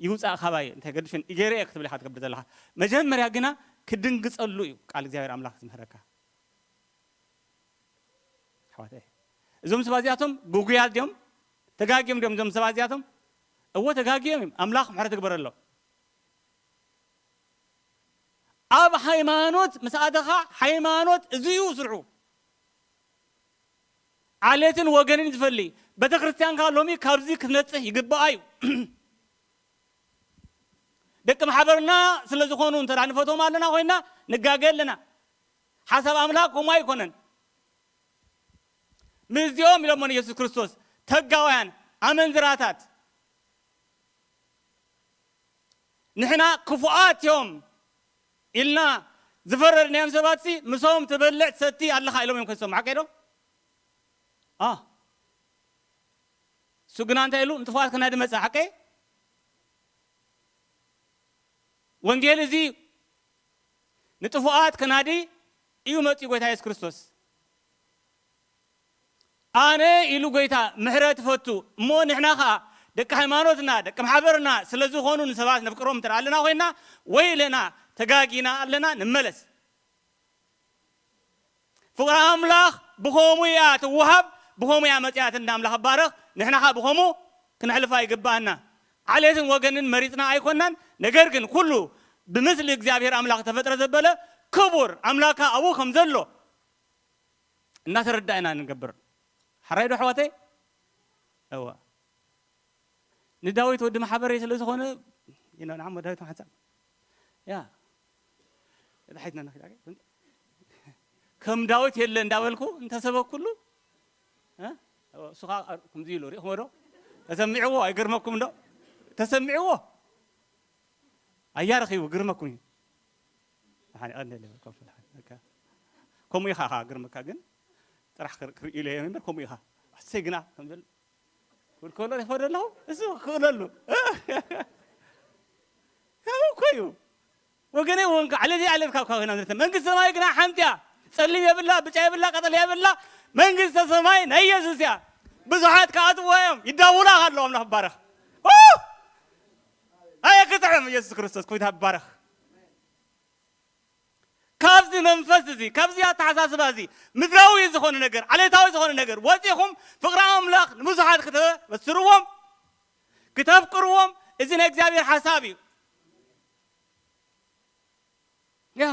ይውጻእ ካባይ እንታይ ገድፍን ኢገይረ እየ ክትብል ኢኻ ትገብር ዘለኻ። መጀመርያ ግና ክድንግጸሉ እዩ ቃል እግዚኣብሔር ኣምላኽ ዝምህረካ። ኣሕዋተይ እዞም ሰባት እዚኣቶም ግጉያት ድዮም? ተጋጊዮም ድዮም እዞም ሰባት እዚኣቶም? እወ ተጋጊዮም እዮም። ኣምላኽ ምሕረት ይግበረሎም። ኣብ ሃይማኖት ምስ ኣተኻ ሃይማኖት እዚ እዩ ስርሑ። ዓሌትን ወገንን ዝፈሊ ቤተ ክርስቲያን ከኣ ሎሚ ካብዚ ክትነጽህ ይግባኣ እዩ። ደቂ ማሕበርና ስለ ዝኾኑ እንተ ንፈትዎም ኣለና ኮይና ንጋገ ኣለና። ሓሳብ ኣምላኽ ከምኡ ኣይኮነን። ምስዚኦም ኢሎሞ ንየሱስ ክርስቶስ ተጋውያን ኣመንዝራታት ንሕና ክፉኣት እዮም ኢልና ዝፈረድናዮም ሰባት ሲ ምሶም ትበልዕ ትሰቲ ኣለኻ ኢሎም እዮም ከሶም ሓቀይ ዶ? ኣ እሱ ግና እንታይ ኢሉ ንጥፉኣት ከናዲ መጸ ሓቀይ ወንጌል እዚ ንጥፉኣት ከናዲ እዩ መጺኡ ጎይታ የሱስ ክርስቶስ። ኣነ ኢሉ ጎይታ ምሕረት ይፈቱ እሞ ንሕና ኸኣ ደቂ ሃይማኖትና ደቂ ማሕበርና ስለ ዝኾኑ ንሰባት ነፍቅሮም እንተ ኣለና ኮይና ወይ ለና ተጋጊና ኣለና ንመለስ። ፍቕሪ ኣምላኽ ብኸምኡ እያ ትወሃብ፣ ብኸምኡ እያ መጺኣት እንዳ ኣምላኽ ባረኽ። ንሕና ኸኣ ብኸምኡ ክነሕልፋ ይግብኣና። ዓሌትን ወገንን መሪጽና ኣይኮናን። ነገር ግን ኩሉ ብምስሊ እግዚኣብሔር ኣምላኽ ተፈጥረ ዘበለ ክቡር ኣምላካ ኣብኡ ከም ዘሎ እናተረዳ ኢና ንገብር። ሓራይ ዶ ኣሕዋተይ? እዋ ንዳዊት ወዲ ማሕበረይ ስለ ዝኾነ ኢና ንዓሞ ዳዊት ማሕፀን ያ ተታሒትና ንኽእል ከም ዳዊት የለ እንዳበልኩ እንተሰበኩሉ እ? እሱ ከዓ ከምዚ ኢሉ ሪእኹሞ ዶ? ተሰሚዕዎ ኣይገርመኩም ዶ? ተሰሚዕዎ ኣያ ረኺቡ ግርመኩም እዩ። ሓኒ ቀንደ ለበል ኮፍ በል ሓኒ። በቃ። ከምኡ ኢኻ ኢኻ ግርመካ ግን ጥራሕ ክር- ክርእዩ ኢለ እየ እምበር ከምኡ ኢኻ። ኣሰይ ግና ከም ዘሎ ክብል ከሎ ይፈዶ ኣለኹ። እሱ ክኽእለሉ ከምኡ እኮ እዩ። ወገነይ፣ ወንካ ዓለተይ ዓለት ካብ ካብ ኮይና ንርተ መንግስቲ ሰማይ ግና ሓንቲ እያ። ጸሊም የብላ፣ ብጫ የብላ፣ ቀጠልያ የብላ። መንግስተ ሰማይ ናይ የሱስ እያ። ብዙሓት ክኣትውዋ እዮም፣ ይዳውላ ኣለዎም። ናባረኽ ኣየ ክትዕም የሱስ ክርስቶስ ኮይታ ባረኽ። ካብዚ መንፈስ እዚ፣ ካብዚ ኣተሓሳስባ እዚ፣ ምድራዊ ዝኾነ ነገር፣ ዓሌታዊ ዝኾነ ነገር ወፂኹም ፍቕሪ ኣምላኽ ንብዙሓት ክተበስርዎም፣ ክተፍቅርዎም፣ እዚ ናይ እግዚኣብሔር ሓሳብ እዩ። ያ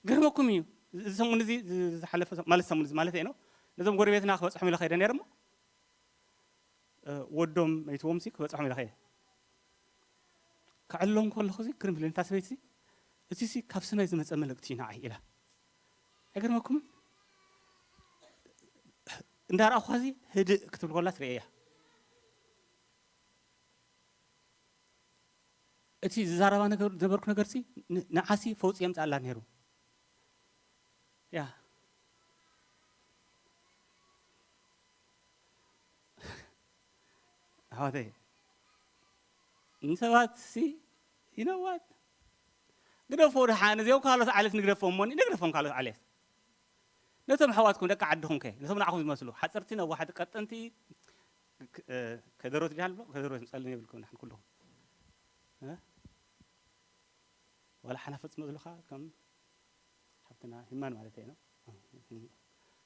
ገርመኩም እዩ። እዚ ሰሙን እዚ፣ እዚ ዝሓለፈ ሰ- ማለት ሰሙን እዚ ማለት ነው። ነዞም ጎረቤትና ክበፅሖም ኢለ ከይደ ነይረ እሞ፣ እ፣ ወዶም መይትዎም ሲ ክበፅሖም ኢለ ከይደ። ከዕሎም ከለኹ ሲ ግርም ኢለ፣ ነታ ሰበይቲ ሲ፣ "እቲ ሲ ካብ ሰማይ ዝመፀ መልእክቲ እዩ ንዓይ" ኢላ። ኣይገርመኩምን? እንዳረኣኹ ሲ ህድእ ክትብል ከላ ትርእያ። እቲ ዝዛረባ ነገር፣ ዝነበርኩ ነገር ሲ ን- ንዓሲ ፈውፂ የምፅኣላ ነይሩ። ያ ኣሕዋተይ፣ ንሰባት ሲ you know what፣ ግደፎ፣ ደሓን እዚኦም ካልኦት ዓሌት ንግደፎም እሞኒ፣ ንግደፎም ካልኦት ዓሌት። ነቶም ኣሕዋትኩም ደቂ ዓድኹም ከ፣ ነቶም ንዓኹም ዝመስሉ ሓፀርቲ ነዋሓቲ ቀጠንቲ፣ ክ- እ፣ ከደሮት ድሓን ብሎ ከደሮት ምፀልን የብልኩም ንሕን ኩልኹም እ? ዋላ ሓናፍፅ መስሉኻ ከም ሓብትና ሂማን ማለት እዩ ነው።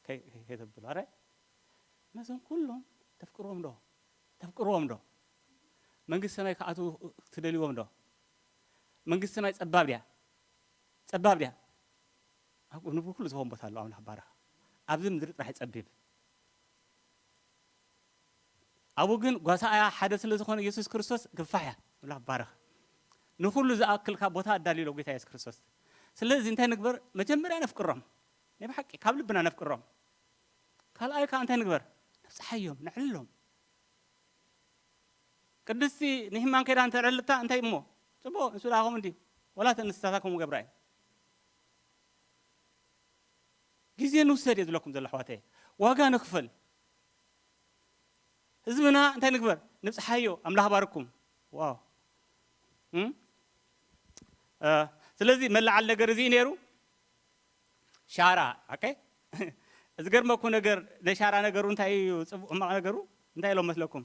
ከይ- ከይ- ከይተብሉ ኣረ፣ ነዞም ኩሎም ተፍቅርዎም ዶ? ተፍቅርዎም ዶ? መንግስቲ ሰማይ ክኣትዉ ትደልይዎም ዶ? መንግስቲ ሰማይ ፀባብ ድያ? ፀባብ ድያ? ኣብ ንብሩ ኩሉ ዝኾን ቦታ ኣሎ። ኣምላኽ ባረኽ። ኣብዚ ምድሪ ጥራሕ ጸቢብ፣ ኣብኡ ግን ጓሳኣ ሓደ ስለ ዝኾነ የሱስ ክርስቶስ ግፋሕ እያ። ኣምላኽ ባረኽ። ንኹሉ ዝኣክልካ ቦታ ኣዳልዩ ኣሎ ጎይታ የሱስ ክርስቶስ። ስለዚ እንታይ ንግበር? መጀመርያ ነፍቅሮም፣ ናይ ብሓቂ ካብ ልብና ነፍቅሮም። ካልኣይ ከኣ እንታይ ንግበር? ነብጽሓዮም፣ ነዕልሎም። ቅድስቲ ንሂማን ከይዳ እንተዕልልታ እንታይ እሞ ጽቡቕ፣ ንሱ ደኣ ከምኡ እንድዩ። ወላ እተን እንስሳታት ከምኡ ገብራ እየን። ግዜ ንውሰድ እየ ዝብለኩም ዘሎ ኣሕዋተይ። ዋጋ ንኽፈል። ህዝብና እንታይ ንግበር? ንብጽሓዮ። ኣምላኽ ባርኩም። ዋው። እም? እ፣ ስለዚ መለዓል ነገር እዚ እዩ ነይሩ። ሻራ፣ ኦኬ። ዝገርመኩም ነገር፣ ናይ ሻራ ነገሩ እንታይ እዩ? ጽቡቕ ሕማቕ ነገሩ እንታይ ኢሎም መስለኩም?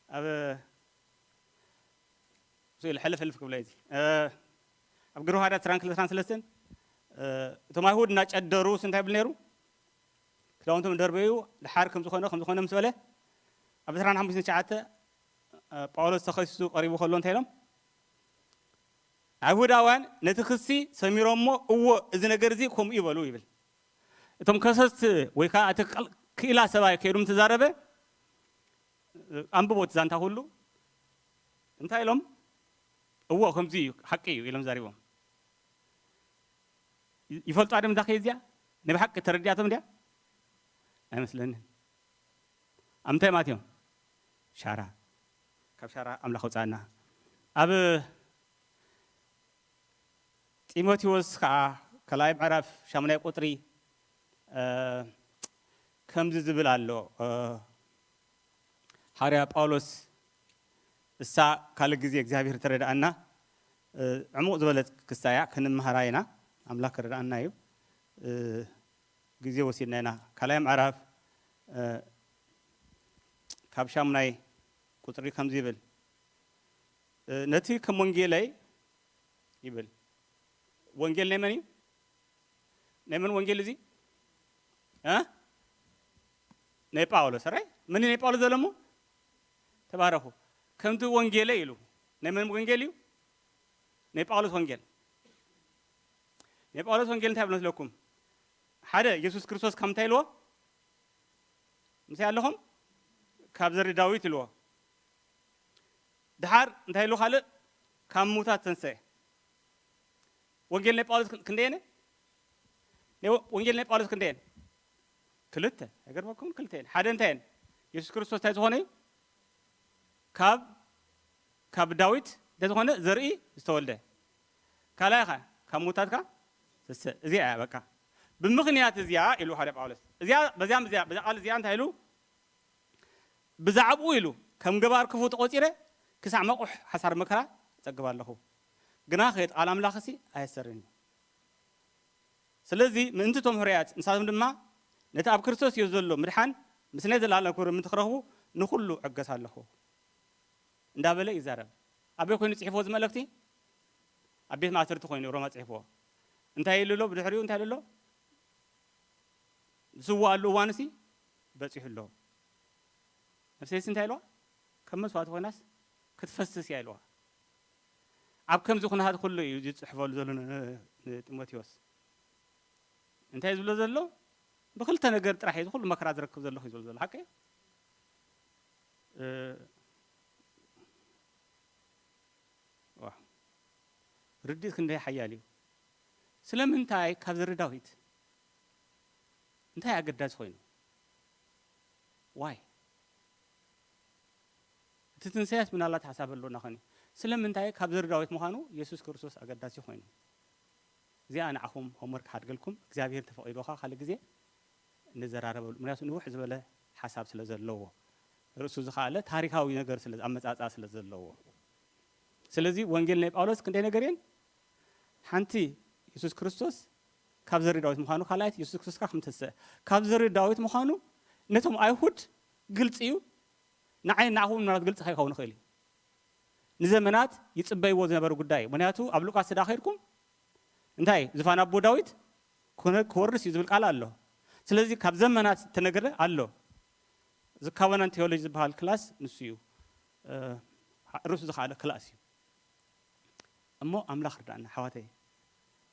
ኣብ ስእሊ ሕልፍ ሕልፍ ክብለ እዚ፣ እ፣ ኣብ ግብረ ሃዋርያት ዕስራን ክልተን ዕስራን ሰለስተን፣ እ፣ እቶም ኣይሁድ እናጨደሩ እንታይ ይብል ነይሩ? ክዳውንቶም ደርበዩ፣ ድሓር ከም ዝኾነ፣ ከም ዝኾነ ምስ በለ፣ ኣብ ዕስራን ሓሙሽተን ትሽዓተ፣ እ፣ ጳውሎስ ተኸሲሱ ቀሪቡ ከሎ እንታይ ኢሎም? ኣይሁዳውያን ነቲ ክሲ ሰሚሮሞ፣ "እዎ፣ እዚ ነገር እዚ ከምኡ ይበሉ" ይብል። እቶም ከሰስቲ ወይ ከዓ እቲ ቀል-፣ ክኢላ ሰብኣይ ከይዱ ምስ ተዛረበ፣ ኣንብቦ እቲ ዛንታ ኩሉ፣ እንታይ ኢሎም? "እዎ፣ ከምዚ እዩ፣ ሓቂ እዩ" ኢሎም ዛሪቦም። ይ-፣ ይፈልጡ ኣደም እዛ ከይድ እዚኣ? ናይ ብሓቂ ተረዲኣቶም ድያ? ኣይመስለንን። ኣብ ምንታይ ማለት እዮም? ሻራ። ካብ ሻራ ኣምላኽ ኣውፅኣና። ኣብ ጢሞቴዎስ ከዓ ካልኣይ ምዕራፍ ሻሙናይ ቁፅሪ፣ እ፣ ከምዚ ዝብል ኣሎ። እ፣ ሓዋርያ ጳውሎስ፣ እሳ ካልእ ግዜ እግዚኣብሔር ተረድኣና፣ እ፣ ዕሙቕ ዝበለት ክስታ እያ፣ ክንመሃራ ኢና። ኣምላኽ ክረድኣና እዩ። እ፣ ግዜ ወሲድና ኢና። ካልኣይ ምዕራፍ፣ እ፣ ካብ ሻሙናይ ቁፅሪ ከምዚ ይብል፣ እ፣ ነቲ ከም ወንጌለይ ይብል። ወንጌል ናይ መን እዩ? ናይ መን ወንጌል እዚ? እ? ናይ ጳውሎስ። ራይ? መን እዩ ናይ ጳውሎስ ዘሎ እሞ? ተባረኹ። ከምቲ ወንጌለይ ኢሉ። ናይ መን ወንጌል እዩ? ናይ ጳውሎስ ወንጌል። ናይ ጳውሎስ ወንጌል እንታይ ይብል መስለኩም? ሓደ፣ የሱስ ክርስቶስ ካብ እንታይ ኢልዎ? ምሳይ ኣለኹም? ካብ ዘሪ ዳዊት ኢልዎ። ድሓር እንታይ ኢሉ ካልእ? ካብ ምዉታት ተንስአ። ወንጌል ናይ ጳውሎስ ክን-፣ ክንደየን? ናይ ወ-፣ ወንጌል ናይ ጳውሎስ ክንደየን? ክልተ። ኣይገርመኩም? ክልተ እየን። ሓደ እንታይ እየን? የሱስ ክርስቶስ እንታይ ዝኾነ እዩ? ካብ፣ ካብ ዳዊት እንታይ ዝኾነ? ዘርኢ ዝተወልደ። ካልኣይ ኸ? ካብ ምዉታት ከ? ተንስአ። እዚኣ እያ በቃ። ብምኽንያት እዚኣ ኢሉ ሓደ ጳውሎስ፣ እዚኣ በዚኣ በዚኣ በዛ ቃል እዚኣ እንታይ ኢሉ? ብዛዕባኡ ኢሉ ከም ገባር ክፉ ተቖጺረ ክሳዕ መቑሕ ሓሳር መከራ እጸግብ ኣለኹ። ግናኸ ቃል ኣምላኽሲ ኣየሰርኒ። ስለዚ ምእንቲ እቶም ሕሩያት ንሳቶም ድማ ነቲ ኣብ ክርስቶስ ኢየሱስ ዘሎ ምድሓን ምስ ናይ ዘላለም ክብሪ ምእንቲ ክረኽቡ ንኹሉ ዕገስ ኣለኹ እንዳበለ ይዛረብ። ኣበይ ኮይኑ ጽሒፍዎ እዚ መልእክቲ? ኣብ ቤት ማእሰርቲ ኮይኑ ሮማ ጽሒፍዎ። እንታይ ኢሉ ኣሎ? ብድሕሪኡ እንታይ ኢሉ ኣሎ? ዝስዋኣሉ እዋንሲ በጺሑ ኣሎ። ነፍሰይሲ እንታይ ኢልዋ? ከም መስዋእቲ ኮይናስ ክትፈስስ እያ ኢልዋ። ኣብ ከምዚ ኩነታት ኩሉ እዩ ዝጽሕፈሉ ዘሎ ን- ንጢሞቴዎስ። እንታይ ዝብሎ ዘሎ? ብክልተ ነገር ጥራሕ እዩ ኩሉ መከራ ዝረክብ ዘለኹ እዩ ዝብሎ ዘሎ። ሓቂ እዩ? እ፣ ዋ። ርድኢት ክንደይ ሓያል እዩ። ስለምንታይ ካብ ዘሪ ዳዊት እንታይ ኣገዳሲ ኮይኑ? ዋይ፣ እቲ ትንሳኤስ ምናልባት ሓሳብ ኣለና ኾን እዩ። ስለምንታይ ካብ ዘሪ ዳዊት ምዃኑ የሱስ ክርስቶስ ኣገዳሲ ኮይኑ? እዚኣ ንዓኹም ሆምወርክ ሓድገልኩም፣ እግዚኣብሔር ተፈቒድካ ካልእ ግዜ ንዘራረበሉ። ምክንያቱ ንውሕ ዝበለ ሓሳብ ስለ ዘለዎ፣ ርእሱ ዝኸኣለ ታሪካዊ ነገር ስለ ኣመጻጽኣ ስለ ዘለዎ። ስለዚ ወንጌል ናይ ጳውሎስ ክንደይ ነገር እየን? ሓንቲ የሱስ ክርስቶስ ካብ ዘሪ ዳዊት ምዃኑ፣ ካልኣይት የሱስ ክርስቶስ ካብ ምተሰ ካብ ዘሪ ዳዊት ምዃኑ ነቶም ኣይሁድ ግልጺ እዩ። ንዓይ ንዓኹም ምናልባት ግልጺ ከይኸውን ይኽእል እዩ። ንዘመናት ይጽበይዎ ዝነበሩ ጉዳይ እዩ። ምክንያቱ ኣብ ሉቃስ ስዳ ከይድኩም እንታይ ዝፋን ኣቦ ዳዊት ክነ- ክወርስ እዩ ዝብል ቃል ኣሎ። ስለዚ ካብ ዘመናት ዝተነገረ ኣሎ። እዚ ካቨናንት ቴዎሎጂ ዝበሃል ክላስ ንሱ እዩ። እ፣ ርእሱ ዝኸኣለ ክላስ እዩ። እሞ ኣምላኽ ርዳእና ሓዋተይ።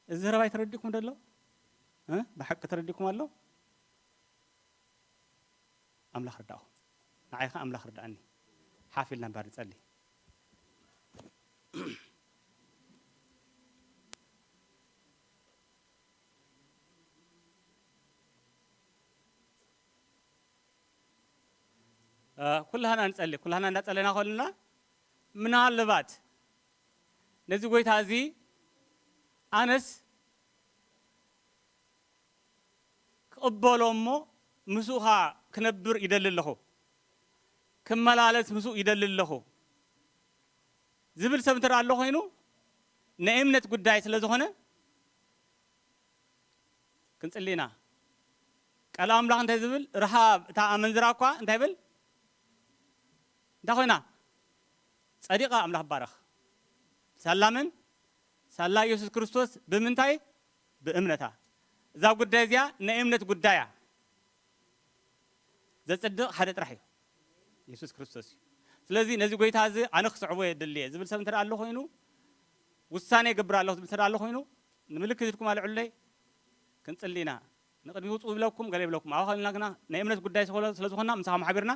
እዚ ዘረባይ ተረዲእኩም ደሎ? እ? ብሓቂ ተረዲእኩም ኣሎ? ኣምላኽ ርዳእኹም። ንዓይ ኸዓ ኣምላኽ ርዳእኒ። ሓፍ ኢልና እምበር ንጸሊ። እ፣ ኩላህና ንጸሊ። ኩላህና እንዳጸለና ከለና ምናልባት ነዚ ጎይታ እዚ ኣነስ ክቕበሎ እሞ ምስኡ ኸዓ ክነብር ይደሊ ኣለኹ፣ ክመላለስ ምስኡ ይደሊ ኣለኹ ዝብል ሰብ እንተ ደኣ ኣሎ ኮይኑ፣ ናይ እምነት ጉዳይ ስለ ዝኾነ ክንጽሊ ኢና። ቃል ኣምላኽ እንታይ ዝብል? ረሃብ እታ ኣመንዝራ እኳ እንታይ ይብል? እንታይ ኮይና? ጸዲቓ። ኣምላኽ ይባረኽ። ሳላ መን? ሳላ የሱስ ክርስቶስ። ብምንታይ? ብእምነታ። እዛ ጉዳይ እዚኣ ናይ እምነት ጉዳይ እያ። ዘጽድቕ ሓደ ጥራሕ እዩ፣ የሱስ ክርስቶስ እዩ። ስለዚ ነዚ ጎይታ እዚ ኣነ ክስዕቦ የድሊ እየ ዝብል ሰብ እንተ ደኣ ኣሎ ኮይኑ፣ ውሳኔ ይገብር ኣለኹ ዝብል እንተ ደኣ ኣሎ ኮይኑ፣ ንምልክት ኢድኩም ኣልዕሉለይ፣ ክንጽሊ ኢና። ንቕድሚ ውጽኡ ይብለኩም፣ ገለ ይብለኩም። ኣብኣ ከለና ግና ናይ እምነት ጉዳይ ስለ ዝኾና ምሳኹም ሓቢርና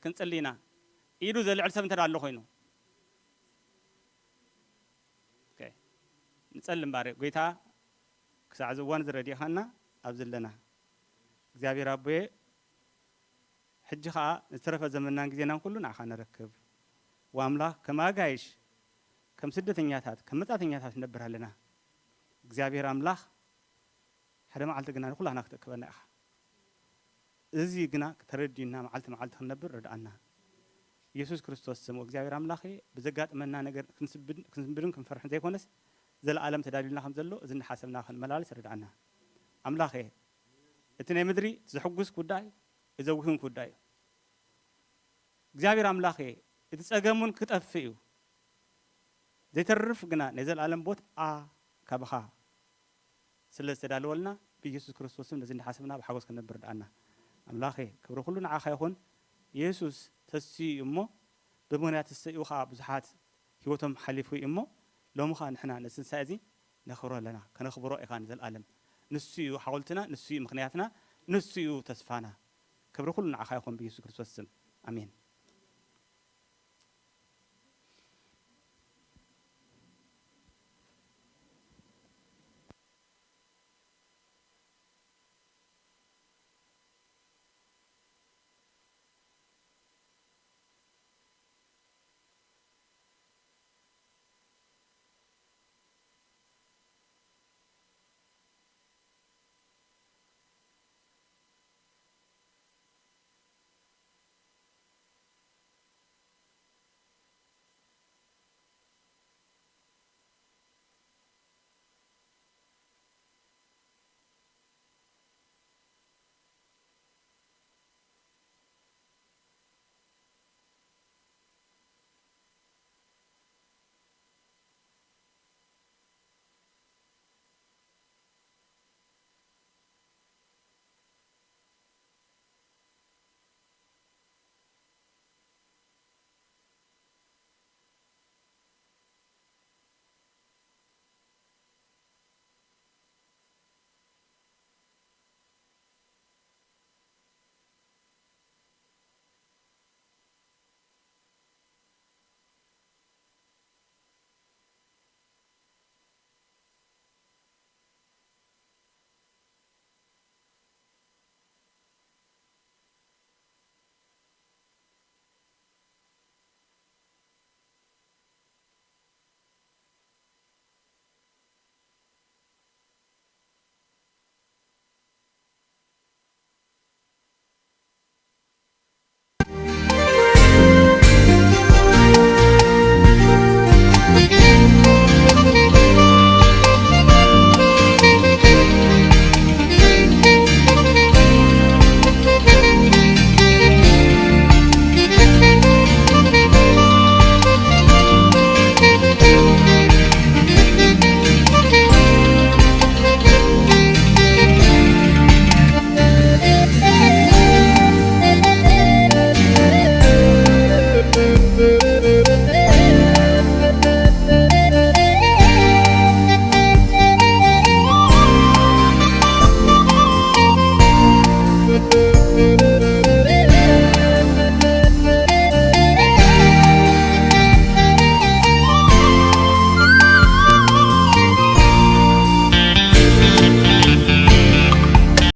ክንጽሊ ኢና። ኢዱ ዘልዕል ሰብ እንተ ደኣ ኣሎ ኮይኑ። ኦኬ። ንጸሊ እምበር፣ ጎይታ ክሳዕ እዚ እዋን እዚ ረዲእኻና ኣብዚ ኣለና። እግዚኣብሔር ኣቦየ፣ ሕጂ ኸኣ ዝተረፈ ዘመንናን ግዜናን ኩሉ ንዓኻ ነረክብ። ወኣምላኽ፣ ከም ኣጋይሽ፣ ከም ስደተኛታት፣ ከም መጻእተኛታት ንነብር ኣለና። እግዚኣብሔር ኣምላኽ፣ ሓደ መዓልቲ ግና ንኹላህና ክትእክበና ኢኻ። እዚ ግና ተረዲእና መዓልቲ መዓልቲ ክንነብር ርድኣና። ኢየሱስ ክርስቶስ ስም እግዚኣብሔር ኣምላኸ፣ ብዘጋጥመና ነገር ክንስብድ-፣ ክንስንብድን ክንፈርሕን ዘይኮነስ፣ ዘለኣለም ተዳልዩልና ከም ዘሎ፣ እዚ እናሓሰብና ክንመላለስ ርድኣና። ኣምላኸ፣ እቲ ናይ ምድሪ ዘሕጉስ ጉዳይ፣ ዘውህን ጉዳይ እዩ። እግዚኣብሔር ኣምላኸ፣ እቲ ጸገም እውን ክጠፍእ እዩ። ዘይተርፍ ግና ናይ ዘለኣለም ቦትኣ ካባኻ ስለ ዝተዳለወልና፣ ብኢየሱስ ክርስቶስ ስም ነዚ እንዳሓሰብና ብሓጎስ ክንነብር ርድኣና። ኣምላኸ፣ ክብሪ ኩሉ ንዓኻ ይኹን። ኢየሱስ ተስዩ እዩ እሞ፣ ብምኽንያት ትንሳኤኡ ኸኣ ብዙሓት ህይወቶም ሓሊፉ እዩ እሞ፣ ሎሚ ኸኣ ንሕና ነዚ ትንሳኤ እዚ ነኽብሮ ኣለና። ከነኽብሮ ኢኻ ንዘለኣለም። ንሱ እዩ ሓወልትና፣ ንሱ እዩ ምኽንያትና፣ ንሱ እዩ ተስፋና። ክብሪ ኩሉ ንዓኻ ይኹን ብኢየሱስ ክርስቶስ ስም። ኣሜን።